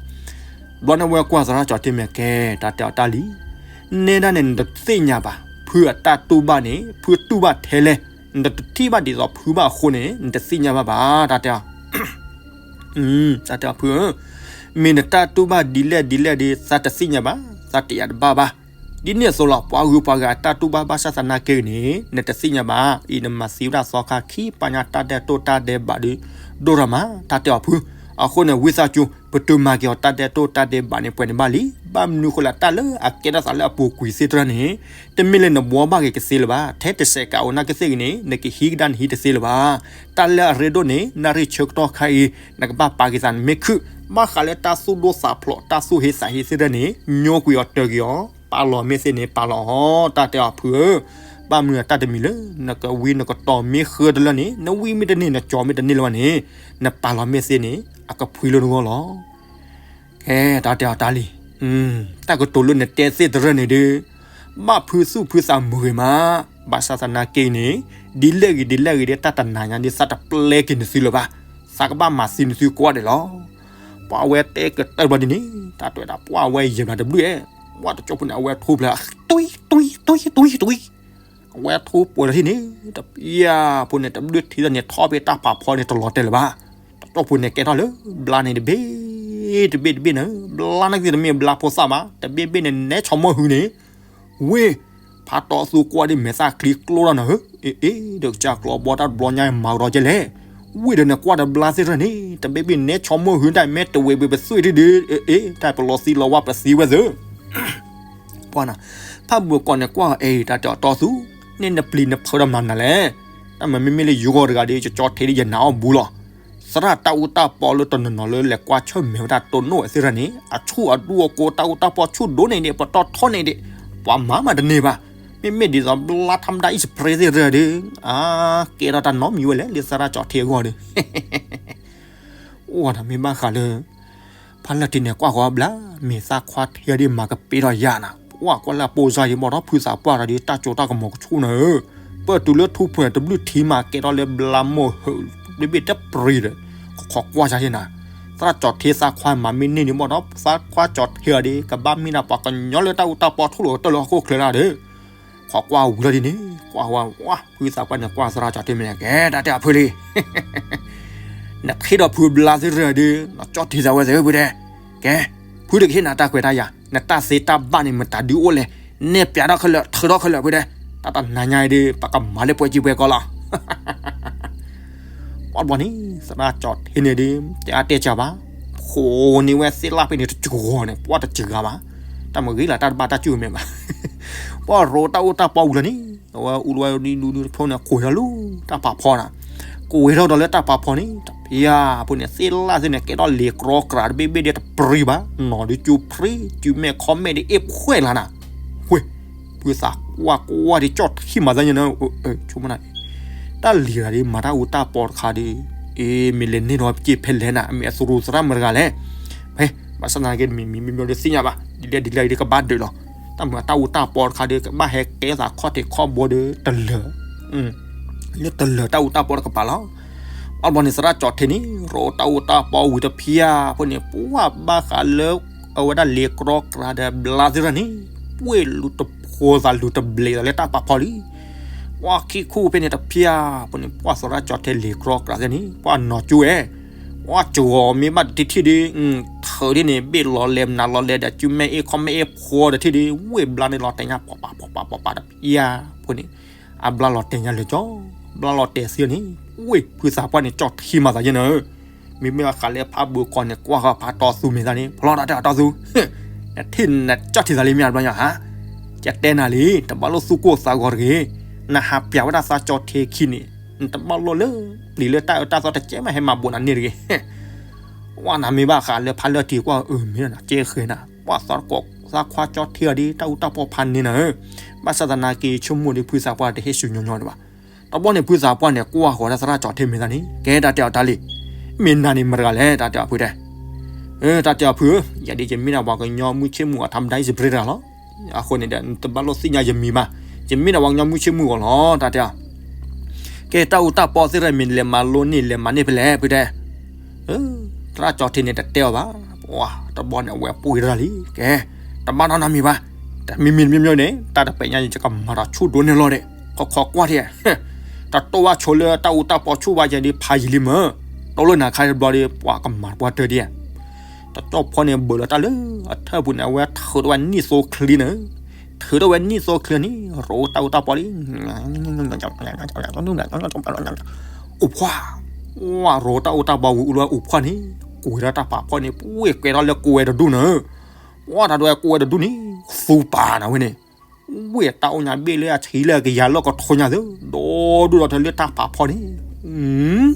ဘျီန့ၣ်ဝဲကွၢ်သရၣ်ကၠီၤထံမဲာ်ကဲ တၢ်တဲအီၤတၢ်လံ. နဲဒၣ်န့ၣ် နတသ့ၣ်ညါဘၣ်, ဖုအတၢ်တူၢ်ဘၣ်န့ၣ် ဖုတူၢ်ဘၣ်ထဲလဲၣ်, နတထံၣ်ဘၣ်ဒ်သိးဖုဘၣ်အဃိန့ၣ် နတသ့ၣ်ညါဘၣ်ဘၣ် တၢ်တဲအီၤ တၢ်တဲအီၤဖုဧၢ, မ့ၢ်နတၢ်တူၢ်ဘၣ်ဒ်လဲၣ်ဒ်လဲၣ်ဒီး သးတသ့ၣ်ညါဘၣ်, သးတယာ်တဘၣ်ဘၣ်. ဒ်န့ၣ်အသိးလီၤ ပှၤဂုၤပှၤဂၤအတၢ်တူၢ်ဘၣ်ဘၣ်ဆၣ်သနာ်က့န့ၣ် နတသ့ၣ်ညါဘၣ်. အံၤနမၤသံဝဲဒၣ်သီခါခံပညါတၢ်ဒဲးတိၢ်တၢ်ဒဲးဘးဒီး ဒိၣ်ထီၣ်မး တၢ်တဲအီၤဖု. အဃိန့ၣ် ဝံသးစူၤ ပတုာ်မၤက့ၤအီၤတၢ်ဒဲးတိၢ်တၢ်ဒဲးဘးန့ၣ် ပှဲၤန့ၣ်ဘၣ်လံ. ဘၣ်မနုၤဃိလၢတၢ်လၢအကဲထီၣ်သးလၢအပူၤကွံာ်သ့ၣ်တဖၣ်န့ၣ် တမ့ၢ်လၢနဘှီဘၣ်က့ၤကသ့လၢၤဘၣ်. ထဲတစဲးကးအိၣ်နာ်က့သ့ၣ်ဂ့ၤန့ၣ် နကဟံးကဒါနဟံးတသ့လၢၤဘၣ်. တၢ်လၢအရ့ဒိၣ်န့ၣ် နၣ်ရံၣ်ဆၢကတီၢ်ခါအံၤ နကဘၣ်ပာ်က့ၤသးနမ့ၢ်ခုၣ်, ဘၣ်ဃးလၢတၢ်သူၣ်ဒိၣ်သးဖျိး တၢ်သူၣ်ဟ့သးဟ့သ့ၣ်တဖၣ်န့ၣ် ညိကွံာ်အီၤတၢၢ်က့ၤအီၤ ပာ်လီၤမ့ၢ်သ့န့ၣ် ပာ်လီၤအီၤ တၢ်တဲအီၤဖုဧၢ, ဘၣ်မနုၤအတၢ်တမံၤလၢ နကဝံနကတီၤမ့ၢ်ဃၢတလၢန့ၣ် နဝံမ့ၢ်တန့ၢ် နကၠီမ့ၢ်တန့ၢ်လၢၤဘၣ်န့ၣ်, နပာ်လီၤမ့ၢ်သ့န့ၣ် အကဖှံလၢနဂီၢ်လီၤ. ကဲ တၢ်တဲအီၤတၢ်လံ, တၢ်ကတိၤလၢနတဲသ့ၣ်တရၢၢ်န့ၣ်ဒီး ဘၣ်ဖုသူၣ်ဖုသးမုာ်ဂ့ၤမး, ဘၣ်ဆၣ်သနာ်က့န့ၣ် ဒ်လဲၣ်ဂ့ၤဒ်လဲၣ်ဂ့ၤဒီး တၢ်တနၤညါဒီး သးတပျဲက့ၤနသုလၢၤဘၣ်, သးကဘၣ်မၤသံနသုကိးဂၤဒဲးလီၤ. ပှၤဝဲတဲကတၢၢ်ဘျီဒ်န့ၣ် တၢ်တဲဝဲဒၣ် ပှၤဝဲယဲၢ်ဘျီတဘျုးအဲ, ပှၤတကၠိဖိန့ၣ် အဝဲထိဖျဲး တွံ တွံ တွံ တွံ တွံ, အဝဲထိပှဲၤလီၤထံၣ်န့ၣ် တပျၢ်ဖိန့ၣ် တဘျုးထံၣ်သးန့ၣ် ထီၣ်ဖဲတၢ်ဖးဖီန့ၣ် တလီၤတဲာ်လၢၤဘၣ်. တကၠိဖိန့ၣ် ကဲထီၣ်လၢ ဘျါန့ၣ်တဘ့ၣ် တဘ့ၣ်တဘ့ၣ်န့ၣ်, ဘျါန့ၣ်က့တမ့ၢ်ဘျါဖိသၣ်ဘၣ်, တဘ့ၣ်ဘ့ၣ်န့ၣ် နဲဆီမိၢ်ဟုန့ၣ်, ဝ့ၢ် ဖးတီသူကွၢ်ဒ်မဲာ်သၣ်ချံကျိထီၣ်နၤဧၢ, အ့ အ့ ဒီးကစၢ်ကျီဘီတၢ်တဘျီညါမၤကဒီးကဲလဲၣ်, ဝ့ၢ်ဒီးနကွၢ်တဘျါသ့ၣ်တဖၣ်န့ၣ် တဘ့ၣ်ဘ့ၣ်နဲဆီမိၢ်ဟုတၢ်မ့ၢ်တဝဲဘ့ၣ်ပသွံၣ်ထံၣ်ဒီး အ့ အ့ တၢ်ပလီၤသံလီၤဝါပသံဝဲသၢ ပှၤနၤ, ဖးဘိကိးန့ၣ်ကွၢ်အံၤ တၢ်တဲအီၤတီသူ, န့ၣ်နပျံၤနဖုးဒီးမၤနၤလဲၣ်. တၢ်မၤမ့မ့ၢ်လၢယဂီၢ်တဂၤဒီး ကၠီထံးဒီးယနာ်အီၣ်ဘူးလီၤ. သရၣ်တၢ်အူတၢ်ပီလၢတနီၤနီၤလၢလဲၤကွၢ်ဆၢၣ်မဲာ်ဝဲတၢ်တိၢ်နီၣ်ဝဲသ့ၣ်တဖၣ်န့ၣ် အဆူၣ်အဒူအကိးတၢ်အူတၢ်ပီဆူၣ်ဒိၣ်န့ၣ်ဒီး ပတီၢ်ထီန့ၣ်ဒီး ပှၤမၤမးတန့ၢ်ဘၣ်. မ့မ့ၢ်ဒ်သိးဘျါထါမတၤအံၣ်စပရ့သ့ၣ်တဖၣ်ဒီး အါ ကဲထီၣ်တၢ်နီတမံၤဝဲလဲၣ် လၢသရၣ်ကၠီထံးအဂီၢ်ဒီး အိၣ်ဝဲဒၣ်မ့ၢ်ဘၣ်ဃးလၢ ဖးလၢာ်ထံးန့ၣ်ကွၢ်ဃီဘျါ မ့ၢ်သးခွါထံးဒ်မၤကပ့ၤထီၣ်ယၤနၤ, ပှၤကွၢ်လၢအပိာ်စၢ်ယံၤဘၣ်ဒီး ဖုသးပှၢ်တၢ်ဒီး တၢ်ကၠိတၢ်ကမီၤကဆူၣ်နၤဧၢ, ပတုၤလၢထူဖှဲးတဘျုးထံးမး ကဲထီၣ်လၢဘျါမိၢ်ဟုး တဘ့ၣ်တပျံၤဒီး ခီကွၢ်ယၤယဲနၤ, သရၣ်ကၠီထံးသးခွါမၤမ့ၢ်န့ၢ်န့ၣ်ဘၣ်ဒီး သးခွါကၠီထံးအီၤဒီး ကဘၣ်မ့ၢ်ဒၣ်ပှၤကညီလၢတၢ်အူတၢ်ပီထိၣ်လိာ်ကတၢၢ်လၢဟီၣ်ခိၣ်ချၢဒၣ်ဒီး ခီကွၢ်ဝံၤလီၤဒ်န့ၣ် ကွၢ်ဝဲ ဝါ ဖုသးပှၢ်န့ၣ်ကွၢ်သရၣ်ကၠီထံးမ့ၢ်န့ၣ် ကဲတၢ်တဲအီၤဖုလံ နထံၣ်ဒီးဖုဘျါသ့ၣ်တဖၣ်ဒီး နကၠီထံးသးဝဲသ့ၣ်ဖုတဲ, ကဲ ဖုတကဟ့ၣ်နၤတၢ်ခွဲးတၢ်ယာ် နတၢ်သ့တၢ်ဘၣ်န့ၣ် မတၤဒုးအိၣ်လဲၣ်, နဲၣ်ပျးထီၣ်ခဲလၢာ် ထုးထီၣ်ခဲလၢာ်ဖုတဲ, တၢ်တနၤညါအံၤဒီး ပကမၤလၢပှဲၤကံပှဲၤကီလီၤ. ပှၤဘျီန့ၣ် သရၣ်ကၠီထံးန့ၣ်ဒီး တဲအါတဲစှၤဘၣ်, ဃိးန့ၢ်ဝဲသ့ၣ်လၣ်ဖဲန့ၣ်တစှၤန့ၣ် ပှၤတစှၤဘၣ်, တၢ်မ့ၢ်ဂ့ၤလၢတၢ်တဘၣ်တၢ်စူၣ်မဲာ်ဘၣ် ပှၤရိးတၢ်အူတၢ်ပီဝံၤလီၤန့ၣ် အဝဲအူလီၤဝဲဒ်ဒူဒူတဖိန့ၣ် ကွံာ်ထီၣ်လၢတၢ်ဖးဖီနၤ, ကွံာ်ထီၣ်ဒီးလၢတၢ်ဖးဖီန့ၣ် တဖၠၣ်ဖိန့ၣ် သ့ၣ်လၣ်သ့ၣ်န့ၣ် ကဲထီၣ်လံၤကြီကြးတဘ့ၣ်ဘ့ၣ်ဒီးတပျံၤဘၣ်, နီၢ်ဒုးစူၤဖျ့ စူၤမဲာ်ခီမဲာ်ဒီးအ့ၣ်ဖှဲၣ်လၢနၤ, ဝ့ၢ် ဖုသးကွၢ်ကွၢ်ဒီးကၠီထံးမၤသးယဲနၤ, ဆိကမိၣ်နၤ တၢ်လံၤဂၤဒီး မၤတၢ်အူတၢ်ပီတခါဒီး အ့ မ့ၢ်လဲၤန့ၢ်ဒီးပက့ၤဖဲလဲၣ်နၤ အမ့ၢ်အသူၣ်ရူၢ်သရၣ်မတၤတဂၤလဲၣ်, ဖဲ ဘၣ်ဆၣ်သနာ်က့ မံၤမံၤမံၤမံၤဒီးသ့ၣ်ညါဘၣ် ဒ်လဲၣ်ဒ်လဲၣ်ဒီးကဘၣ်ဒုးလီၤ, တၢ်မၤတၢ်အူတၢ်ပီတခါဒီး ကဘၣ်ဟဲကဲသးခီၣ်ထံးခီၣ်ဘိဒီးတလၢာ်, လၢတလၢာ်တၢ်အူတၢ်ပီတကပၤလီၤ. အဘျီန့ၣ် သရၣ်ကၠီထံးန့ၣ် ရိးတၢ်အူတၢ်ပီဝံၤတဖၠၣ်ဖိန့ၣ် ပှၤဘၣ်ဃးလၢ အဝဲဒၣ်လံၤကြီကြးဒီးဘျါသ့ၣ်တဖၣ်န့ၣ် ပှ့ၤလူၤတဖိသးလူၤတဘျဲးသးလၢတၢ်ဖးဖီလံ ပှၤခံခူၣ်ဖဲန့ၣ်တဖၠၣ်ဖိန့ၣ် ပှၤသရၣ်ကၠီထံးလံၤကြီကြးသ့ၣ်န့ၣ် ပှၤနီၢ်ကၠိဝဲ, ပှၤကၠီမ့ၢ်ဘၣ်တထံၣ်ဒီး ထုးဒ်န့ၣ် ဘ့ၣ်လီၤလဲၤနၤလီၤလဲၤဒီး စုမဲာ်အ့ၣ်ခီမဲာ်အ့ၣ်ဖှီတထံၣ်ဒီး ဝ့ၢ်ဘျါန့ၣ်လီၤတဲာ်ညါ ပှၤပှၤပှၤပှၤပှၤတဖၠၣ်ဖိန့ၣ် အဘျါလီၤတဲာ်ညါလၢာ်ကၠီ, ဘျါလီၤတဲာ်သ့န့ၣ်, ဝ့ၢ်ဖုသးပှၢ်န့ၣ် ကၠီထံးမၤသးယဲနၤဧၢ, မ့မ့ၢ်ဘၣ်ဃးလၢဖးဘိကီၢ်န့ၣ် ကွၢ်ဃီဖးတီသူမ့ၢ်သးန့ၣ် ဖျီတၢ်တဲအီၤတီသူ, နထံၣ်နကၠီထံးသးလံမ့ၢ်ဘျီညါဧါ, ယတဲနၤလံ တဘၣ်လိၣ်သူၣ်ကိၢ်သးဂီၤတဂ့ၤ, နဟးပျးဝဲဒၣ်သးကၠီထံးခံန့ၣ် နတဘၣ်လိၣ်လၢ ပျံၤလၢတၢ်အၢတၢ်သီတကဲမးဟဲမၤဘိးနၤန့ၢ်တဂ့ၤ ဝဲနၤမ့ၢ်ဘၣ်ဃးလၢဖးလၢထံးကွၢ်အၢမ့ၢ်နၤကဲဃဲနၤ, ပှၤသးကိးသးခွါကၠီထံးအီၤဒ်တၢ်အူတၢ်ပီဖးန့ၢ်နၤဧၢ, ဘၣ်ဆၣ်သနာ်က့ဆိကမိၣ်ဒီးဖုသးပှၢ်တဟ့ၣ်ဆူညီညီဒံးဘၣ်, တဘျီန့ၣ်ဖုသးပှၢ်န့ၣ် ကွၢ်ဃီၤတၢ်သရၣ်ကၠီထံးမ့ၢ်သးန့ၣ် ကဲတၢ်တဲအီၤတၢ်လံ, မ့ၢ်နၤန့ၣ်မတၤတဂၤလဲၣ် တၢ်တဲအီၤဖုတဲ တၢ်တဲအီၤဖုဧၢ, ယၤဒ်ယမ့ၢ်ဒၣ်ပှၤကညီမုၢ်ဆ့ၣ်မုၢ်ဂီၤထါမတၤအံၤစပရ့တဂၤလီၤ, အဃိန့ၣ်ဒီး နတဘၣ်လိၣ်သ့ၣ်ညါယမံၤဘၣ်, ယမ့ၢ်ဒၣ်ပှၤကညီမုၢ်ဆ့ၣ်မုၢ်ဂီၤလီၤ တၢ်တဲအီၤ, ကဲတၢ်အူတၢ်ပီသ့ၣ်တဖၣ်မ့ၢ်လဲၤမၤလိန့ၢ်လဲၤမၤန့ၢ်ဖဲလဲၣ်ဖုတဲ သရၣ်ကၠီထံးန့ၣ်တတဲအီၤဘၣ်, ပှၤတဘျီန့ၣ် အဝဲပှ့ၤတၢ်လံ, ကဲ တဘၣ်နီတမံၤဘၣ်, တမံၤမံၤတမံၤမံၤန့ၣ် တၢ်တပဲာ်ညါယကမၤဒီးဆူၣ်ဒိၣ်န့ၢ်လီၤဒီး, ခီခီကွၢ်ထံၣ်, တတိၢ်ဘၣ်ဆိလၢတၢ်အူတၢ်ပီဆူၣ်ဘၣ်ယဲဒီးဖးယံာ်လံမၢ်, တိၢ်လၢနၤခါတဘျီဒီး ပှၤကမၤပှၤတၢ်ဒံး, တကၠီဖီန့ၣ်ဘၢၣ်လီၤတၢ်လၢ အထၢၣ်ပူၤန့ၣ် အဝဲထုးထီၣ်ဝဲနံၣ်သိချံန့ၣ်, ထုးထီၣ်ဝဲနံၣ်သိချံန့ၣ် ရိးတၢ်အူတၢ်ပီလံ အိၣ်ဖှီၣ်, ဝဲရိးတၢ်အူတၢ်ပီဝံၤအူလၢအိၣ်ဖှီၣ်န့ၣ်, ကွံာ်ထီၣ်တၢ်ဖးဖီန့ၣ် ပှ့ၤကွဲထီၣ်လၢကိးဝဲတဒူၣ်န့ၣ်, ပှၤတၢ်ဒွဲၣ်ကိးဝဲတဒူၣ်န့ၣ်, သူပာ်နၤဝဲန့ၣ်, ဝ့ၢ်တၢ်အိၣ်ညါဘ့ၣ်လၢအဆံးလၢအကယၤလၢကထိညါသ့, ဒီဒူၣ်ဒီထၢလၢတၢ်ဖးဖီန့ၣ်,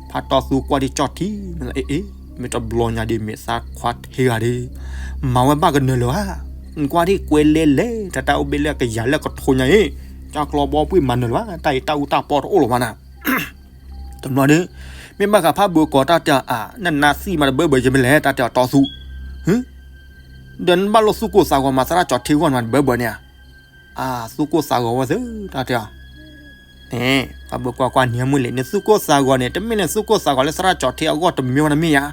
ဖးတီသူကွၢ်ဒံးကၠီၣ်ထံ, အ့ အ့ မ့ၢ်တဘျီညါဒ်မ့ၢ်သးခွါထဲဂၤဒ်, မၤဝဲဘၣ်ကနၢၤလၢၤဧါ, နကွၢ်ဒ်ကွဲလဲလဲ တၢ်တၢ်အိၣ်ဘ့ၣ်လၢအကယၤလၢကထိညါအံၤ, တၢ်ကျီဘီပှံၢ်မၤနၢၤလၢၤဘၣ်, တၢ်အံၤတၢ်အူတၢ်ပီတအိၣ်လၢၤဘၣ်နၤ. တဘျီဒီး မ့ၢ်ဘၣ်ဃးဖးဘၢၣ်ကီးတၢ်တဲအီၤ အါ နနါသံမးတဘၢဘၢယမ့ၢ်လဲၣ် တၢ်တဲအီၤတီသူ, ဒီးနဘၣ်လိၣ်သူၣ်ကိၢ်သးဂီၤမး သရၣ်ကၠီၤထ့ဂီၢ်နမးတဘၢဘၢန့ၣ်ဧါ. အါ သူၣ်ကိၢ်သးဂီၤဝဲသ့ၣ် တၢ်တဲအီၤ န့ၣ် ဖးဘၢၣ်ကွၢ်ကွၢ်နံၤမုၢ်လံ နသူၣ်ကိၢ်သးဂီၤန့ၣ် တမ့ၢ်နသူၣ်ကိၢ်သးဂီၤလၢသရၣ်ကၠီၤထ့အဂီၢ်တမ့ၢ်ဝဲတမ့ၢ်ဧါ.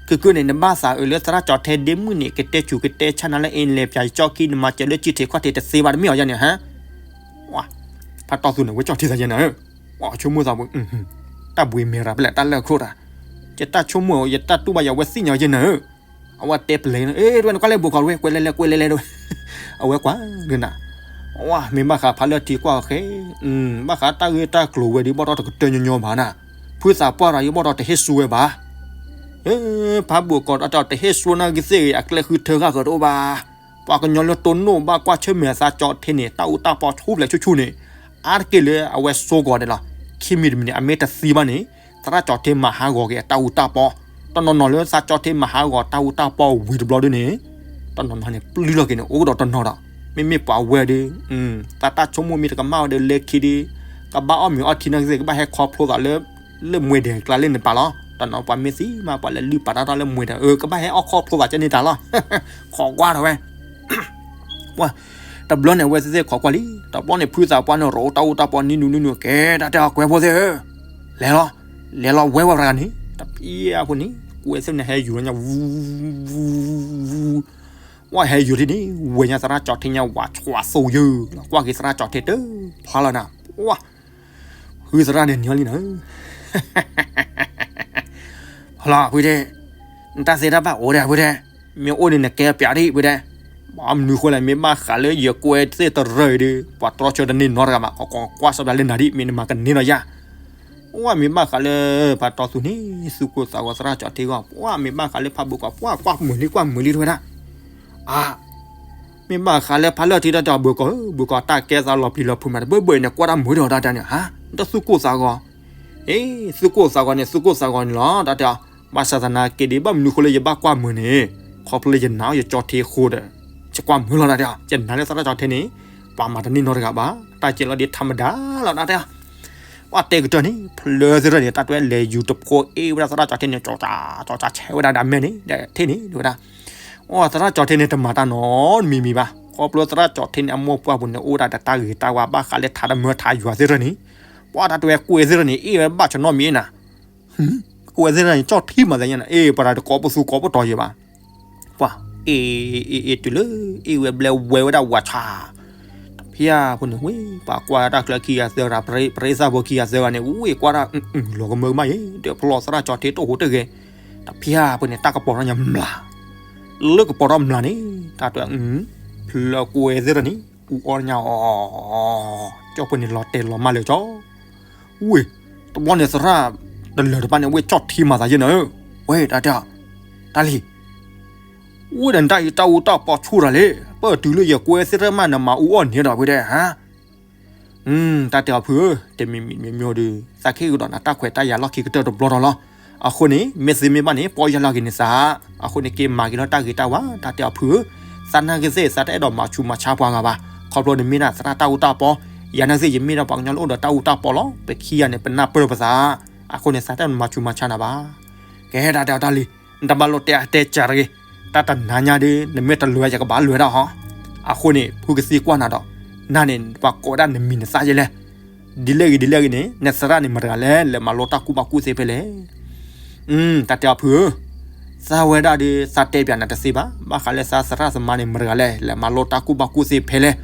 ခဲကနံၣ်န့ၣ် နဘၣ်သးအုးလၢသရၣ်ကၠီၤထ့ဒ့မုၣ်န့ၣ် ကတဲဆူးကတဲဆါနၤလၢအ့လဲၤပၠးယကၠီၣ်ခံ နမၤစၢၤလၢကၠံထံးခီၣ်ထံးတသ့ဘၣ်တမ့ၢ်အီၤယဲန့ၣ်ဟါ. ဖးတီသူန့ၣ် ဝဲကၠီၣ်ထ့သးယဲနၤဧၢ, ဆိကမိၣ်သးဝဲ တၢ်ဘှံးမဲာ်ရၤဖဲလဲၣ် တၢ်လၢၢ်ခိၣ်တၢ်, ယတၢ်ဆိကမိၣ် ယတၢ်တူၢ်ဘၣ်ယၤ အဝဲသ့ၣ်ညါယဲနၤဧၢ. အဝဲတဲပျဲၤ အ့ တဝဲနကွၢ်လၢဘိခီတဝဲ ကွဲးလဲလဲ ကွဲးလဲလဲတဝဲ, အဝဲကွၢ်ဒ်နၤ, ဝဲ မ့ၢ်ဘၣ်ဃးဖးလၢထံကွၢ်ဃဲ, ဘၣ်ဃးတၢ်ဂ့ၢ်တၢ်ကျိၤဝဲဒီး ဘီၣ်ထီၣ်တကတၢၢ်ညီညီဘၣ်နၤ, ဖုသးပှၢ်ဒီး ယဘီၣ်ထီၣ်တဟ့ၣ်ဆူဝဲဘၣ်. ဖးဘိၣ်ကီးတၢ်တဟ့ၣ်ဆူနၤကသ့ၣ်ဂ့ၤ အကျဲဃုထၢဂၢ်ဃၢၤတအိၣ်ဘၣ်. ပှၤကညီလၢတိၢ်နီၣ်ဘၣ်ကွၢ်ဆၢၣ်မဲာ်သးကၠီၤထ့န့ၣ် တၢ်အူတၢ်ပီဆူၣ်ဖျဲးဆူၣ်ဆူၣ်န့ၣ်, အါတက့ၢ်လၢအဝဲစိကီးန့ၣ်လီၤ. ခံမံၤတမံၤန့ၣ် အမ့ၢ်တသံဘၣ်န့ၣ် သရၣ်ကၠီၤထ့မၤဟးဂီၤက့ၤအတၢ်အူတၢ်ပီ, တနီၤနီၤလၢသးကၠီၤထ့မၤဟးဂီၤတၢ်အူတၢ်ပီဝံၤတဘျီဒုန့ၣ်, တနီၤနီၤန့ၣ် ပျုၢ်လီၤက့ၤန့ၣ် အိၣ်ကဒီးတနီၤဒီး, မ့မ့ၢ်ပှၤဝဲဒီး, သးတၢ်ဆိကမိၣ်မ့ၢ်တကမၣ်ဝဲဒီး လဲၤခံဒီး, ကဘၣ်အီၣ်မ့ၤအီထံနၤကသ့ၣ် ကဘၣ်ဟဲခီဖျိသးလၢ လၢမွဲဒီးကျါလၢနပၤလီၤ. တနီၤပှၤမ့ၢ်သံမး ပှၤလဲၤလုၢ်ပာ်တၢ်ထီၣ်လၢမွဲဒီး အၢ ကဘၣ်ဟဲအီၣ်ခီဖျိသးကဲန့ၣ်တၢ်လီၤ. ခိးကွၢ်ထီၣ်ဝဲ ပှၤ, တဘျီန့ၣ် အဝဲသ့ၣ်ခိးကွၢ်လံ, တဘျီန့ၣ် ဖုသးပှၢ်န့ၣ် ရိးတၢ်အူတၢ်ပီနံၤနုၤနံၤနုၤ ကဲတၢ်တဲအီၤ ကွဲးဖိသ့ၣ်ဧၢ, လဲၤလီၤ, လဲၤလီၤဝဲဝဲတဂၤန့ၣ်, တပျံၤအဃိန့ၣ် ကွဲးသ့ၣ်န့ၣ် ဟဲယူၤလီၤညါ, ဝဲဟဲယူၤထံၣ်န့ၣ် ဝဲညါသရၣ်ကၠီၤထ့ညါ ဝးဆှးသိယၢၢ်လီၤ ကွၢ်က့ၤသရၣ်ကၠီၤထ့တဖျါလီၤနၤ, ပှၤ ဖုသရၣ်န့ၣ်နံၤလံနၤ ဟလီၤဖုဒဲး, နတၢ်သ့တၢ်ဘၣ်အိၣ်ဒဲးဖုဒဲး, မ့ၢ်အိၣ်န့ၣ်နကဲပျးဒံးဖုဒဲး, ဘၣ်မနုၤဃိလဲၣ် မ့ၢ်ဘၣ်ဃးလၢယကွဲးသ့ၣ်တရၢၢ်အံၤဒီး ပှၤတြီဆၢတန့ၢ်နီတဂၤဘၣ်, ကကွၢ်စီပျးလၢနၤဒံး မ့ၢ်နမၤကန့ၢ်ဒီးယၤ, အိၣ်မ့ၢ်ဘၣ်ဃးလၢ ပှၤတီသူန့ၣ် သူၣ်ကိၢ်သးဂီၤသရၣ်ကၠီၤထ့ဂီၢ်, ပှၤမ့ၢ်ဘၣ်ဃးလၢဖးဘိကီး ပှၤကွၢ်မုာ်လံကွၢ်မုာ်လံတဝဲဒၣ်, အါ မ့ၢ်ဘၣ်ဃးလၢဖးလၢထံတၢ်တဲအီၤဘိကီးဧၢ, ဘိကီးတၢ်ကဲသးလီၤပျံၤလီၤဖုးမးတဘၢဘၢအံၤန့ၣ် ကွၢ်တၢ်မုာ်ဒီးတၢ်တၢ်န့ၣ်ဧါ, တၢ်သူၣ်ကိၢ်သးဂီၤ, အ့ သူၣ်ကိၢ်သးဂီၤန့ၣ် သူၣ်ကိၢ်သးဂီၤန့ၣ်လီၤ တၢ်တဲအီၤ, ဘၣ်ဆၣ်သနာ်က့ဒီး ဘၣ်မနုၤဃိလၢယဘၣ်ကွၢ်မုာ်န့ၣ်, ခီဖျိလၢယနာ်အီၤယကၠီထ့အဃိဒီး, ယကွၢ်မုာ်လီၤတၢ်တဲအီၤ, ယနာ်လၢသရၣ်ကၠီထ့န့ၣ်, ပှၤမၤတန့ၢ်နီတဂၤဘၣ်, တၢ်ကဲလီၤဒ်ထးမဒါလီၤတၢ်တဲအီၤ ပှၤတဲကတၢၢ်န့ၣ် ဖျၢၣ်သ့ၣ်တဖၣ်န့ၣ် တၢ်တွဲလဲၤယူၤတဖိအ့ၣ်ဝဲဒၣ်သရၣ်ကၠီထ့န့ၣ် ကၠီၤကၠီၤဆဲးဝဲဒၣ်ဒီးမဲာ်န့ၣ် ဒီးထ့ၣ်န့ၣ် ဒ်ဝဲဒၣ်, အိ သရၣ်ကၠီထ့န့ၣ် တမၤတၢ်နီတမံၤမံၤဘၣ်, ခီဖျိသရၣ်ကၠီထ့န့ၣ် အမိၢ်ပှၢ်ပူၤန့ၣ် အိၣ်ဒၣ်တၢ်ဂ့ၤတၢ်ဝါဘၣ်ဃးလၢထးတမၢထးယွၤသ့ၣ်တဖၣ်န့ၣ်, ပှၤတၢ်တွဲကွဲးသ့ၣ်တဖၣ်န့ၣ် အ့ၣ်ဝဲဘၣ်ဆၢနီတမံၤနၤ ကွဲးသ့ၣ်တဖၣ်န့ၣ် ကၠီထ့မၤသးညါနၤ အ့ၣ် ပှၤတၢ်တကိးပသူကိးပတီၤယံၤဘၣ် ပှၤ အ့ၣ် အ့ၣ် အ့ၣ် တုၤလၢ အ့ၣ်ဝဲဘျဲဝဲဝဲဒၣ်ဝးဆါ, တဖၣ်ဖိန့ၣ် ဝ့ၢ် ပှၤကွၢ်တၢ်ကျၢခံဂၤသၢဂၤ ပရ့သၣ်ဖိခံဂၤသၢဂၤန့ၣ် ဝ့ၢ်ကွၢ်တၢ် လီၤကမၢကမၣ်ယဲ ဒီးဖျီသရၣ်ကၠီထ့တအိၣ်ဟူးတဂဲၤ, တဖၣ်ဖိန့ၣ် တၢ်ကပီၤထီၣ်ညါမျး, လၢကပီၤထီၣ်မျးန့ၣ် တၢ်တွဲ ဖျၢၣ်ကွဲးသ့ၣ်တဖၣ်န့ၣ် အူအီၣ်ညါအီၤ, ကၠီဖိန့ၣ် လီၤတဲာ်လီၤမၢ်လၢာ်ကၠီ ဝ့ၢ် တဘျီန့ၣ်သရၣ်တလၢာ်တဖၣ်န့ၣ် ဝ့ၢ်ကၠီထ့မၤသးယဲနၤဧၢ, ဝဲ တၢ်တဲအီၤ, တၢ်လံၤ, ဝ့ၢ်ဒီးနတၢ်အံၤတၢ်အူတၢ်ပီဆူၣ်တၢ်လံ, ပၢၢ်တုၤလၢယကွဲးသ့ၣ်တဖၣ်မး နမၤအူအီၣ်န့ၣ်ဒီးဝဲဒၣ်ဧါ တၢ်တဲအီၤဖုဧၢ, တမံၤမံၤမံၤမံၤဒီး သးခ့ကဒီးနတၢ်ခွဲးတၢ်ယာ်လီၢ်ခံကတၢၢ်တဘျီဒီးလီၤ. အဃိန့ၣ် မ့ၢ်သ့မ့ၢ်ဘၣ်န့ၣ် ပီၢ်ယၢ်လီၤက့ၤန့ၣ်သး, အဃိန့ၣ် က့ၤမၤက့ၤလီၤတၢ်ဂ့ၤတၢ်ဝါ, တၢ်တဲအီၤဖုဧၢ, သးနာ်က့သ့ၣ် သးတအဲၣ်ဒိးမၤဆူးမၤဆါပှၤဂၤဘၣ်, ခီဖျိနမ့ၢ်ဒၣ်သရၣ်တၢ်အူတၢ်ပီ, ယၤနာ်က့သ့ၣ် ယမ့ၢ်ဒၣ်ပှၤကညီလၢအိၣ်ဒီးတၢ်အူတၢ်ပီလီၤ, ပခံဂၤန့ၣ် ပနၢ်ပၢၢ်ပသး, အဃိန့ၣ် သးတအဲၣ်ဒိးမၤဆူးမၤဆါနၤဘၣ်. ကဲ တၢ်တဲအီၤတၢ်လံ, နတဘၣ်လိၣ်တဲအတဲစၢ်တဂ့ၤ, တၢ်တနၤညါဒီး နမ့ၢ်တလၢၤယကဘၣ်လၢၤဒၣ်ဟီ, အဃိန့ၣ် ဖုကသံကွၢ်နၤဒီး, နၤန့ၣ် ပှၤကိးဒၣ်နမံၤနသၣ်ယဲလဲၣ်, ဒ်လဲၣ်ဂ့ၤဒ်လဲၣ်ဂ့ၤန့ၣ် နသရၣ်န့ၣ်မတၤတဂၤလဲၣ်, လဲၤမၤလိတၢ်ကူၣ်ဘၣ်ကူၣ်သ့ဖဲလဲၣ် တၢ်တဲအီၤဖုဧၢ, သးဝဲဒၣ်ဒီး သးတဲပၠးနၤတသ့ဘၣ်, ဘၣ်ဃးလၢသးသရၣ်သမါန့ၣ် မတၤတဂၤလဲၣ်, လဲၤမၤလိတၢ်ကူၣ်ဘၣ်ကူၣ်သ့ဖဲလဲၣ်,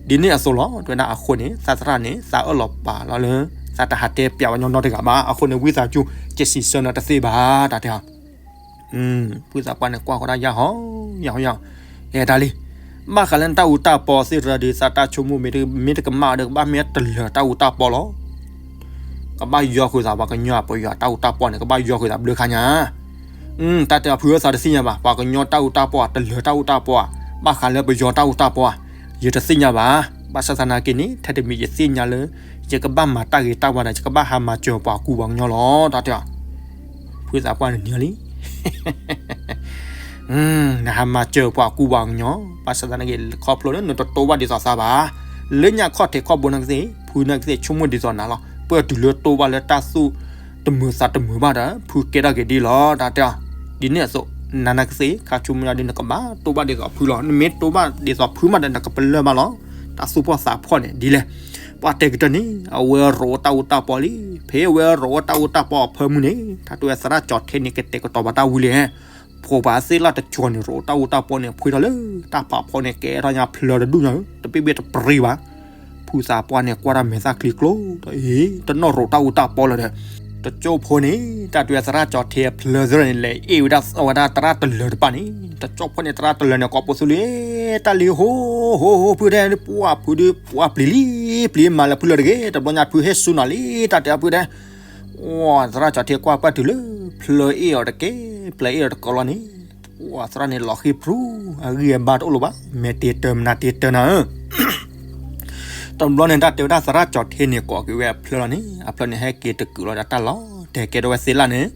ဒ်န့ၣ်အသိးလီၤ, တဲဝဲဒၣ်အဃိန့ၣ် သးသရၣ်န့ၣ် သးအၢၣ်လီၤပာ်လီၤလၢ သးတဟးတဲပၠးဝဲညီနီတဂၤဘၣ်, အဃိန့ၣ် ဝံသးစူၤ ကစံးဆၢနၤတသ့ဘၣ်, တၢ်တဲအီၤ ဖုသးပှၢ်န့ၣ် ကွၢ်ဃီဒၣ်ယၤဟီ, ယၤဟီယၤ, ကဲတၢ်လံ, ဘၣ်ဃးလၢနတၢ်အူတၢ်ပီသ့ၣ်တဖၣ်ဒီး သးတၢ်ဆိကမိၣ်မ့ၢ်တကမၣ်ဒီး ကဘၣ်မ့ၢ်တလၢၤတၢ်အူတၢ်ပီလီၤ. ကဘၣ်ယီဃုာ်သးပှၤကညီအပယီၤတၢ်အူတၢ်ပီန့ၣ် ကဘၣ်ယီဃုာ်သးဘျုးခါညါ, တၢ်တဲအီၤဖုဧၢ သးတသ့ၣ်ညါဘၣ်, ပှၤကညီတၢ်အူတၢ်ပီဧါ, တလၢၤတၢ်အူတၢ်ပီဧါ, ဘၣ်ဃးလၢပယီၤတၢ်အူတၢ်ပီဧါ, ယတသ့ၣ်ညါဘၣ်. ဘၣ်ဆၣ်သနာ်က့န့ၣ် ထဲတမံၤယသ့ၣ်ညါလၢ ယကဘၣ်မၤတၢ်ဂ့ၤတၢ်ဝါဒီး ယကဘၣ်ဟးမၤစၢၤပှၤကူပှၤကညီလီၤ, တၢ်တဲအီၤ ဖုသးပှၢ်န့ၣ်နံၤလံ, ဖု နဟးမၤစၢၤပှၤကူပှၤကညီ, ဘၣ်ဆၣ်သနာ်က့ ခီဖျိလၢနတတိၢ်ဘၣ်ဒ်သိးသးဘၣ်. လၢညါခီၣ်ထံးခီၣ်ဘိနကသ့ၣ် ဖုနကသ့ၣ်ဆိကမိၣ်ဒ်သိးနၤလီၤ. ပၢၢ်တုၤလၢတိၢ်ဘၣ်လၢတၢ်သူၣ်တမုာ်သးတမုာ်ဘၣ်ဒီး ဖုကဲထီၣ်က့ၤဒ်လီၤ တၢ်တဲအီၤ. ဒ်န့ၣ်အသိး နၤနကသ့ၣ် ခါဆိကမိၣ်ဒ်နကဘၣ်တိၢ်ဘၣ်ဒ်သိးဖုလီၤ. နမ့ၢ်တိၢ်ဘၣ်ဒ်သိးဖုမးဒီး နကပလၢၢ်ဘၣ်လီၤ. တၢ်သူၣ်ဖှီၣ်သးဖှီၣ်န့ၣ်ဒ်လဲၣ်. ပှၤတဲကတၢၢ်န့ၣ် အဝဲရိးအိၣ်တၢ်အူတၢ်ပီလံ. ဖဲအဝဲရိးအိၣ်တၢ်အူတၢ်ပီအဖၢမုၢ်န့ၣ် တၢ်တဲဝဲသရၣ်ကၠီၤထ့န့ၣ် ကတဲာ်ကတီၤပာ်တၢ်ဝံၤလံ. ဖိပာ်သ့ၣ်လၢ်တကၠီၤန့ၣ် ရိးအိၣ်တၢ်အူတၢ်ပီန့ၣ် ဖှ့ထီၣ်လၢတၢ်ဖးဖီန့ၣ် ကဲထီၣ်ညါဖျၢၣ်တဒူၣ်ညါ တဘ့ၣ်ဘ့ၣ်တပြံဘၣ်. ဖုသးပှၢ်န့ၣ် ကွၢ်တၢ်မဲာ်သၣ်ချံကျိဒီး အ့ တနီၣ်ရိးတၢ်အူတၢ်ပီလၢၤဒီး တကၠိၢ်ဖိန့ၣ် တၢ်တဲဝဲသရၣ်ကၠီၤထ့အဖျၢၣ်သ့ၣ်န့ၣ် လဲၤအ့ၣ်ဝဲဒၣ်အဝဲဒၣ်သရၣ်တလၢၤတပၣ်န့ၣ် တကၠိၢ်ဖိန့ၣ် သရၣ်တလၢၤန့ၣ် ကိးပိာ်သူလံ တၢ်လံၤဟိ ဟိ ဟိ ဖုတဲ ပှၤဖုဒုး ပှၤပျံၤလံ ပျံၤမၤလၢဖုလၢၤတဂ့ၤ တဘျီညါဖုဟဲစူၤနီၤလံ တၢ်တဲအဖုတဲ သရၣ်ကၠီၤထ့ကွၢ်ပၢၢ်တုၤလၢ ဖျၢၣ်အ့ၣ်အီၤတက့ၢ် ဖျၢၣ်အ့ၣ်အီၤတကီလီၤန့ၣ် သရၣ်န့ၣ်လီၤဃံပြူၤ အဂံၢ်အဘါတအိၣ်လၢၤဘၣ် မဲာ်တ့တၢၤမနုၤတ့တၢၤနၤဧၢ တဘျီန့ၣ် တၢ်တဲဝဲဒၣ်သရၣ်ကၠီၤထ့န့ၣ် ကိးက့ၤဝဲအဖျၢၣ်လီၤန့ၣ် အဖျၢၣ်န့ၣ်ဟဲက့ၤတကုာ်လီၤဒီးတၢ်လီၤ တဲကဲထီၣ်ဝဲသ့ၣ်လၢ်န့ၣ်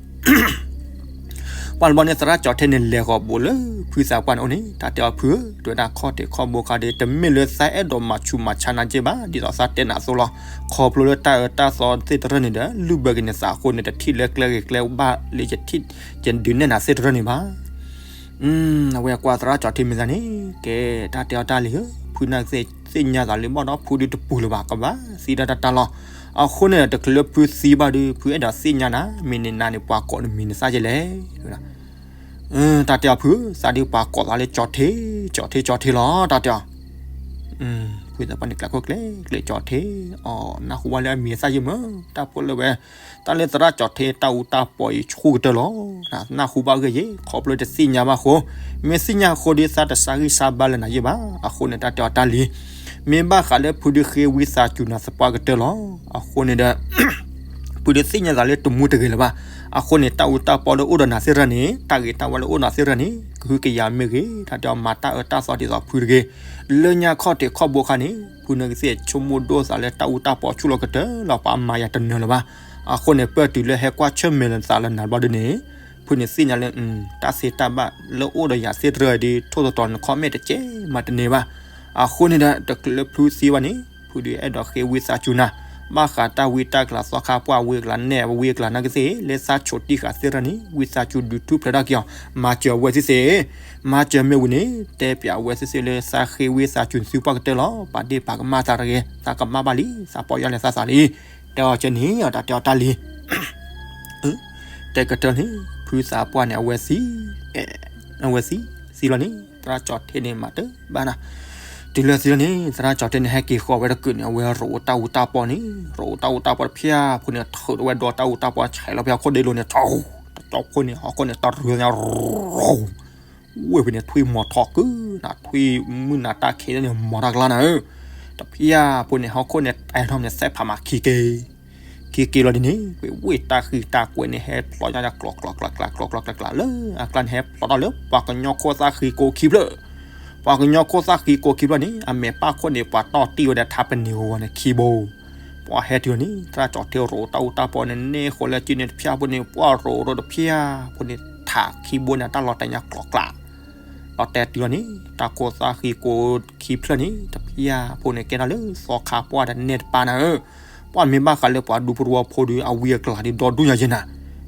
ပှၤတဘျီန့ၣ် သရၣ်ကၠီၤထ့န့ၣ် လဲၤဃီၤဘိးလၢဖုသးပှၢ်န့ၣ်အိၣ်န့ၣ် တၢ်တဲအီၤဖုဧၢ တဲဝဲဒၣ်ခီၣ်ထံးခီၣ်ဘိခါဒီး တမ့ၢ်လၢသးအဲၣ်ဒိးမၤဆူးမၤဆါနၤက့ဘၣ် ဒ်သိးသးတဲနၤအသိးလီၤ. ခီဖျိလၢတၢ်အၢတၢ်သီသ့ၣ်တဖၣ်န့ၣ်ဒီး လုၢ်ဘၢက့ၤနသးအဃိန့ၣ် တထံၣ်လၢကျဲဂ့ၤကျဲဘၣ်လၢယထံၣ် ယဒုးနဲၣ်နၤသ့ၣ်တဖၣ်န့ၣ်ဘၣ် အဝဲကွၢ်သရၣ်ကၠီၤထ့မ့ၢ်သးန့ၣ် ကဲ တၢ်တဲအီၤတၢ်လံၤဧၢ ဖုနာ်က့သ့ၣ်ညါသးလၢဘၣ်ဒီးဖုဒုးတပူၤလၢၤဘၣ် ကဘၣ်သံဒၣ်တၢ်တၢ်လီၤ. အဃိန့ၣ် တချုးလၢဖုသံဘၣ်ဒီး ဖုအဲၣ်ဒိးသ့ၣ်ညါနၤ မ့ၢ်န့ၢ်နၤန့ၣ် ပှၤကိးနမံၤန့ၣ်သးကလဲၣ်. တၢ်တဲအီၤဖု သးဒုးပှၤကိးသးလၢကၠီၤထ့ ကၠီၤထ့ ကၠီၤထ့လီၤ တၢ်တဲအီၤ ဖုသးပှၢ်န့ၣ် ကျးခိၣ်ကျဲ ကျဲကၠီၤထ့ အီၤ နၢ်ဟူဘၣ်လၢအမံၤသၣ်ယဲၢ်မၢ တၢ်ဖိလၢဝဲ တၢ်လၢသရၣ်ကၠီၤထ့တၢ်အူတၢ်ပီအံၤဆူၣ်ကတၢၢ်လီၤ. နၢ်ဟူဘၣ်ဂ့ၢ်ယဲၢ် ခီဖျိတသ့ၣ်ညါဘၣ်အဃိ မ့ၢ်သ့ၣ်ညါအဃိဒီး သးတဆါဂံၢ်ဆါဘါလၢနၤယဲၢ်ဘၣ်. အဃိန့ၣ် တၢ်တဲအီၤတၢ်လံၤ မ့ၢ်ဘၣ်ဃးလၢဖုဒုးဃ့ဝံသးစူၤနၤသပှၢ်ကတၢၢ်လီၤ. အဃိန့ၣ်ဒီး ဖုဒုးသ့ၣ်ညါသးလၢတမူတဂ့ၤလၢၤဘၣ်. အဃိန့ၣ် တၢ်အူတၢ်ပီလၢအိၣ်ဒီးနၤသ့ၣ်တဖၣ်န့ၣ် တၢ်ဂ့ၤတၢ်ဝါလၢအိၣ်နၤသ့ၣ်တဖၣ်န့ၣ် ကဟုကယာ်မ့ၢ်ဂ့ၤ တၢ်တဲအီၤမၤတၢ်အၢတၢ်သီဒ်သိးဖုတဂ့ၤ. လၢညါခီၣ်ထံးခီၣ်ဘိခါန့ၣ် ဖုနာ်က့သ့ၣ်ဆိကမိၣ်ဒိၣ်သးလၢတၢ်အူတၢ်ပီဆူၣ်လီၤကတၢၢ်လီၤ ပှၤမၤယၤတနၢၤလၢၤဘၣ်. အဃိန့ၣ် ပၢၢ်တုၤလၢဟဲကွၢ်ဆၢၣ်မဲာ်လၢသးလၢနၤဘျီဒုန့ၣ် ဖုန့ၣ်သ့ၣ်ညါလၢ တၢ်သ့တၢ်ဘၣ်လၢအိၣ်ဒီးယၤသ့ၣ်တဖၣ်ဒီး ထိၣ်သတြီၤနခီၣ်မဲာ်တကဲမးတန့ၢ်ဘၣ်. အဃိန့ၣ်ဒီး တချုးလၢဖုသံဘၣ်န့ၣ် ဖုဒုးအဲၣ်ဒိးဃ့ဝံသးစူၤနၤ ဘၣ်ဃးတၢ်ဝံတၢ်ကလၤ သီခါပှၢ်ဝံအကလၤနဲၣ်ဝံအကလၤနာ်က့သ့ၣ် လၢသးဆိးတံၢ်ဃာ်သ့ၣ်တဖၣ်န့ၣ် ဝံသးစူၤဒုးထူၣ်ဖျဲးထီၣ်က့ၤအီၤ မၤစၢၤအဝဲသ့ၣ်သ့ၣ် မၤစၢၤမ့ၢ်ဝံၤန့ၣ် တဲပၠးအဝဲသ့ၣ်သ့ၣ်လၢသးဃ့ဝံသးစူၤနသုပှၢ်ကတၢၢ်လီၤ. ပာ်ဒ့ၣ်ပာ်ကမၣ်သးတဂ့ၤ သးကမၣ်ဘၣ်လံ သးပီၢ်ယၢ်လၢသးသးလံ. တဲအီၤကဲန့ၣ် အတၢ်တဲအီၤတၢ်လံၤ တဲကတၢၢ်န့ၣ် ဖုသးပှၢ်န့ၣ် အဝဲသံ အဝဲသံ သံလီၤန့ၣ် သရၣ်ကၠီၤထ့န့ၣ်မၤတဘၣ်နၤ တုၤလၢသံလီၤန့ၣ် သရၣ်ကၠီၤထ့န့ၣ် ဟဲက့ၤဃီၤဝဲတကုာ်န့ၣ် အဝဲရိးအိၣ်တၢ်အူတၢ်ပီန့ၣ် ရိးအိၣ်တၢ်အူတၢ်ပီတဖၣ်အံၤဖိန့ၣ် ထုးထီၣ်ဝဲဒီးတၢ်အူတၢ်ပီဆဲးလီၤဖဲဟီၣ်ခိၣ်ဒ့လိၤန့ၣ် တကၠိၢ်ဖိန့ၣ် ဟီၣ်ခိၣ်န့ၣ် တရၢညါ ရိး ဝ့ၢ်ဖဲန့ၣ် ထွံၣ်မီၤထီၣ်ကုၢ်နၤ ထွံၣ်မုၢ်နၤတၢ်ခံးန့ၣ် မီၤတၢ်ကျါနၤဧၢ တဖၣ်အံၤဖိန့ၣ် ဟီၣ်ခိၣ်န့ၣ် တၢ်ထီၣ်န့ၣ် သဲဖးမးခံက့ၤ ခံက့ၤလီၤဒ်န့ၣ် ဝ့ၢ်တၢ်ဃံတၢ်ကွဲးန့ၣ် ဟဲဖျိညါကျိးကျိးကျိးကျိးကျိးကျိးကျိးကျိးလၢ အကျါန့ၣ် ဟဲဖျိထီၣ်လၢ ပှၤကညီခိၣ်သၣ်ဃံကိးခံဖျၢၣ် ပှၤကညီခိၣ်သၣ်ဃံကိးခံဖျၢၣ်န့ၣ် အမဲာ်ပၢ်ခိၣ်န့ၣ် ပှၤတီၢ်တံၢ်ဝဲဒီးထးပနံာ်ဂီၤဂီၤန့ၣ် ခံဘိ ပှၤဟဲတုၤလီၤန့ၣ် သရၣ်ကၠီၤထ့ရိးတၢ်အူတၢ်ပီန့ၣ် န့ၢ်ဃိလၢကၠံန့ၣ်တဖၣ်အံၤဖိန့ၣ် ပှၤရိးရိးတဖၣ်အံၤဖိန့ၣ် ထးခံဘိန့ၣ် တၢ်လီၤတဲာ်ညါကျိးကျိး လီၤတဲာ်တုၤလီၤန့ၣ် တၢ်ခိၣ်သၣ်ဃံကိးခံဖျၢၣ်န့ၣ် တဖၣ်အံၤဖိန့ၣ် ကဲထီၣ်လၢသီခါပှၢ်ဒီးနဲၣ်တပၤနၤဧၢ ပှၤမ့ၢ်ဘၣ်ဃးလၢပှၤဒူဖိတဝီဖိဒီး အဝံအကျါဒီး ဒီဒူၣ်ညါယဲၢ်နၤ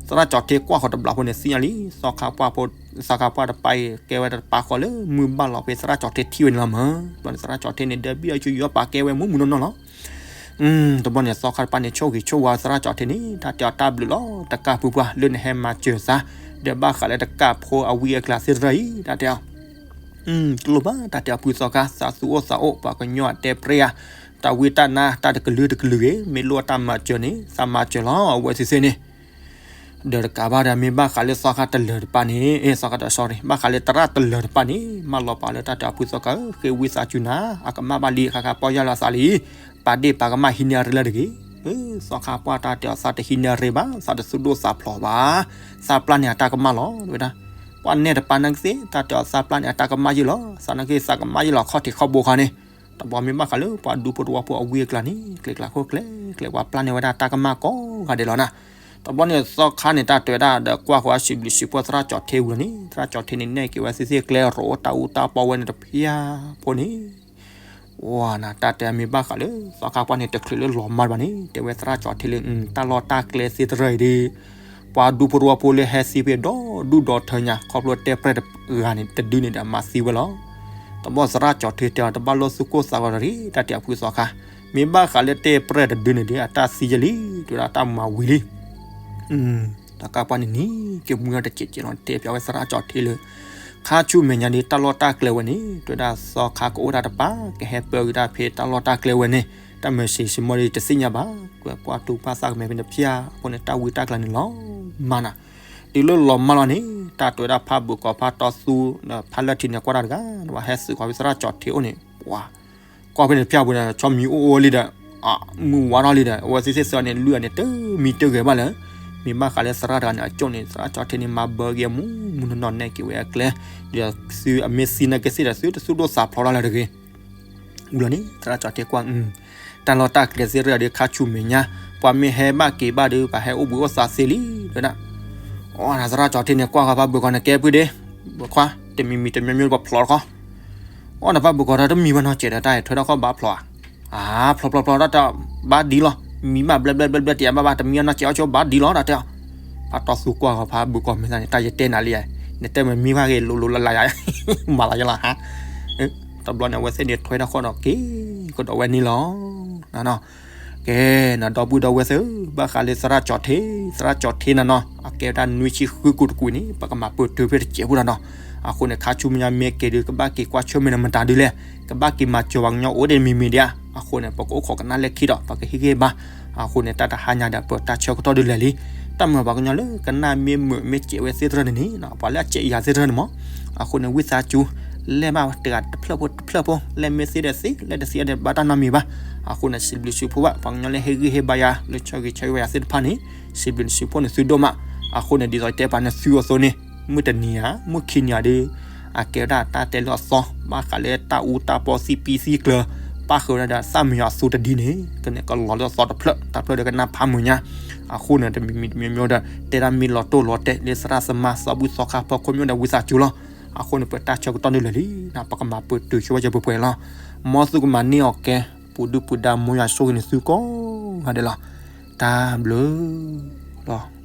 သရၣ်ကၠီၤထ့ကွၢ်ဃီၤတဘျီဖိန့ၣ် သ့ၣ်ညါလံ သီခါပှၢ်ဖိ သီခါပှၢ်တပၤအံၤ ကဲဝဲတပၤဃီလၢ မုၢ်ဘၣ်လီၤဖဲသရၣ်ကၠီၤထ့ထံၣ်ဝဲန့ၣ်လီၤမၢ် တဘျီန့ၣ် သရၣ်ကၠီၤထ့န့ၣ် ဒဲဘံၣ်အီၣ်ဆူယီၣ်ပာ်ကဲဝဲမူးမူးနီၢ်နီၢ်လီၤ တဘျီန့ၣ် သီခါတပၤန့ၣ် ဆိၣ်ဂ့ၤဆိၣ်ဝါသရၣ်ကၠီၤထ့န့ၣ် တၢ်တဲအီၤတၢ်ဘျုးလီၤ တကးဖုပှၢ် လၢနဟဲမၤစၢၤသး ဒီးဘၣ်ဃးလၢတကးဖိအဝံအကျါသ့ၣ်တဖၣ်အံၤ တၢ်တဲအီၤ တလိၣ်ဘၣ် တၢ်တဲအီၤဖုသီခါ သးသူၣ်အိၣ်သးအိၣ် ပှၤကညီအတဲပြဲယၤ တၢ်ဝံတၢ်နါ တၢ်တကလုာ်တကလုာ်ဂ့ၤ မ့ၢ်လိၣ်တၢ်မၤစၢၤန့ၣ် သးမၤစၢၤလီၤ အဝဲသ့ၣ်သ့ၣ်န့ၣ် ဒီးတကးဘၣ်ဒီး မ့ၢ်ဘၣ်ဃးလၢသီခါတလၢၤတပၤန့ၣ် သီခါတ sorry ဘၣ်ဃးလၢသရၣ်တလၢၤတပၤန့ၣ် မၢလီၤပာ်လၢတၢ်တဲအီၤဖုသီခါဧၢ ဃ့ဝံသးစူၤနၤ အကမၣ်ဘၣ်လံ ဃးဃးပီၢ်ယၢ်လီၤသးလံ ပာ်ဒ့ၣ်ပာ်ကမၣ်ဟံးန့ၢ်အရ့လၢတဂ့ၤ သီခါပှၢ်တၢ်တဲအီၤ သးတဟံးန့ၢ်အရ့ဘၣ် သးတသူၣ်ဒိၣ်သးဖျိးဘၣ် သးပျၢ်န့ၢ်အတၢ်ကမၣ်လီၤ ဝဲဒၣ် ပှၤနဲၣ်တပၤနာ်က့သ့ၣ် တၢ်တဲအီၤသးပျၢ်န့ၢ်အတၢ်ကမၣ်ယဲၢ်လီၤ သးနာ်က့သးကမၣ်ယဲၢ်လီၤ ခီၣ်ထံးခီၣ်ဘိခါန့ၣ် တဘျီမ့ၢ်ဘၣ်ဃးလၢပှၤဒူဖိတဝီဖိအဝံအကျါန့ၣ် ကျဲကျါခိၣ်ကျဲ ကျဲပှၤပျၢ်န့ၢ်ဝဲဒၣ်တၢ်ကမၣ်ကိးဂၤဒဲးလီၤနၤ တဘျီန့ၣ်သီခါန့ၣ် တၢ်တဲဝဲဒၣ်ဒီးကွၢ်ဃီစံးဘျုးစံးဖှိၣ်သရၣ်ကၠီၤထ့ဝံၤလီၤန့ၣ် သရၣ်ကၠီၤထ့န့ၣ် နဲၣ်က့ၤဝဲသ့ၣ်သ့ၣ်ကျဲ ရိးအိၣ်တၢ်အူတၢ်ပီဝဲန့ၣ်တဖၣ်ဖိန့ၣ် ဝၤနၤ တၢ်တဲမ့ၢ်ဘၣ်ဃးလၢ သီခါပှၢ်န့ၣ် တချုးလၢလီၤမၢ်ဘၣ်န့ၣ် တဲဝဲသရၣ်ကၠီၤထ့လၢ တၢ်လီၢ်တၢ်ကျဲသ့ၣ်တဖၣ်အံၤဒီး ပှၤဒူဖိတဝီဖိလၢဟဲသံဖဲဒီဒူၣ်ဒီထၢညါ ခီဖျိတဲပြဲၢ်တဂၤန့ၣ် တဒုန့ၣ်ဒီးမၤသံဝဲလီၤ. တဘျီသရၣ်ကၠီၤထ့တဲအီၤ တဘၣ်လိၣ်သူၣ်ကိၢ်သးဂီၤတဂ့ၤ တၢ်တဲအဖုသီခါ, မ့ၢ်ဘၣ်ဃးလၢတဲပြဲၢ်တဒုန့ၣ်ဒီး အတၢ်သံယဲလံ တဲဝဲဒၣ်တၢ်မၤဝံၤလံ သီခါပှၢ်န့ၣ်နံၤက့ၤမူထီၣ်တစဲးစဲးလီၤ တဲပၠးဝဲသရၣ်ကၠီၤထ့လၢ ခါဆူမဲာ်ညါဒီး တၢ်လီၢ်တၢ်ကျဲဝဲန့ၣ် တဲဝဲဒၣ်သီခါကအိၣ်ဒၣ်တပၤ ကဟဲပၢက့ၤတၢ်ဖဲတၢ်လီၢ်တၢ်ကျဲဝဲန့ၣ် တၢ်မၤစၢၤစံးမီၢ်ဒီးတသ့ၣ်ညါဘၣ် ကွၢ်တူၢ်ဘၣ်သးကမဲာ်ဖဲန့ၣ်တဖၣ်အဃိန့ၣ် တၢ်ဝံတၢ်ကျါန့ၣ်လီၤမၢ်နၤ တုၤလၢလီၤမၢ်လီၤန့ၣ် တၢ်တဲဝဲဒၣ်ဖးဘုးကီၤဖးတီသူ ဒီးဖးလၢထံန့ၣ် ကွၢ်တၢ်တဂၤ ဒီးဝဲဟဲသုးဃီၤဖဲသရၣ်ကၠီၤထ့အိၣ်န့ၣ် ပှၤ ကွၢ်ဖဲန့ၣ်တဖၣ်ပူၤဒီး ဆီမံၤအိၣ်အိၣ်လံဒီး မုၢ်ဝါထီၣ်လံဒီး အဝဲသ့ၣ်သ့ၣ်သၢန့ၣ် လုၢ်အန့ၣ်တမံၤတဂဲၤဘၣ်လၢ မ့ၢ်ဘၣ်ဃးလၢသရၣ်တဂၤန့ၣ် အကၠိၣ်န့ၣ် သရၣ်ကၠီၤထ့န့ၣ် မၤဘၢက့ၤအမူမူနီၢ်နီၢ် နဲၣ်က့ၤဝဲအကျဲ ဒီးသုအမ့ၢ်သံနာ်က့သ့ၣ်ဒီး သုတသူၣ်ဒိၣ်သးဖျိးတၢ်လၢၤတဂ့ၤ ဝံၤလီၤန့ၣ် သရၣ်ကၠီၤထ့ကွၢ် တၢ်လီၢ်တၢ်ကျဲသ့ၣ်တဖၣ်ဒီး ခါဆူမဲာ်ညါ ပှၤမ့ၢ်ဟဲဘၣ်က့ၤဘၣ်ဒီး ပှၤဟဲအိၣ်ဘှံးအိၣ်သါသ့လံ တဲဝဲဒၣ် အီ သရၣ်ကၠီၤထ့န့ၣ် ကွၢ်ဃီၤဖးဘုးကီၤန့ၣ် ကဲပုၢ်ဒ့ ဘုးခွါ တမံၤမံၤတမံၤမံၤပဖျိးတခီ အီ နဖးဘုးကီၤဒီးတမံၤဘၣ်နီတစဲးဒီး တၢ်ထွဲထီၣ်ခီၣ်ဘၣ်ဖျိးဧါ အါ ဖျိးဖျိးဖျိးတၢ်တဘၣ်ဒ်လီၤ မံဘၣ်ဘျဲဘျဲဘျဲဘျဲ တယံာ်ဘၣ်ဘၣ်တမံၤအနီၢ်စဲးအီၣ်ဆိဘၣ်ဒ်လီၤ တၢ်တဲအီၤ ဖးတီသူကွၢ်ဃီၤဖးဘုးကီၤမဲာ်သၣ်န့ၣ် တၢ်ယတဲနၤလံ နတဲမ့ၢ်မံဘၣ်ဂ့ၤ လိၤလိၤလၢ်လၢ်ယါ မၤလီၤယါလီၤဟါ တဘျီန့ၣ် အဝဲသ့ၣ်န့ၣ်ထွဲထီၣ်ခီၣ်ဒီးက့ၤ ကဒီးဝဲန့ၣ်လီၤ ကဲ နဒီပုၢ်ဒီဝဲၢ်သ့ၣ်ဧၢ ဘၣ်ဃးလၢသရၣ်ကၠီၤထ့ သရၣ်ကၠီၤထ့နၤနီၤ အကဲဝဲဒၣ်နွံဆံဃုကိၢ်တကွံာ်န့ၣ် ပကမၤပၢၢ်တုၤဖဲတစဲးဖိနၤနီၤ အဃိန့ၣ် ခါဆူမဲာ်ညါမ့ၢ်က့ၤဒီး ကဘၣ်က့ၤကွၢ်ဆၢၣ်မဲာ်နမတၤဒုလဲၣ် ကဘၣ်က့ၤမၤစၢၤပှၤကညီအိၣ်ဒ်မံၤမံၤဒံးဧါ အဃိန့ၣ် ပကအိၣ်ခိးကနၣ်လဲၣ်ခံဒီး ပကဟ့ၣ်ဂံၢ်ဟ့ၣ်ဘါ အဃိန့ၣ် တၢ်တဟါညါဒီးပတၢ်ဆၢကတီၢ်ဒုးလဲၣ်လံ တၢ်မၤပှၤကညီလၢကနၣ်မ့ၢ်မုာ်မ့ၢ်စဲးဝဲသ့ၣ်တဖၣ်န့ၣ်န့ၣ် ပှၤလၢအစဲးယၤသ့ၣ်တဖၣ်န့ၣ်မး အဃိန့ၣ် ဝံသးစူၤ လဲၢ်ဘၣ်တဂၤတဖျၢၣ်ဖိတဖျၢၣ်ဖိ လဲၢ်မ့ၢ်သ့ဒီးသ့ လဲၢ်တသ့ဒီးဘၣ်တၢ်နီတမံၤဘၣ် အဃိန့ၣ် စံးဘျုးစံးဖှိၣ်ဘၣ် ပှၤကညီလၢဟ့ၣ်ဂံၢ်ဟ့ၣ်ဘါယၤ လၢဆၢဂ့ၤဆၢဝါယၤသ့ၣ်တဖၣ်န့ၣ် စံးဘျုးစံးဖှိၣ်န့ၣ်သုဒိၣ်မး အဃိန့ၣ် ဒ်သိးယတဲပာ်န့ၣ်သုအသိးန့ၣ် မုၢ်တနံၤဧါ မုၢ်ခံနံၤဧါဒီး အကဲဝဲဒၣ်တၢ်တဲလၢအသီ ဘၣ်ဃးလၢတၢ်အူတၢ်ပီသံၣ်ပံသံၣ်ကျၢၤ ပၣ်ဃုာ်ဝဲဒၣ်ဒီးသၣ်မံယွၤအသူတဒံန့ၣ် ကန့ၣ်ကလီၤလၢအသီတဖျၢၣ် တၢ်ဖျၢၣ်ဒီးကနၢ်ဖးမုာ်ညါ အဃိန့ၣ် တမံၤမံၤတမံၤမံၤဒီး တဲဒၣ်မ့ၢ်လီၤတိၢ်လီၤတဲာ်လၢသရၣ်သမါသီဘူၣ်သီခါဖီခိၣ်မ့ၢ်ဒီးဝံသးစူၤလီၤ အဃိန့ၣ် ပတၢ်ဆၢကတီၢ်ဒုးလဲၣ်လံ ပကမၤပၢၢ်တုၤဆိဝဲယပှဲၤပှဲၤလီၤ မ်သုကမၤန့ၢ်အီၤကဲ ပူၤဒုၣ်ပူၤဒါ မ်ယွၤဆိၣ်ဂ့ၤန့ၢ်သုကိးဂၤဒဲးလီၤ တၢ်ဘျုးလီၤ